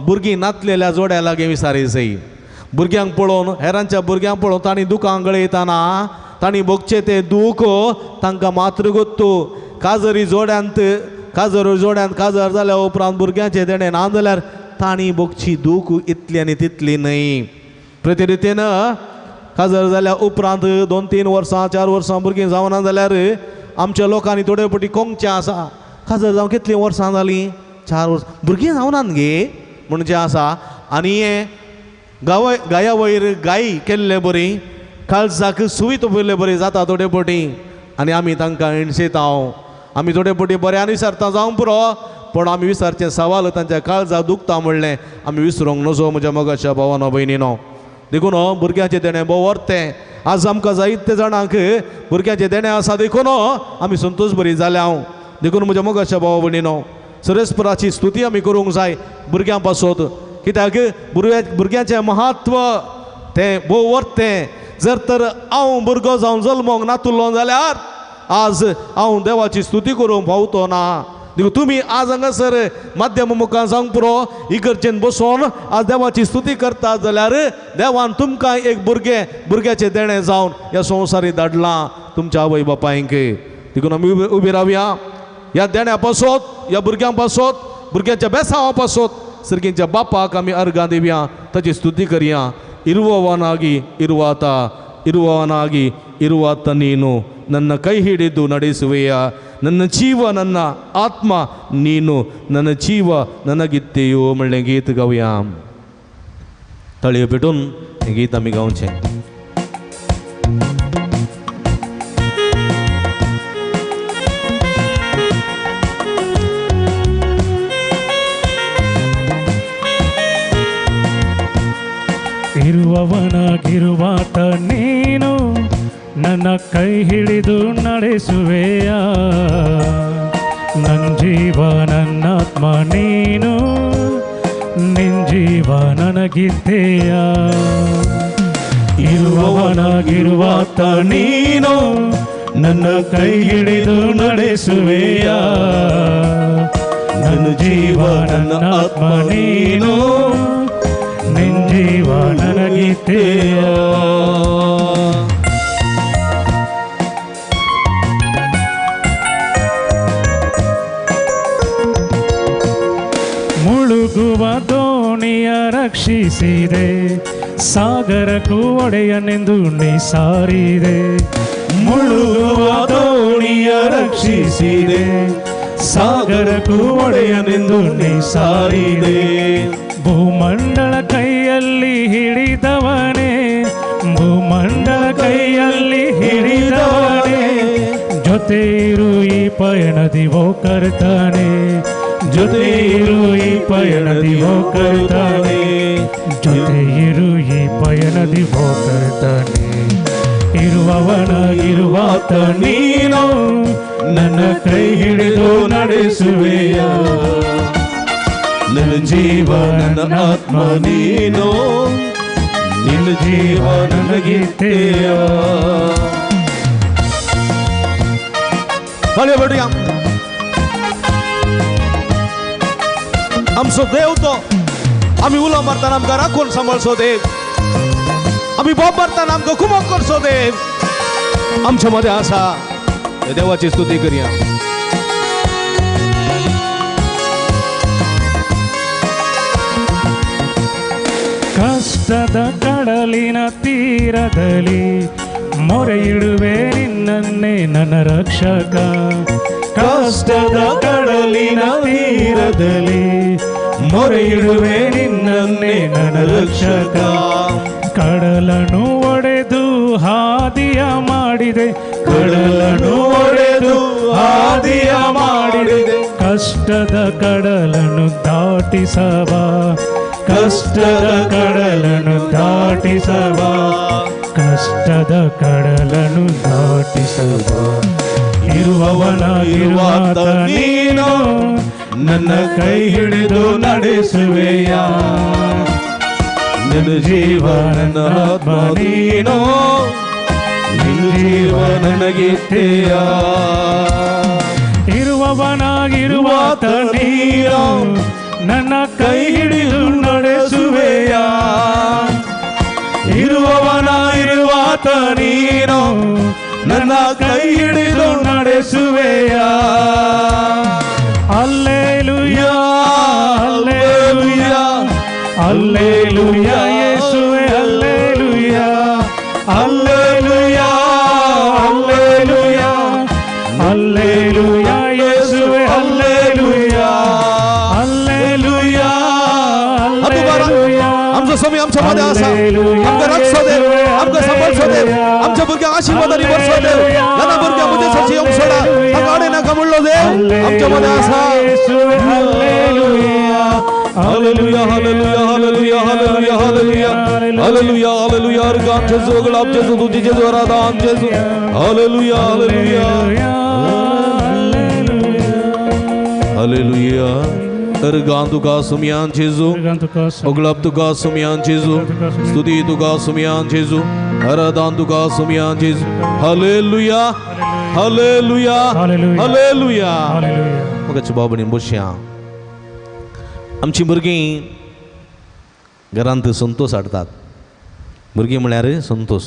भुरगीं नातलेल्या जोड्या लागीं विसारी जाय। भुरग्यांक पळोवन हेरांच्या भुरग्यांक पळोवन तांणी दुकां गळयतना तांणी भोगचें तें दूख तांकां मात्र गोत्तू। काजरी जोड्यांत काजर जोड्यांत काजर जाल्या उपरांत भुरग्यांचें तेणें ना जाल्यार तांणी भोगची दूख इतली आनी तितली न्हय. प्रतिरितीन काजार जाल्या उपरांत 2-3 वर्सां 4 वर्सां भुरगीं जावना जाल्यार आमच्या लोकांनी थोडे फावटी कोंकचें आसा, काजार जावन कितलीं वर्सां जालीं, 4 वर्सां, भुरगीं जावनात गे म्हूण जें आसा. आनी हें गांव गाया वयर गायी केल्ले बरी, काळजाक सुवीत उबयल्ले बरी जाता थोडे फावटी आनी आमी तांकां हिणशेता. आमी थोडे फावटी बऱ्यान विसरता जावंक पुरो, पूण आमी विसरचें सवाल तांच्या काळजाक दुखता म्हणलें आमी विसरूंक नजो म्हज्या मोगाच्या भावानो भयणीनो. देखून भुरग्यांचें देणें भोव वर्तें. आज आमकां जायते जाणांक भुरग्यांचें देणें आसा, देखून आमी संतोश बरी जाल्या हांव. देखून म्हज्या मोगाच्या भावा भयणीनो, सरस्पराची स्तुती आमी करूंक जाय भुरग्यां पासत, कित्याक भुरग्यांचें महत्व तें भोव वर्तें. जर तर हांव भुरगो जावन जल्मोंक नातुल्लो जाल्यार आज हांव देवाची स्तुती करूंक पावतो ना. देखून तुमी आज हांगासर माध्यम मुखार जावंक पुरो, इगर्जेन बसोन आज देवाची स्तुती करता जाल्यार देवान तुमकां एक भुरगें भुरग्याचें देणें जावन ह्या संवसारी धाडलां तुमच्या आवय बापायंक. देखून आमी उबी रावया ह्या देण्या पासत, ह्या भुरग्यां पासत, भुरग्यांच्या बेसांवा पासत सर्गींच्या बापाक आमी अर्गां दिवया, ताची स्तुती करया. ಇರುವವನಾಗಿ ಇರುವಾತ, ಇರುವವನಾಗಿ ಇರುವಾತ ನೀನು ನನ್ನ ಕೈ ಹಿಡಿದು ನಡೆಸುವೆಯ, ನನ್ನ ಜೀವ ನನ್ನ ಆತ್ಮ ನೀನು, ನನ್ನ ಜೀವ ನನಗಿತ್ತೆಯೋ म्हणलें गीत गावया. ताळयो पेटून हें गीत आमी गावचें. ಇರುವವನಾಗಿರುವಾತ ನೀನು ನನ್ನ ಕೈ ಹಿಡಿದು ನಡೆಸುವೆಯ, ನನ್ನ ಜೀವ ನನ್ನಾತ್ಮ ನೀನು, ನಿನ್ ಜೀವ ನನಗಿದ್ದೆಯ. ಇರುವವನಾಗಿರುವಾತ ನೀನು ನನ್ನ ಕೈ ಹಿಡಿದು ನಡೆಸುವೆಯ, ನನ್ನ ಜೀವ ನನ್ನ ಆತ್ಮ ನೀನು, ನಿನ್ ಜೀವ ನನಗಿದ್ದೆಯ. ಮುಳುಗುವ ದೋಣಿಯ ರಕ್ಷಿಸಿದೆ, ಸಾಗರಕ್ಕೂ ಒಡೆಯನೆಂದು ನೀ ಸಾರಿದೆ. ಮುಳುಗುವ ದೋಣಿಯ ರಕ್ಷಿಸಿದೆ, ಸಾಗರಕ್ಕೂ ಒಡೆಯನೆಂದು ನೀ ಸಾರಿದೆ. ಭೂಮಂಡಲ ಕೈಯಲ್ಲಿ ಹಿಡಿದವನೇ, ಭೂಮಂಡಲ ಕೈಯಲ್ಲಿ ಹಿಡಿದವನೇ, ಜೊತೆ ಇರು ಈ ಪಯಣದಿ ಓ ಕರ್ತಾನೆ, ಜೊತೆ ಇರು ಈ ಪಯಣದಿ ಓ ಕರ್ತಾನೆ, ಜೊತೆ ಇರು ಈ ಪಯಣದಿ ಓ ಕರ್ತಾನೆ. ಇರುವವನಾಗಿರುವಾತ ನೀನು ನನ್ನ ಕೈ ಹಿಡಿದು ನಡೆಸುವೆಯ, ನನ್ನ ಜೀವ ನನ್ನ ಆತ್ಮ ನೀನು, ನಿನ್ನ ಜೀವ ನನಗಿತ್ತೆಯ. आमचो देव तो आमी उलो मारतना आमकां राखून सांबाळचो देव, आमी बोब मारतना आमकां कुमक करचो देव आमच्या मदें आसा. देवाची स्तुती करया. ಕಷ್ಟದ ಕಡಲಿನ ತೀರದಲ್ಲಿ ಮೊರೆಯಿಡುವೆ ನಿನ್ನನ್ನೇ ನನ್ನ ರಕ್ಷಕ. ಕಷ್ಟದ ಕಡಲಿನ ತೀರದಲ್ಲಿ ಮೊರೆಯಿಡುವೆ ನಿನ್ನನ್ನೇ ನನ್ನ ರಕ್ಷಕ. ಕಡಲನ್ನು ಒಡೆದು ಹಾದಿಯ ಮಾಡಿದೆ, ಕಡಲನ್ನು ಒಡೆದು ಹಾದಿಯ ಮಾಡಿದೆ. ಕಷ್ಟದ ಕಡಲನ್ನು ದಾಟಿಸವ, ಕಷ್ಟದ ಕಡಲನ್ನು ದಾಟಿಸವ, ಕಷ್ಟದ ಕಡಲನ್ನು ದಾಟಿಸವ. ಇರುವವನಾಗಿರುವಾತ ನೀನು ನನ್ನ ಕೈ ಹಿಡಿದು ನಡೆಸುವೆಯ, ನನ್ನ ಜೀವ ನನ್ನ ಆತ್ಮ ನೀನು, ನಿನ್ನ ಜೀವ ನನಗಿತ್ತೆಯ. ಇರುವವನಾಗಿರುವಾತ ನೀನು ನನ್ನ ಕೈ ಹಿಡಿದು ನಡೆಸುವೆಯ, ಇರುವವನಾಗಿರುವಾತ ನೀನು ನನ್ನ ಕೈ ಹಿಡಿದು ನಡೆಸುವೆಯ. ಅಲ್ಲೇಲುಯಾ, ಅಲ್ಲೇಲುಯಾ, Hallelujah ಯೇಸುವೆ hallelujah hallelujah hallelujah hallelujah ಯೇಸುವೆ ಹಲ್ಲೆಲೂಯಾ ಹಲ್ಲೆಲೂಯಾ. आमचो स्वामी आमच्या मध्ये आसा, आमकां राखचो देव, आमकां सांबाळचो देव, आमच्या भुरग्यांक आशिर्वादांनी भरचो देव. ल्हान भुरग्यां म्हजे सारकी येवंक सोडा, तांकां आडे नाका म्हणलो देव आमच्या मध्ये आसा. Hallelujah hallelujah hallelujah hallelujah hallelujah hallelujah hallelujah. Organ जेजू, गुलाब जेजू, तुझी जेजू, आराधन जेजू. Hallelujah hallelujah hallelujah. अर्गान तुका सुमयान जेजू, अगलाब तुका सुमयान जेजू, स्तुती तुका सुमयान जेजू, आराधन तुका सुमयान जेजू. Hallelujah hallelujah hallelujah. मगाच्या बाबणी बसया. आमची भुरगीं घरांत संतोष हाडटात. भुरगीं म्हळ्यार संतोष.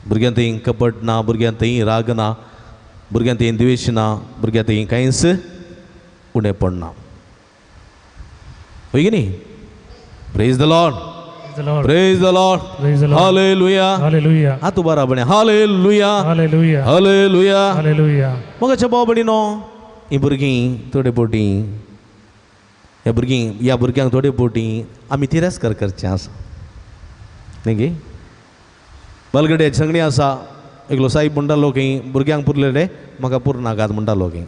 भुरग्यां थंय कपट ना, भुरग्यां थंय राग ना, भुरग्यां थंय द्वेश ना, भुरग्यां थंय कांयच उणेपण ना. होय की न्ही? Praise the Lord, praise the Lord, hallelujah hallelujah. हात उबारा बणे हालेलुया हालेलुया हालेलुया हालेलुया. मगाच्या भाव भयणीनो, हीं भुरगीं थोडे फावटी ह्या भुरगीं ह्या भुरग्यांक थोडे फावटी आमी तिरस्कार करचें आसा न्ही गे. बालगडे संगणी आसा, एकलो साईब म्हणटालो की भुरग्यांक पुरलेले म्हाका पुरनाकात म्हणटालो की.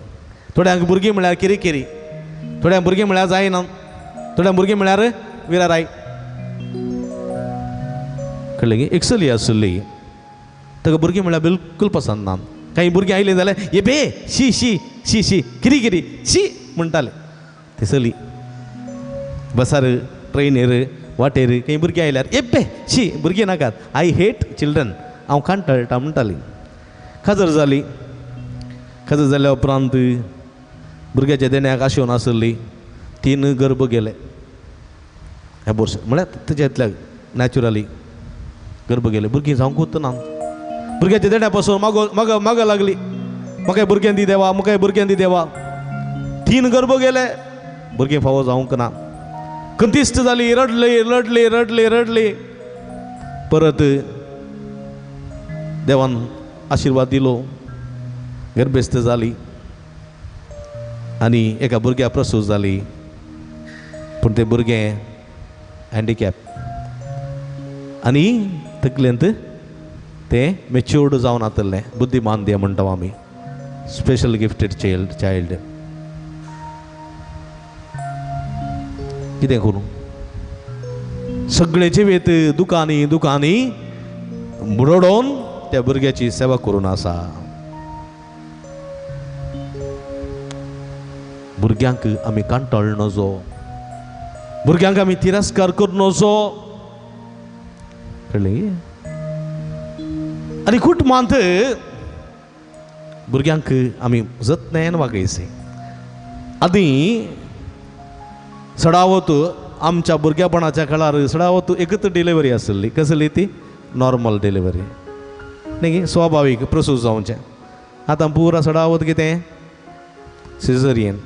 थोड्यांक भुरगीं म्हळ्यार किरी, थोड्यांक भुरगीं म्हळ्यार जायना, थोड्यांक भुरगीं म्हळ्यार विराराय. कळ्ळें की? एक चली आसली, ताका भुरगीं म्हळ्यार बिलकूल पसंत ना. कांय भुरगीं आयलीं जाल्यार ये बे शी शी शी शी किरी किरी शी म्हणटाले. ते चली बसार ट्रेनीर वाटेर खंय भुरगीं आयल्यार एब्बे शी भुरगीं नाकात, I hate children, हांव कांटाळटा म्हणटाली. काजर जाली. काजर जाल्या उपरांत भुरग्याच्या देण्याक आशेवन आसली, 3 गर्भ गेले. एबोर्शन म्हळ्यार तेज्यांतल्या नॅचरली गर्भ गेले. भुरगीं जावंकूच ना. भुरग्याच्या देण्या पासून मागो माग मागो लागली, म्हाकाय भुरग्यां दी देवा, म्हाकाय भुरग्यां दी देवा. 3 गर्भ गेले, भुरगीं फावो जावंक ना. खंतिस्त जाली, रडली रडली रडली रडली. परत देवान आशिर्वाद दिलो, गर्भेस्त जाली आनी एका भुरग्या प्रसूत जाली. पूण तें भुरगें हँडिकॅप आनी तकलेंत तें मेच्युर्ड जावन आसलें. बुद्धिमान दें म्हणटा आमी, स्पेशल गिफ्टेड चायल्ड. कितें करूं, सगळें जिवीत दुकानी दुकानी बुडोवन त्या भुरग्याची सेवा करून आसा. भुरग्यांक आमी कांटाळ नजो, भुरग्यांक आमी तिरस्कार करूं नजो. कळ्ळें? आनी कुटुंबांत भुरग्यांक आमी जतनायेन वागयचें. आदीं सडावत आमच्या भुरग्यापणाच्या काळार सडावत एकच डिलिव्हरी आसली. कसली ती? नॉर्मल डिलिव्हरी न्ही, स्वाभावीक प्रसूत जावचें. आतां पुरा सडावत कितें सिजरियन.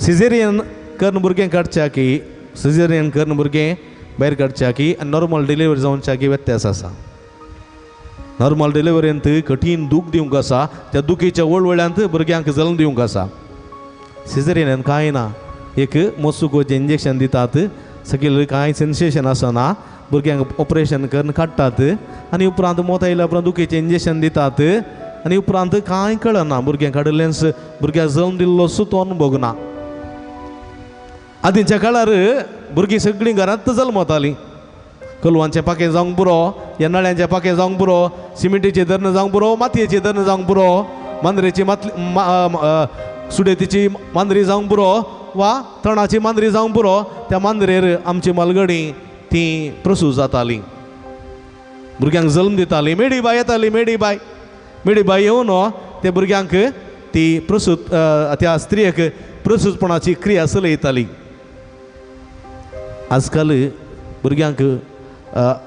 सिजेरियन करून भुरगें काडच्या की सिजेरियन करून भुरगें भायर काडच्या की आनी नॉर्मल डिलिव्हरी जावच्या की व्यत्यास आसा. नॉर्मल डिलिव्हरींत कठीण दूख दिवंक आसा, त्या दुखीच्या वळवळ्यांत भुरग्यांक जल्म दिवंक आसा. सिजेरियनान कांय ना, एक मोसुकोचें इंजेक्शन दितात, सकयल कांय सेन्सेशन आसना, भुरग्यांक ऑपरेशन करून काडटात आनी उपरांत मोत आयल्या उपरांत दुखीचें इंजेक्शन दितात आनी उपरांत कांय कळना, भुरग्यांक काडिल्लेंच भुरग्याक जल्म दिल्लो सुद्दां तो अनुभव ना. आदींच्या काळार भुरगीं सगळीं घरांत जल्मतालीं. कलवांचें पाखें जावंक पुरो, ह्या नळ्यांचें पाखें जावंक पुरो, सिमेंटीचें धरण जावंक पुरो, मातयेचें धरण जावंक पुरो, मांद्रेची मातली सुडेतीची मांद्री जावंक पुरो वा तणाची मांद्री जावंक पुरो. त्या मांद्रेर आमची मालगडी ती प्रसूत जाताली, भुरग्यांक जल्म दिताली. मेडी बाय येताली, मेडी बाय, मेडी बाय येवन ते भुरग्यांक ती प्रसूत त्या स्त्रियेक प्रसूतपणाची क्रिया चलयताली. आजकाल भुरग्यांक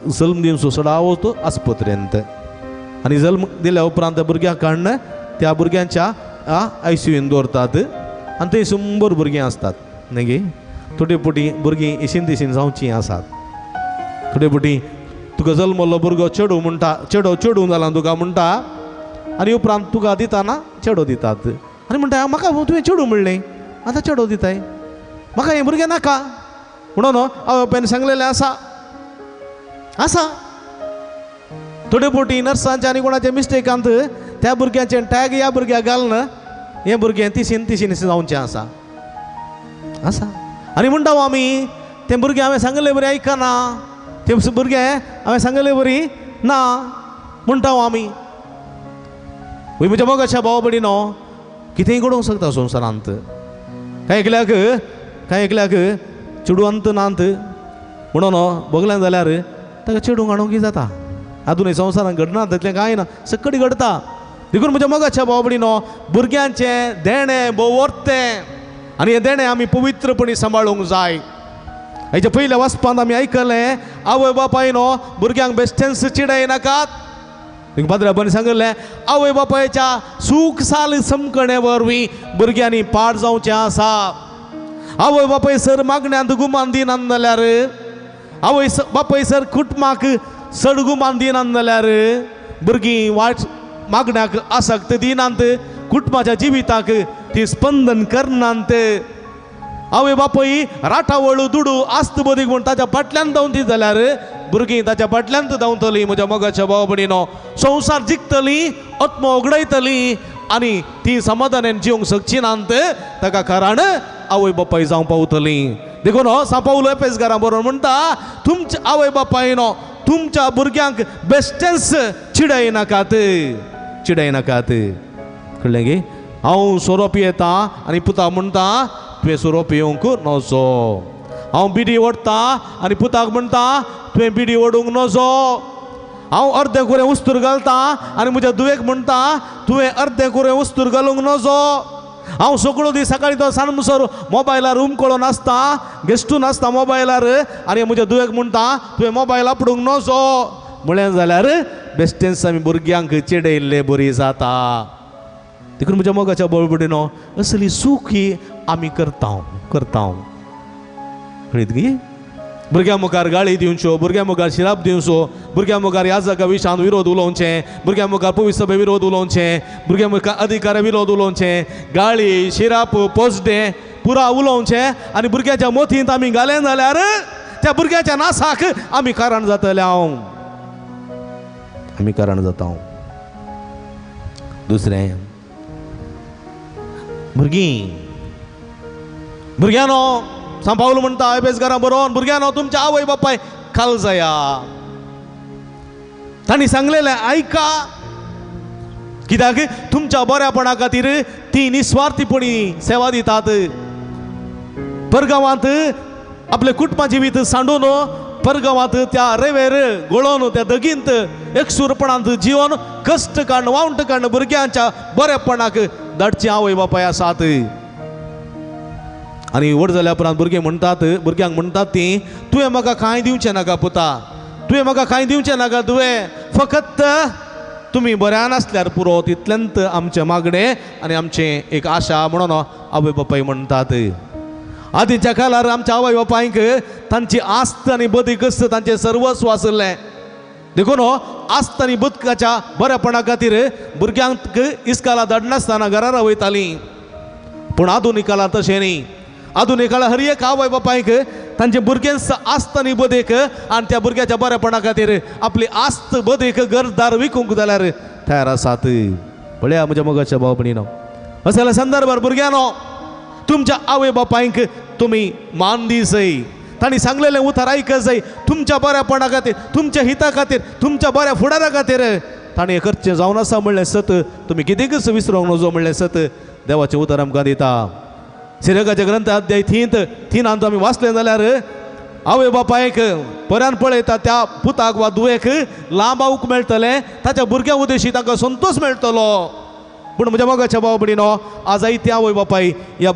जल्म दिवचो सडावत आस्पत्रेंत आनी जल्म दिल्या उपरांत भुरग्यांक काडून त्या भुरग्यांच्या आयसीयून दवरतात आनी थंय 100 भुरगीं आसतात न्ही गे. थोडे पुटी भुरगीं इशीन तिशीन जावचीं आसात. थोडे पुटी तुका जल्मल्लो भुरगो चेडूं म्हणटा, चेडो चेडूं जाला तुका म्हणटा आनी उपरांत तुका दिताना चेडो दितात आनी म्हणटा म्हाका तुवें चेडूं म्हणलें आतां चेडो दिताय, म्हाका हें भुरगें नाका म्हणून आवय बापायन सांगलेलें आसा आसा. थोडे फावटी नर्सांच्या आनी कोणाच्या मिस्टेकांत त्या भुरग्याचें टॅग ह्या भुरग्याक घालून हें भुरगें तिशीन तिशीन जावचें आसा आसा. आनी म्हणटा आमी तें भुरगें हांवें सांगलें बरें आयकना, तें भुरगें हांवें सांगलें बरी ना म्हणटा आमी. म्हज्या मोगाच्या भाव भयणीनो, कितेंय घडोवंक शकता संवसारांत. कांय एकल्याक चेडवांत नात म्हणून बगलें जाल्यार ताका चेडूंक हाडूंक कितें जाता. आजूनय संवसारांत घडना तसलें कांय ना, सकट घडता. देखून म्हज्या मोगाच्या भाव भयणीनो, भुरग्यांचें देणें भोव वर्तें आनी हें देणें आमी पवित्रपणी सांबाळूंक जाय. हेच्या पयल्या वाचपांत आमी आयकलें आवय बापायनो भुरग्यांक बेश्टेंच चिडयनाकात. पाद्र्याबान सांगिल्लें आवय बापायच्या सूख साल समकणे वरवीं भुरग्यांनी पाड जावचें आसा. आवय बापाय सर मागण्यांत गुमान दिनात जाल्यार, आवय बापाय सर कुटुंबाक चड गुमान दिनात जाल्यार भुरगीं वाट मागण्याक आसक्त दिनात, कुटुंबाच्या जिविताक ती स्पंदन करनात. आवय बापाय राटावळ दुडू आस्त बदीक म्हूण ताच्या फाटल्यान धांवती जाल्यार भुरगीं ताच्या फाटल्यान धांवतलीं. म्हज्या मोगाच्या भाव भयणीनो, संवसार जिखतलीं, आत्मो उगडयतलीं आनी ती समाधानान जिवंक शकची नात. ताका कारण आवय बापाय जावंक पावतलीं. देखून हो सांव पावलो एपेसकारां बरोवन म्हणटा, तुमच्या आवय बापायनो तुमच्या भुरग्यांक बेश्टेंच चिडयनाकात चिडयनाकात. कळ्ळें गी? हांव सोरो पियेता आनी पुता म्हणटा तुवें सोरो पिवंक नजो. हांव बिडी ओडटा आनी पुताक म्हणटा तुवें बिडी ओडूंक नजो. हांव अर्दें कुरें उस्तूर घालता आनी म्हज्या धुवेक म्हणटा तुवें अर्दें कुरें उस्तूर घालूंक नजो. हांव सगळो दीस सकाळीं तो सांजसर मोबायलार उमकळो नासता, गेस्टू नासता मोबायलार आनी म्हज्या धुवेक म्हणटा तुवें मोबायल आपडूंक नजो. म्हळें जाल्यार बेश्टेंच आमी भुरग्यांक चिडयल्ले बरी जाता. देखून म्हज्या मोगाच्या बळबडीनो, असली चूक ही आमी करता करता. कळीत गी? भुरग्यां मुखार गाळी दिवच्यो, भुरग्यां मुखार शिराप दिवचो, भुरग्यां मुखार ह्या जागा विशांत विरोध उलोवचें, भुरग्यां मुखार पुलीस सभे विरोध उलोवचें, भुरग्यां मुखार अधिकाऱ्या विरोध उलोवचें, गाळी शिराप पोसडें पुरा उलोवचें आनी भुरग्याच्या मोतींत आमी घालें जाल्यार त्या भुरग्याच्या नासाक आमी कारण जातले. हांव आमी कारण जाता. दुसरें, भुरगीं भुरग्यांनो सांव पावलो म्हणटा एपेसकारां बरोवन, भुरग्यांनो तुमच्या आवय बापाय खाल जाया, तांणी सांगलेलें आयका. कित्याक तुमच्या बऱ्यापणा खातीर ती निस्वार्थीपणी सेवा दितात. परगांवांत आपले कुटुंबा जिवीत सांडून परगांवांत त्या रेवेर गोळोवन त्या दगींत एकसूरपणांत जिवन कश्ट काडून वावंट काडून भुरग्यांच्या बऱ्यापणाक धाडची आवय बापाय आसात. आनी व्हड जाल्या उपरांत भुरगीं म्हणटात, भुरग्यांक म्हणटात ती, तुवें म्हाका कांय दिवचें नाका पुता, तुवें म्हाका कांय दिवचें नाका, तुवें फकत तुमी बऱ्यान आसल्यार पुरो, तितलेंत आमचें मागणें आनी आमचें एक आशा म्हणून आवय बापाय म्हणटात. आदींच्या काळार आमच्या आवय बापायंक तांची आस्त आनी बदीक तांचें सर्वस्व आशिल्लें. देखून आस्त आनी बदकाच्या बऱ्यापणा खातीर भुरग्यांक इस्काला धाडनासतना घरा रावयतालीं. पूण आधुनीक काळार तशें न्ही. आधुनीक काळार हर एक आवय बापायक तांचे भुरग्यांक आस्त आनी बदीक आनी त्या भुरग्याच्या बऱ्यापणा खातीर आपली आस्त बदीक घरदार विकूंक जाल्यार तयार आसात. पळया म्हज्या मोगाच्या भाव भयणीनो, असल्या संदर्भार भुरग्यांनो तुमच्या आवय बापायंक तुमी मान दी जाय, तांणी सांगलेलें उतर आयक जाय. तुमच्या बऱ्यापणा खातीर, तुमच्या हिता खातीर, तुमच्या बऱ्या फुडारा खातीर ताणें करचें जावन आसा म्हणलें सत तुमी कितेंकच विसरूंक नजो म्हणलें सत देवाचें उतर आमकां दिता. सिरकाचे ग्रंथ अध्याय 3 आमी वाचलें जाल्यार आवय बापायक पर्यान पळयता त्या पुताक वा धुवेक लांब मेळटलें, ताच्या भुरग्यां उद्देशी तांकां संतोश मेळटलो. पूण म्हज्या मोगाच्या भाव भयणीनो, आज आयते आवय बापाय ह्या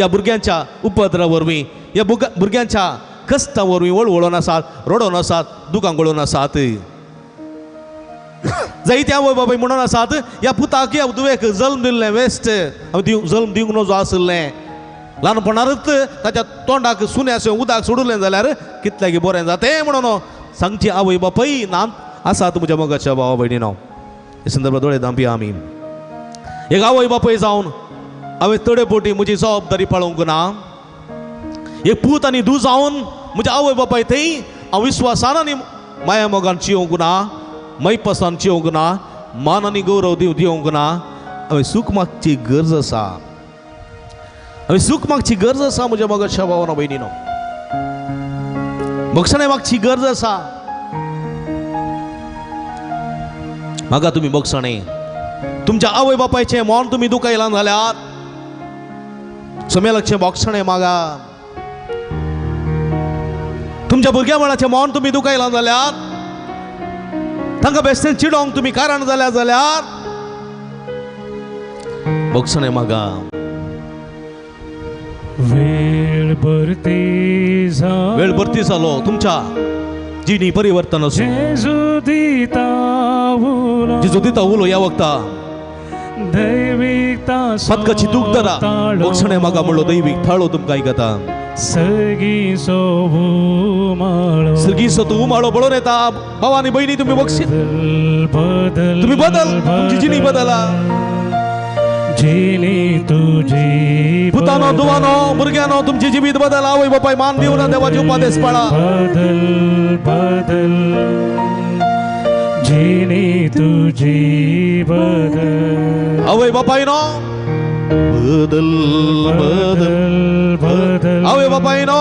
भुरग्यांच्या उपद्रा वरवीं, ह्या भुरग्यांच्या कश्टां वरवीं वळवळून आसात, रडोन आसात, दुकां गळोवन आसात. जायते आवय बापाय म्हणून आसात ह्या पुताक ह्या धुवेक जल्म दिल्लें वेस्ट, हांवें जल्म दिवंक नजो आशिल्लें. ल्हानपणारच ताच्या तोंडाक सुन्याचें उदक सोडलें जाल्यार कितल्याकी बरें जातें म्हणून सांगची आवय बापूय ना आसात म्हज्या मोगाच्या भावा भयणीनो. हे संदर्भात दोळे धांपया आमी. एक आवय बापूय जावन हांवें थोडे पोटी म्हजी जबाबदारी पाळोवंक ना. एक पूत आनी धूव जावन म्हज्या आवय बापाय थंय हांव विस्वासान आनी माया मोगान चियोवंक ना, मैपासान चियोवंक ना, मान आनी गौरव दिवंक ना. हांवें सूख मागची गरज आसा, हांवें सूख मागची गरज आसा म्हज्या मोगाच्या भावानो भयणीनो. बक्षणें मागची गरज आसा. म्हाका तुमी बक्षणें तुमच्या आवय बापायचें मन तुमी दुखयलां जाल्यार समेलाचें बक्षणें मागा. तुमच्या भुरग्या मळाचें मन तुमी दुखयलां जाल्यार तांकां बेश्टें चिडोवंक तुमी कारण जाल्या जाल्यार बक्षणें मागा. वेळ भरती वेळ भरती जालो तुमच्या जिणी परिवर्तन आसूं. जेजू दिता उलो, जेजू दिता उलो ह्या वखता दैवीक पदकाची दूख धरा बक्षणें मागा म्हणलो दैवीक थाळो तुमकां आयकता. सर्गीचो उमाळो, सर्गीचो तूं उमाळो पळोवन येता. भावा आनी भयणी तुमी बक्षी बदल तुमी बदल, तुमची जिणी बदला. जिणी तुजी पुतानो धुवानो भुरग्यानो तुमची जिवीत बदल. आवय बापाय मान दिवन देवाची उपादेश पाळा. बदल बदल जिणी तुजी बदल. आवय बापायनो बदल बदल बदल. आवय बापायनो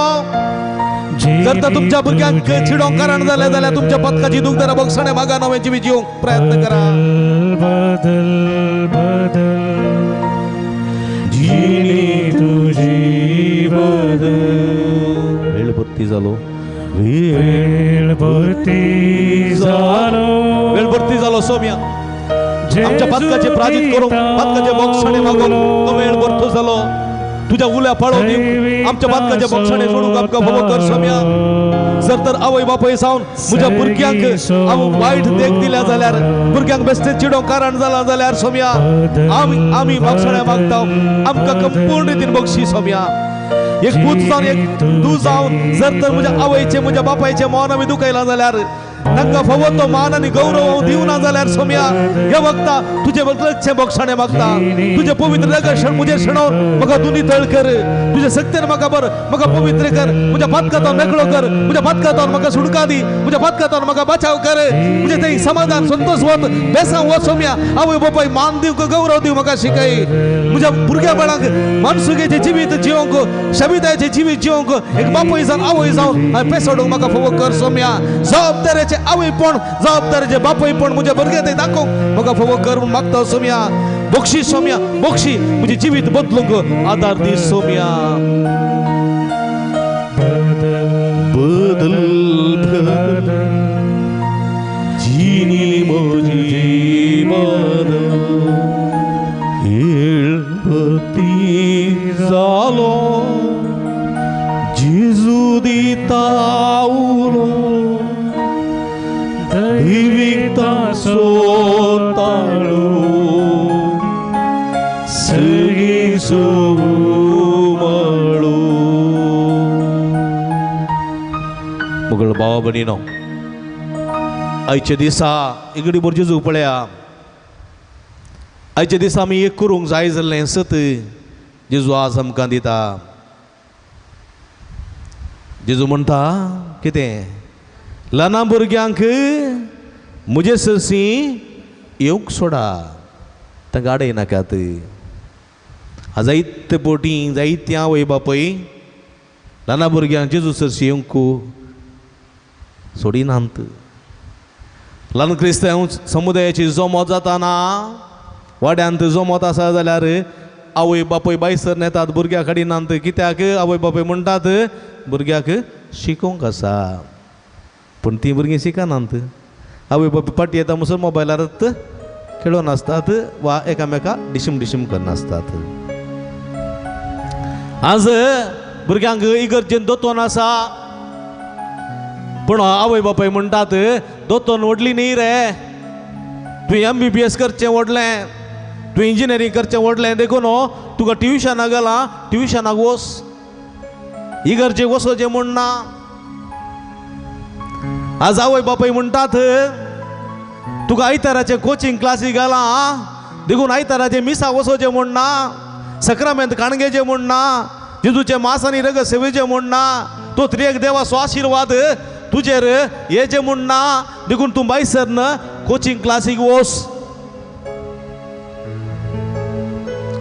जर तर तुमच्या भुरग्यांक चिडोवंक कारण जालें जाल्यार तुमच्या पदकाची दूख धरा बक्षणें मागा, नवें जिवीत जिवंक प्रयत्न करा. बदल बदल जिणी तुजी बदल. वेळ भरती जालो, वेळ भरती जालो, वेळ भरती जालो सोम्या. आमच्या पदकाचे प्राजीत करूंक पदकाचे बक्षणें मागूंक तो वेळ भरतो जालो. तुज्या उल्या पाळो दिवंक आमच्या पदकाचे बक्षणें सोडूंक आमकां फावो कर सोम्या. जर तर आवय बापूय जावन म्हज्या भुरग्यांक हांव वायट देख दिल्या जाल्यार, भुरग्यांक बेश्टें चिडोवंक कारण जालां जाल्यार सोम्या आमी आमी बक्षणें मागता, आमकां संपूर्ण रितीन बक्षी सोम्या. एक पूत जावन एक धूव जावन जर तर म्हज्या आवयचें म्हज्या बापायचें मन आमी दुखयलां जाल्यार, तांकां फावो तो मान आनी गौरव दिवना जाल्यार सोम्या ह्या वखता तुजें लक्ष बक्षणें मागता. तुजें पवित्र रगत म्हजेर शेणोवन म्हाका दुनी तळ कर. तुजे शक्तीन म्हाका बर म्हाका पवित्र कर. म्हज्या पातकांतून मेकळो कर. म्हज्या पातकांतून म्हाका सुटका दी. म्हज्या पातकांतून म्हाका बचाव कर. म्हजें थंय समाधान संतोश वत बेसांव वच सोम्या. आवय बापाय मान दिवंक गौरव दिवंक म्हाका शिकय. म्हज्या भुरग्या बाळांक मानसुकेचें जिवीत जिवंक, शबिताचें जिवीत जिवंक एक बापूय जावन आवय जावन हांवें पेसोडूंक म्हाका फावो कर सोम्या. जबाबदारेचें आवयपण, जबाबदारेचें बापूयपण म्हज्या भुरग्यां थंय दाखोवंक म्हाका फावो कर म्हूण मागता सोम्या. बक्षी सोम्या, बक्षी म्हजें जिवीत बदलूंक आदार दी सोम्या. बदल बदल जिणी म्हजी बदल. वेळ भरती जालो जेजू दिता उलो दैवीक ताळो सर्गीचो उमाळो. मुगळ भावा भयणीनो, आयच्या दिसा इगडी भर जेजू पळया. आयच्या दिसा आमी एक करूंक जाय जाल्लें सत जेजू आज आमकां दिता. जेजू म्हणटा कितें, ल्हाना भुरग्यांक म्हजे सरशी येवंक सोडा, तांकां आडय नाकात. जायते पोटी जायती आवय बापूय ल्हाना भुरग्यांक जेजू सरशी येवंक सोडिनात. ल्हान क्रिस्तांव समुदायाची जमत जाताना वाड्यांत जमत आसा जाल्यार आवय बापूय बायसर नेतात, भुरग्याक हाडिनात. कित्याक? आवय बापूय म्हणटात भुरग्याक शिकोवंक आसा, पूण तीं भुरगीं शिकनात. आवय बापूय फाटी येता म्हणसर मोबायलार खेळोन आसतात वा एकामेका डिशीम डिशीम करनासतात. आज भुरग्यांक इगर्जेन दोतोन आसा, पूण आवय बापाय म्हणटात दोतोन व्हडली न्ही रे, तुवें MBBS करचें व्हडलें. तूं इंजिनियरींग करचें व्हडलें देखून तुका ट्युशनाक घालां, ट्युशनाक वच, इगर्जेक वचोचें म्हूण ना. आज आवय बापाय म्हणटात तुका आयताराचें कोचिंग क्लासी घालां देखून आयताराचें मिसाक वचोचें म्हूण ना, सक्रामेंत काणगेचें म्हूण ना, जेजूचें मास आनी रगत सेवेचें म्हूण ना, तो त्रिएक देवाचो आशिर्वाद तुजेर येचें म्हूण ना, देखून तूं भायसर न कोचिंग क्लासीक वच.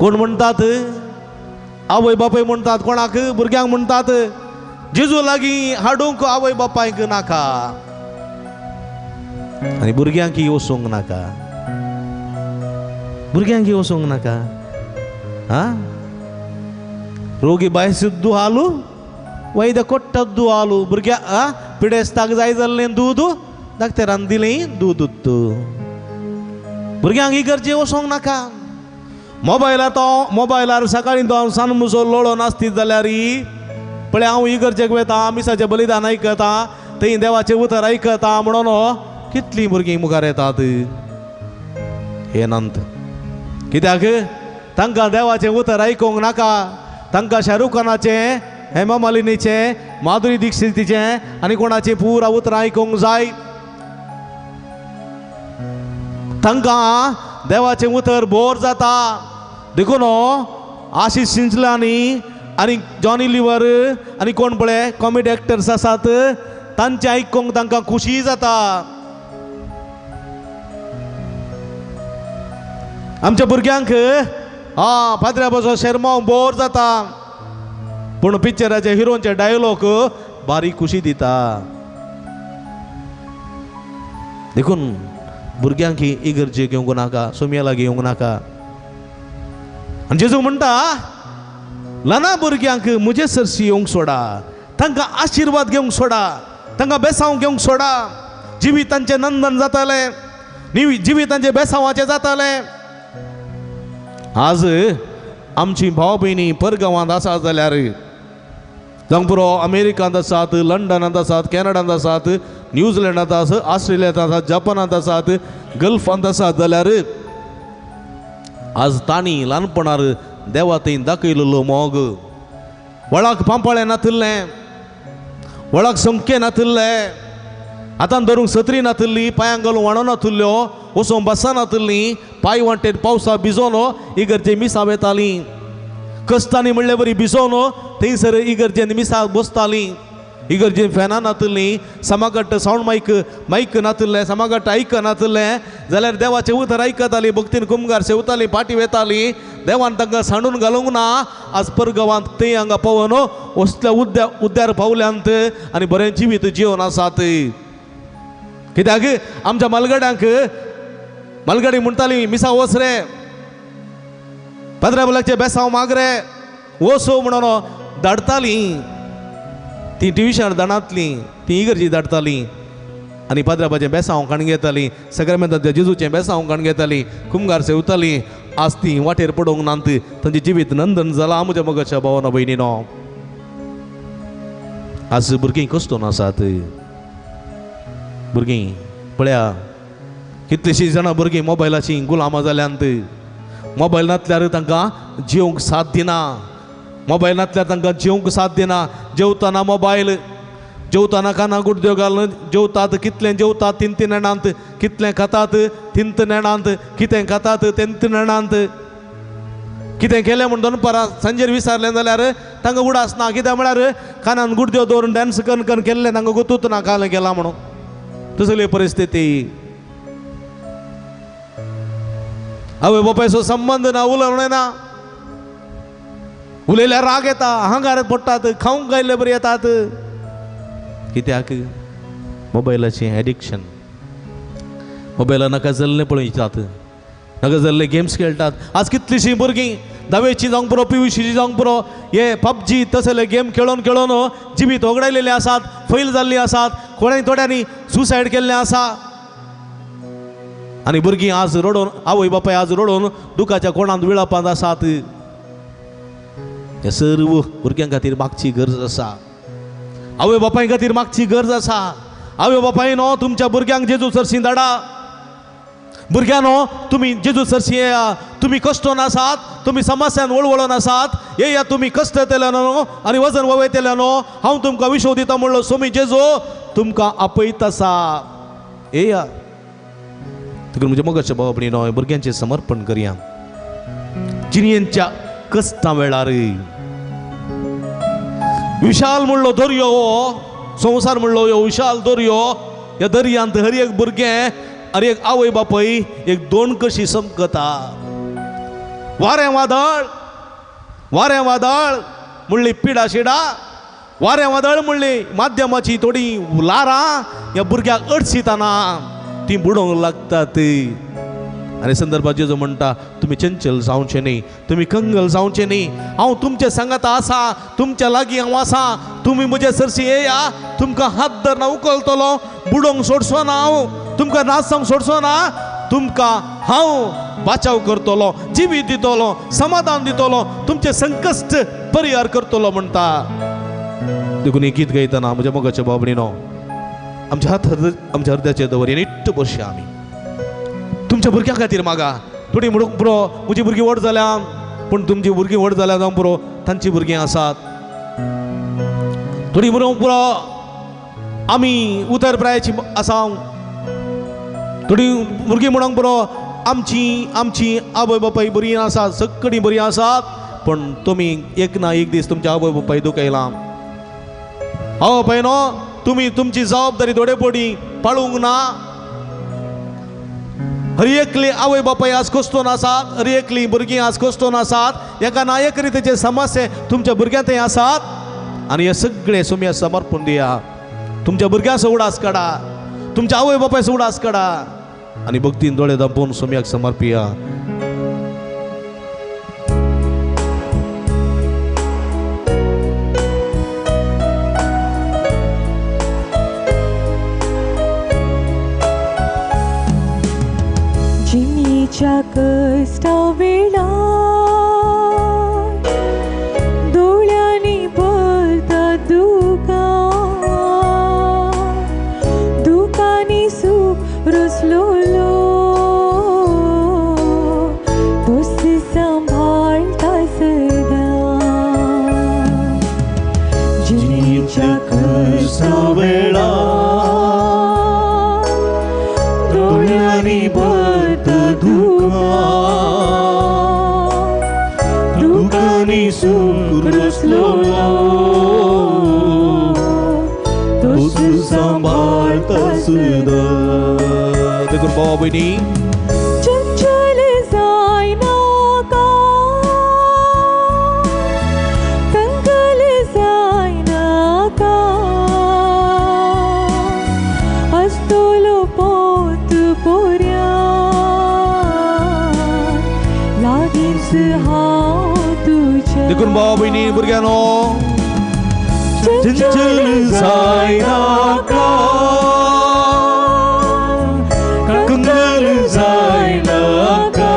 कोण म्हणटात? आवय बापाय म्हणटात. कोणाक? भुरग्यांक म्हणटात. जेजू लागीं हाडूंक आवय बापायक नाका आनी भुरग्यांक वचूंक नाका, भुरग्यांक वचूंक नाका. आं, रोगी बायसिद्दू हालू वैद्य कोट्टद्दू हालू, भुरग्या आं पिडेस्ताक जाय जाल्लें दूद डाक्टरान दिलें दूद. भुरग्यांक इगर्जे वचोंक नाका. मोबायलार तो मोबायलार सकाळीं तो हांव सान मुजो लोळो नासतीत जाल्यार पळय हांव इगर्जेक वयता, मिसाचें बलिदान आयकता, थंय देवाचें उतर आयकता म्हणून कितलीं भुरगीं मुखार येतात. हे नंत कित्याक तांकां देवाचें उतर आयकूंक नाका, तांकां शाहरुख खानाचें, हेमा मालिनीचें, माधुरी दीक्षितीचें आनी कोणाचें पुरा उतरां आयकूंक जाय. तांकां देवाचें उतर बोर जाता. देखून आशिष सिंचलानी आनी जॉनी लिवर आनी कोण पळय कॉमेडी एक्टर्स आसात तांचें आयकूंक तांकां खुशी जाता. आमच्या भुरग्यांक आं पाद्र्या बसो शेरमांव बोर जाता, पूण पिक्चराचे हिरोचे डायलॉग बारीक खुशी दिता. देखून भुरग्यांक इगर्जेक येवंक नाका, सोमया लागीं येवंक नाका. आनी जेजू म्हणटा ल्हाना भुरग्यांक म्हजे सरशी येवंक सोडा, तांकां आशिर्वाद घेवंक सोडा, तांकां बेसांव घेवंक सोडा. जिवितांचें नंदन जातालें, जिवितांचें बेसांवाचें जातालें. आज आमची भाव भयणी परगांवांत आसा जाल्यार जावंक पुरो अमेरिकांत आसात, लंडनांत आसात, कॅनडांत आसात, न्यूझिलंडांत आसात, ऑस्ट्रेलियांत आसात, जपानांत आसात, गल्फांत आसात जाल्यार आज तांणी ल्हानपणार देवा थंय दाखयलेलो मोग, वळाक पांपाळें नातिल्लें, वळाक संके नातिल्लें, हातान धरूंक सत्री नातिल्ली, पांयांक घालूंक वाणो नातिल्ल्यो, वचोंक बसां नातिल्लीं, पांय वाटेर पावसा भिजोन इगर्जे मिसां वेतालीं, कश्टांनी म्हणले बरी भिजोन थंयसर इगर्जेन मिसाक बसतालीं. इगर्जेन फॅनां नातिल्लीं, समागट सावंड मायक मायक नातिल्लें, समागट आयक नातिल्लें जाल्यार देवाचें उतर आयकतालीं, भक्तीन कुमगार सेवतालीं, पाटी वेतालीं. देवान तांकां सांडून घालूंक ना. आज परगांवांत थंय हांगा पावोन वसल्या उद्या उद्यार पावल्यांत आनी बरें जिवीत जिवन आसात. कित्याक आमच्या मालगड्यांक मालगडी म्हणटाली मिसा वच रे, पाद्र्या बलाचे बेसांव माग रे, वचो म्हणून धाडटालीं. ती ट्युशन धाडांतलीं, ती इगर्जी धाडटालीं आनी पाद्र्याबाचें बेसांव काण घेतालीं, सगळ्या जेजूचें बेसांव काण घेतालीं, कुमगार सेवतालीं. आज ती वाटेर पडोवंक नात, तांचें जिवीत नंदन जालां. म्हज्या मोगाच्या भावानो भयणीनो, आज भुरगीं कश्टून आसात. भुरगीं पळया कितलींशीं जाणां भुरगीं मोबायलाचीं गुलामां जाल्यांत. मोबायल नासल्यार तांकां जेवंक साथ दिना, मोबायल नासल्यार तांकां जेवंक साथ दिना. जेवतना मोबायल, जेवतना काना गुडद्यो घालून जेवतात. कितलें जेवतात तीन तीन नेणांत, कितलें खातात तीन तीन नेणांत, कितें खातात तीन तीन नेणांत. कितें केलें म्हूण दनपारां सांजेर विसारलें जाल्यार तांकां उडास ना. कित्याक म्हळ्यार कानान गुडद्यो दवरून डांस करून करून केल्लें तांकां गोतूच ना कालें केलां म्हणून. तसली परिस्थिती. आवय बापायचो संबंद ना, उलोवणें ना, उलयल्यार राग येता, अहंकार पडटात, खावंक गायल्ले बरी येतात. कित्याक मोबायलाचें एडिक्शन. मोबायला नाका जाल्लें पळयतात, नाका जाल्ले गेम्स खेळटात. आज कितलींशीं भुरगीं धावेची जावंक पुरो, पियुशीची जावंक पुरो, हे पबजी तसले गेम खेळोन खेळोन जिवीत होगडायलेले आसात, फैल जाल्ली आसात, कोणाय थोड्यांनी सुसायड केल्लें आसा. आनी भुरगीं आज रडोन, आवय बापाय आज रडोन दुखाच्या कोणांत विळापांत आसात. हे सर्व भुरग्यां खातीर मागची गरज आसा, आवय बापाय खातीर मागची गरज आसा. आवय बापायनो तुमच्या भुरग्यांक जेजू सरशी धाडा, भुरग्यांनो, तुमी जेजू सरशी येया, तुमी कश्टोन आसात, तुमी समस्यान वळवळोन आसात, येया तुमी कश्ट येतले आनी वजन वयतले न्हू, हांव तुमकां विशव दिता म्हणलो सोमी जेजू तुमकां आपयत आसा, येया. देखून म्हज्या मोगाच्या भाव भयणीनो, भुरग्यांचें समर्पण करया. जिणेच्या कश्टां वेळार विशाल म्हणलो दर्यो, संवसार म्हणलो ह्यो विशाल दर्यो, ह्या दर्यांत हर एक भुरगें आनी एक आवय बापूय एक दोन कशी समकता. वारें वादळ, वारें वादळ म्हणली पिडा शिडा, वारें वादळ म्हणली माध्यमाची थोडी ल्हारां ह्या भुरग्याक अडसितना ती बुडोवंक लागतात. आनी संदर्भात जेजू म्हणटा, तुमी चंचल जावचें न्ही, तुमी कंगल जावचें न्ही, हांव तुमचे सांगात आसा, तुमच्या लागीं हांव आसा, तुमी म्हजे सरशी येया, तुमकां हात धरून उखलतलो, बुडोवंक सोडचो ना हांव, तुमकां नाचोवंक सोडचो ना, तुमकां हांव बाचाव करतलो, जिवीत दितलो, समाधान दितलो, तुमचें संकश्ट परिहार करतलो म्हणटा. देखून हें गीत गायतना म्हज्या मोगाच्या भाव भयणीनो, आमच्या हात आमच्या हृदयाचेर दवर, नीट्ट बसया आमी तुमच्या भुरग्यां खातीर मागा. थोडी म्हणूंक पुरो म्हजी भुरगीं व्हड जाल्या, पूण तुमची भुरगीं व्हड जाल्या जावं पुरो, तांची भुरगीं आसात. थोडी म्हणूंक पुरो आमी उतर प्रायाची आसा, थोडी भुरगीं म्हणूंक पुरो आमची आमची आवय बापाय बरीं आसात, सगळीं बरीं आसात, पूण तुमी एक ना एक दीस तुमच्या आवय बापाय दुखयलां. आवय बापाय न्हू, तुमी तुमची जबाबदारी दोडेपोडी पाळूंक ना. हर एकली आवय बापाय आज कश्टोन आसात, हर एकली भुरगीं आज कश्टोन आसात, एका ना एक रितीचे समस्ये तुमच्या भुरग्यां थंय आसात. आनी हे सगळे सुम्या समर्पण दिया, तुमच्या भुरग्यांचो उडास काडा, तुमच्या आवय बापायचो उडास काडा आनी भक्तीन दोळे दांपून सोम्याक समर्पिया. जिणेच्या कश्टा वेळार दोळ्यांनी भरता दुकां, दुकांनी सूख रसलोलो तोच सांबाळटा सदां. जिणेच्या कश्टा वेळार दोळ्यांनी भरता दुकांनी सूख रसलोलो तोच सांबाळटा सदां. देखून भावा भयणी, चंचल जायनाका, कंगल जायनाका, आसतलो पोत पोऱ्या लागींच हांव तुज्या. देखून भावा भयणी भुरग्यांनो, चंचल जायनाका, कंगल जायनाका,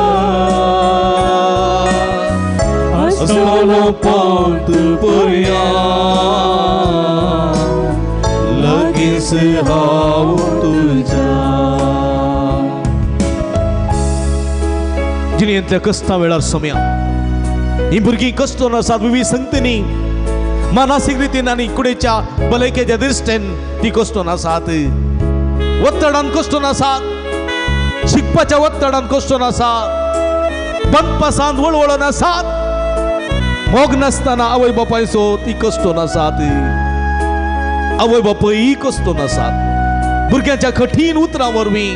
आसतलो पोत पोऱ्या लागींच हांव तुज्या. जिणेंतल्या कश्टां वेळार सोम्या ही भुरगीं कश्टोन आसात, विवीध संगतींनी मानसीक रितीन आनी कुडीच्या भलायकेच्या दृश्टीन ती कश्टोन आसात, ಒತ್ತಡನ್ ಕಷ್ಟನ ಸಾತ್ शिकपाच्या ಒತ್ತಡನ್ ಕಷ್ಟನ सात बनपासान वळवळन सात मोग नासतना आवय बापायचो ती कश्टोन आसात आवय बापाय कश्टोन आसात भुरग्यांच्या कठीण उतरां वरवीं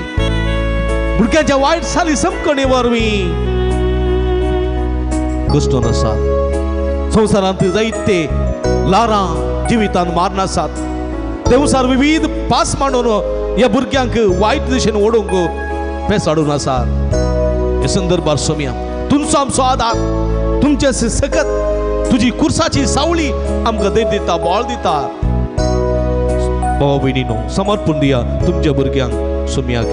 भुरग्यांच्या वायट साली समकणी वरवीं कश्टोन आसात संवसारांत जायते लारां जिवितान मारन आसात देवसार विविध पास मांडून ह्या भुरग्यांक वायट दिशेन ओडूंक पेसाडून आसात हे संदर्भार सोम्या तुमचो आमचो आदार तुमचे सकत तुजी कुर्साची सावळी आमकां धैर्य दिता बळ दिता भावा भयणीनो समर्पण दिया तुमच्या भुरग्यांक सोम्याक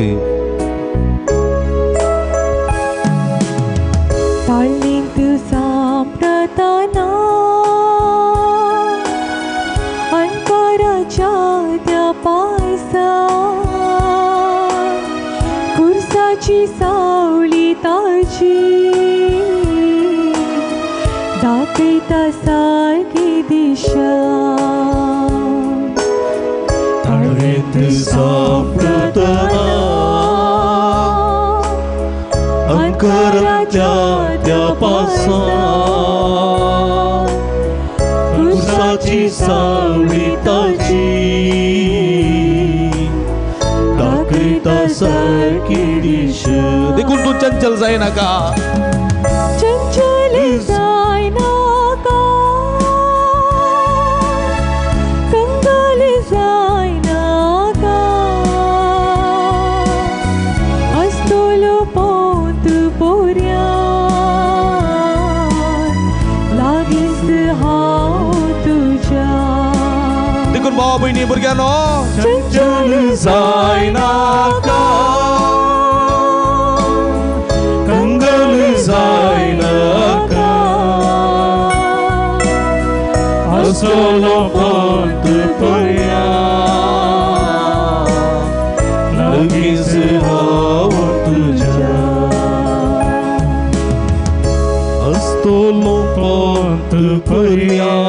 ताळणींत सांपडताना अंकाराच्या त्या पासा कुर्साची दाखयता सारकी दिशा. ताळवेंत सांपडतना अंकराच्या त्या पासा कुसाची सावळी ताजी दाखयता सारकी दिशा. देखून तूं चंचल जायनाका, चंचल जायनाका, कंगाल जायनाका, आसतलो पोत पोऱ्यान लागींच हांव तुज्या. देखून भावा भयणी भुरग्यांनो चंचल जायनाका, कंगाल जायनाका, आसतलो पोत पर्यान लागींच हांव तुज्या. आसतलो पोत पर्यान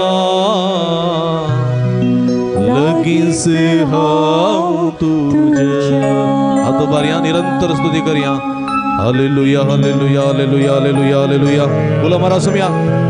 लागींच हांव तुज्या. हात बारया निरंतर स्तुती करया. Hallelujah hallelujah hallelujah hallelujah hallelujah. बोला मारा सुम्या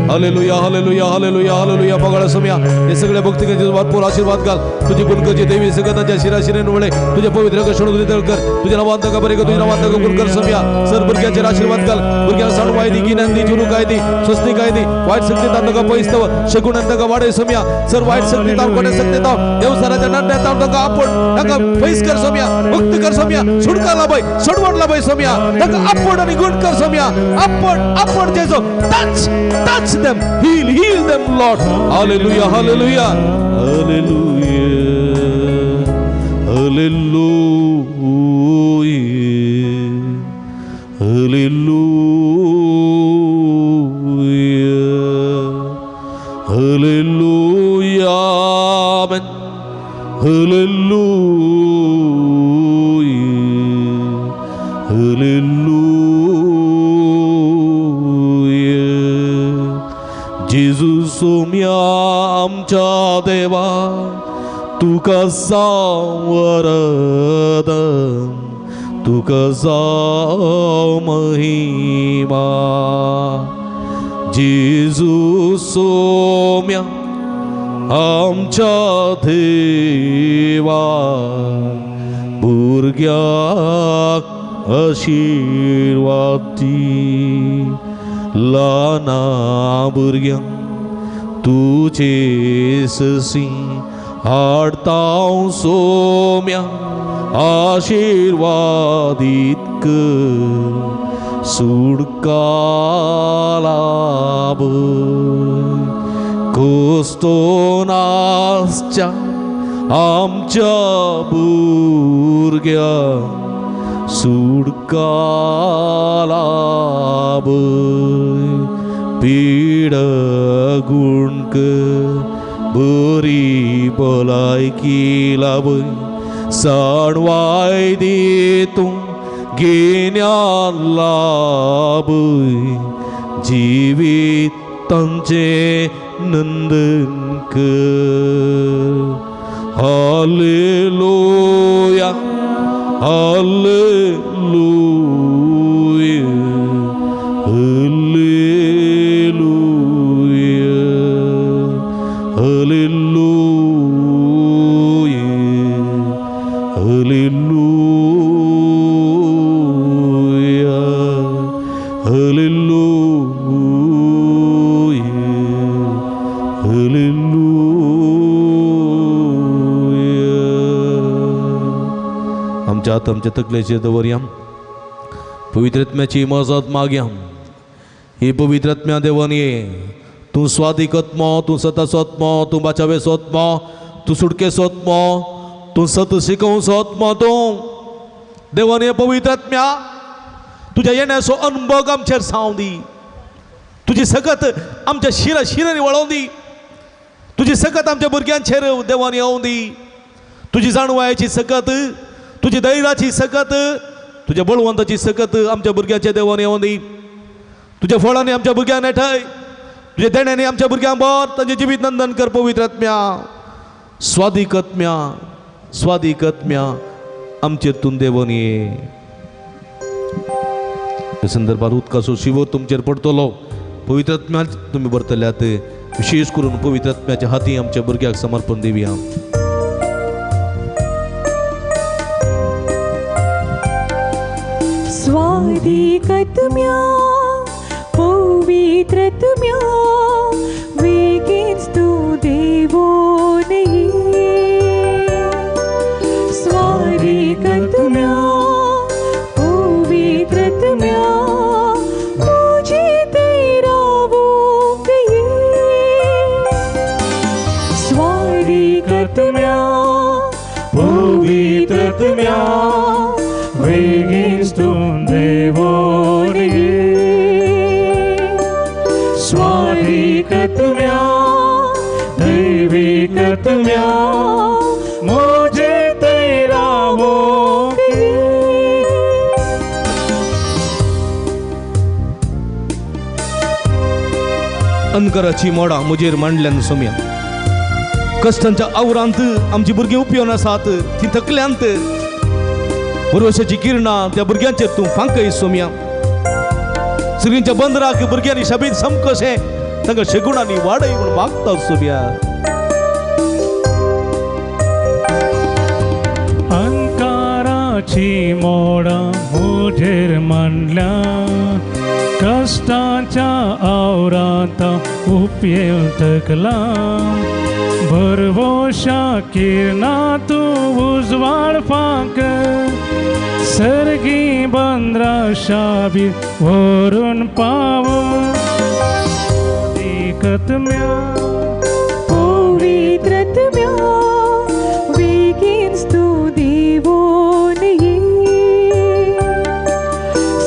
हालेलुया हालेलुया हालेलुया हालेलुया. पगाळ सुम्या हे सगळ्या भक्तिकांचे भरपूर आशीर्वाद घाल. तुझी गुणकरची देवी सगळ्यांच्या शिराशिरेन वळे तुझ्या पवित्र क्षण नितळ कर. तुझ्या नावांत का बरे कर, तुझ्या नावांत कबूल कर सुम्या. सर भुरग्यांचेर आशीर्वाद घाल. भुरग्यांक साणवाय दी, गिन्यान दी, जुरू काय दी, स्वस्ती काय दी. वायट शक्ती तांकां पयस दवर, शगुण तांकां वाडय सुम्या. सर वायट शक्ती तांकां कोणे शक्ती तांव देवसराच्या नाट्या तांव तांकां आपण तांकां पयस कर सुम्या, मुक्त कर सुम्या, सुटका लाभय, सोडवण लाभय सुम्या. तांकां आपण आणि गुण कर सुम्या. आपण आपण Jeju touch touch them, heal heal them Lord. Hallelujah hallelujah hallelujah hallelujah hallelujah hallelujah amen hallelujah hallelujah. जेजू सोम्या आमच्या देवा तुका जावं वरदान, तुका जावं महिमा. जेजू सोम्या आमच्या देवा भुरग्याक आशिर्वाद दी. ल्हाना भुरग्यांक तुजे ससी हाडता सोम्या आशिर्वादीत कर, सुटका लाभय. कोस्तो नासच्या आमच्या भुरग्यांक सुटका लाभय. पीड गुणक बरी भलायकी लाभय, साणवाय दी तूं गिन्यान लाभय, जिवीत तांचें नंदन कर. Hallelujah hallelujah hallelujah hallelujah hallelujah hallelujah hallelujah. आमच्या हात आमच्या तकलेचेर दवरया. पवित्र आत्म्याची मजत मागया. ही पवित्र आत्म्या देवान ये, तूं स्वादीक आत्मो, तूं सताचो आत्मो, तूं बाचावेचो आत्मो, तूं सुटकेचो आत्मो, तूं सत शिकोवचो आत्मो. तूं देवान ये पवित्र आत्म्या तुज्या येण्याचो अनुभव आमचेर जावं दी. तुजी सकत आमच्या शिरा शिरांनी वळोवं दी. तुजी सकत आमच्या भुरग्यांचेर देवान येवं दी. तुजी जाणवायेची सकत, तुजी धैर्याची सकत, तुज्या बळवंताची सकत आमच्या भुरग्यांच्या देवान येवं दी. तुज्या फळांनी आमच्या भुरग्यांक नेठाय, तुझ्या देण्याने आमच्या भुरग्यांक भर, तांचे जिवीत नंदन कर पवित्र आत्म्या. स्वादीक आत्म्या, स्वादीक आत्म्या आमचेर तूं देवोन ये. ह्या संदर्भात उदकाचो शिवो तुमचेर पडटलो, पवित्र आत्म्या तुमी भरतल्यात. विशेष करून पवित्र आत्म्याच्या हाती आमच्या भुरग्याक समर्पण दिवया. स्वादीकत्म्या पवित्रत्म्या वेगीच तूं देवोन ये. स्वादीकत्म्या पवित्रत्म्या म्हजे थंय रावूंक ये. स्वादीकत्म्या पवित्रत्म्या वेगीच तूं देवोन ये. स्वादीकत्म्या दैवीकत्म्या म्हजे थंय रावूंक ये. अंधकाराची मोडां म्हजेर मांडल्यान सोम्या, कश्टांच्या आवरांत आमची भुरगीं उपयोन आसात, ती थकल्यांत. भरवशाची किरणां त्या भुरग्यांचेर तूं फांकय सोम्या. सगळींच्या बंदराक भुरग्यांनी शबीत समकशें तांकां शेगुणांनी वाडय म्हूण मागता सोम्या. अंकाराची मोडां म्हजेर मांडल्या, कश्टांच्या आवरांत उपयेवन थकला. भरवशा किरणां तूं उजवाड फांक, सर्गी बंदरा शाबी व्हरून पाव. एकत्म्या पवित्रत्म्या वेगीच तूं देवोन ये.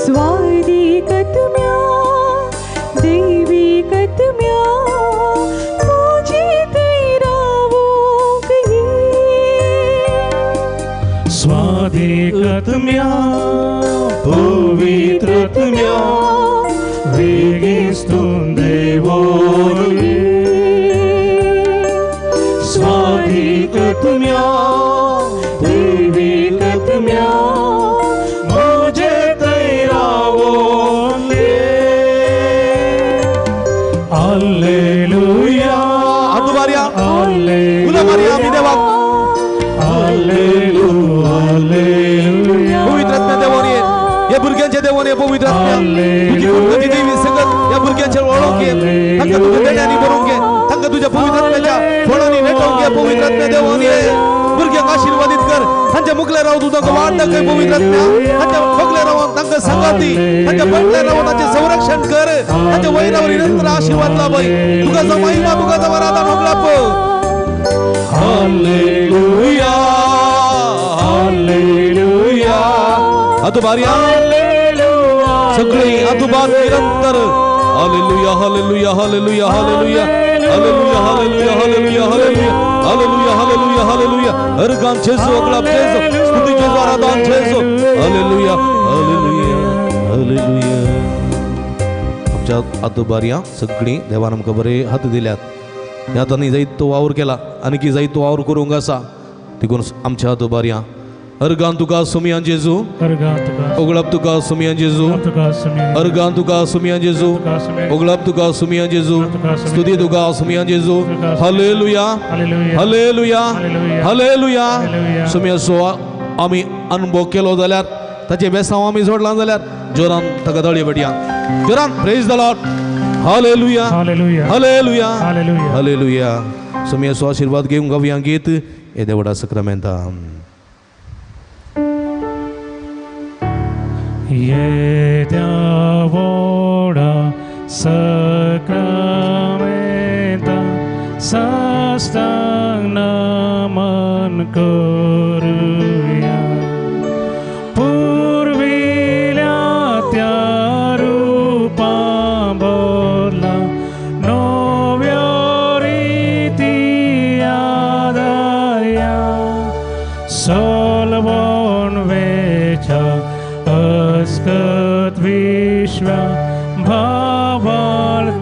स्वादीकत्म्या दैवीकत्म्या म्हजे थंय रावूंक ये. स्वादीकत्म्या पवित्रत्म्या वेगीच तूं देवोन ये. स्वादीकत्म्या दैवीकत्म्या म्हजे थंय रावूंक ये. हालेलुया. आदुबारया, हालेलुया, मारया आमी देवाक. Hallelujah, hallelujah. पवित्र आत्म्या देवोन ये, ह्या भुरग्यांच्या देवोन ये पवित्र आत्म्या. तुजी कुरगती देवी संगत ह्या भुरग्यांचेर वळोवंक ये, तांकां तुज्या देण्यांनी भरूंक ये, तांकां तुज्या पवित्र आत्म्याच्या फळांनी नेटोवंक ये. पवित्र आत्म्या देवोन ये, भुरग्यांक आशिर्वादीत कर. तांच्या मुखले राव तूं तांकां वाट दाखय पवित्र आत्म्या. तांच्या मुखले रावन तांकां सांगाती, तांच्या फाटल्या रावन तांचें संरक्षण कर. तांच्या वैरावर निरंतर आशिर्वाद लाभय. तुका जो महिमा, तुका जो आराधन होगलाप. Hallelujah, hallelujah. आतुबारया सगळी आतुबार निरंतर. Hallelujah, hallelujah, hallelujah, hallelujah, hallelujah, hallelujah, hallelujah, hallelujah, hallelujah, hallelujah, hallelujah. Organ जेजू, अगलाप जेजू, स्तुती जेजू, आराधन जेजू. Hallelujah, hallelujah, hallelujah. आमच्या आतुबारया सगळीं देवान आमकां बरे हात दिल्यात. ह्या तांणी जायत तो वावर केला आनी की जायत तो वावर करूंक आसा. देखून आमच्या आतुबारया अर्गान तुका सुमियान जेजू, ओगळाप तुका सुमियान जेजू, अर्गान तुका सुमियान जेजू, ओगळाप तुका सुमियान जेजू, स्तुती तुका सुमियान जेजू. Hallelujah, hallelujah, hallelujah. सुमियाचो आमी अनुभव केलो जाल्यार, ताचें बेसांव आमी जोडलां जाल्यार जोरान ताका ताळयो पेटया. जोरान प्रेज the Lord. Hallelujah, hallelujah, hallelujah. सुमियाचो आशिर्वाद घेवन गावया गीत येद्या व्हडा सक्रामेंता. येद्या व्हडा सक्रामेंता साष्टांग नमन करुया. पुर्विल्या त्या रुपा बदला नव्या रिती आदाया. सलवण वेच्या अस्कत विश्वा भावार्थाचे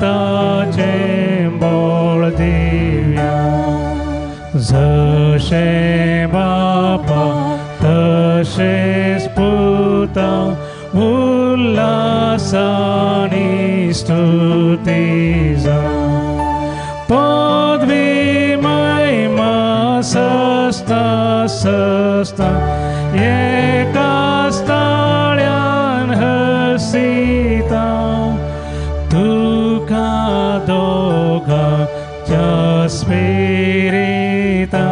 जशें बापा तशेंच पुता उल्हासानी स्तुती जावं पदवी महिमा सस्ता सस्ता एकाच ताळ्यान हसिता तुका दोगांच्या स्पिरिता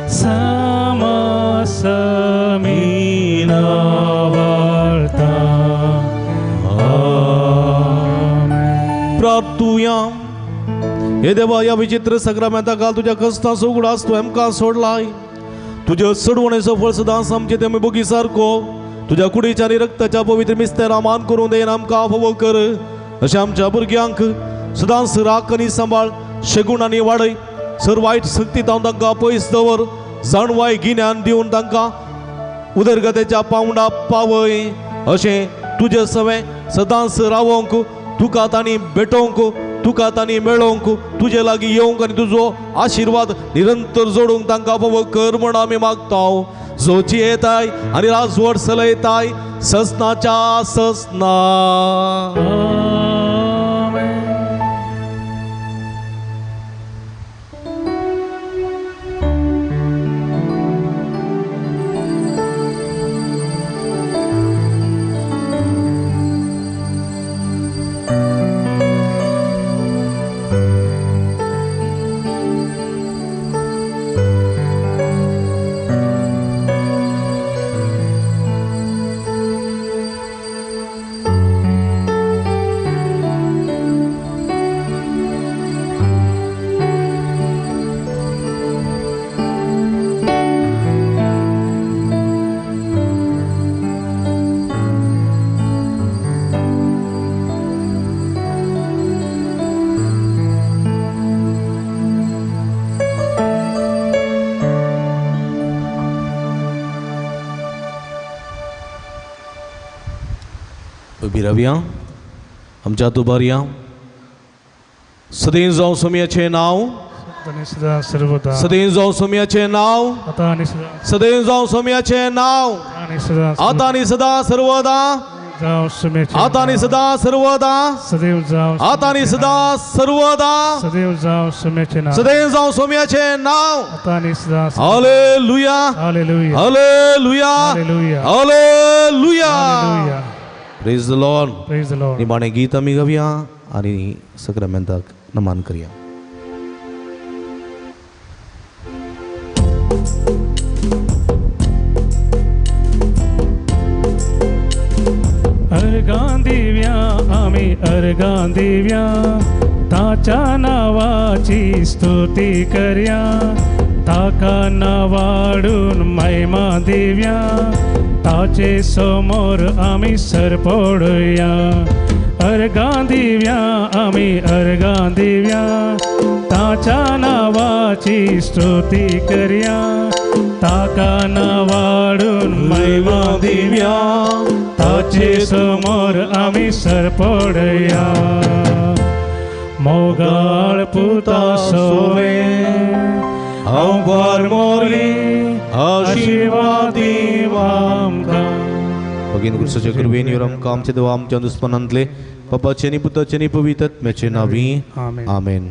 समसमीना वाळता. प्रार्थुया. हे देवा, ह्या विचित्र सग्रामेंता काल तुज्या कस्तांचो उगडास तूं आमकां सोडलाय. तुज्या चडवणेचो फळ सदांच आमचे ते बोगी सारको तुज्या कुडीच्या आनी रक्ताच्या पवित्र मिस्तेरा मान करून देन आमकां फावो कर. अशें आमच्या भुरग्यांक सदांच राख आनी सांबाळ, शेगूण आनी वाडय. सर वायट शक्ती तावन तांकां पयस दवर. जाणवाय गिन्यान दिवन तांकां उदरगतेच्या पावंडा पावय. अशें तुजे सवें सदांच रावोंक, तुका तांणी भेटोवंक, तुका तांणी मेळोवंक, तुजे लागीं येवंक आनी तुजो आशिर्वाद निरंतर जोडूंक तांकां फावो कर म्हण आमी मागता. जो जियेताय आनी राजवट चलयताय ससनाच्या ससना. रावया आमच्या दुबारया. सदैव जावं सोम्याचें नांव, सदैव जावं सोम्याचें नांव, सदैव जावं सोम्याचें नांव, आतां आनी सदां सर्वदा, आतां आनी सदां सर्वदा, आतां आनी सदां सर्वदा, सदैव जावं सोम्याचें नांव. Hallelujah, hallelujah, hallelujah. Praise the Lord. Praise the Lord. निमाणें गीत आमी गावया आनी सक्रामेंताक नमन करया. अर्गां दिव्या आमी अर्गां दिव्या, ताच्या नावाची स्तुती करया, ताका नावाडून महिमा दिव्या, ताचे समोर आमी सरपडुया. अर्गां दिव्या आमी अर्गां दिव्या, ताच्या नावाची स्तुती करया, ताका नावाडून महिमा दिव्या, ताचे समोर आमी सरपडुया. मोगाळ पुता सोवे हांव भार मोरी आशीर्वाद आमकां. भगिनी क्रिस्ताच्या कृपेन your आमकां आमचे देवा आमच्या दुस्मनांतले बापाचे आनी पुताचे आनी पवित्र आत्म्याचे नांवी आमेन.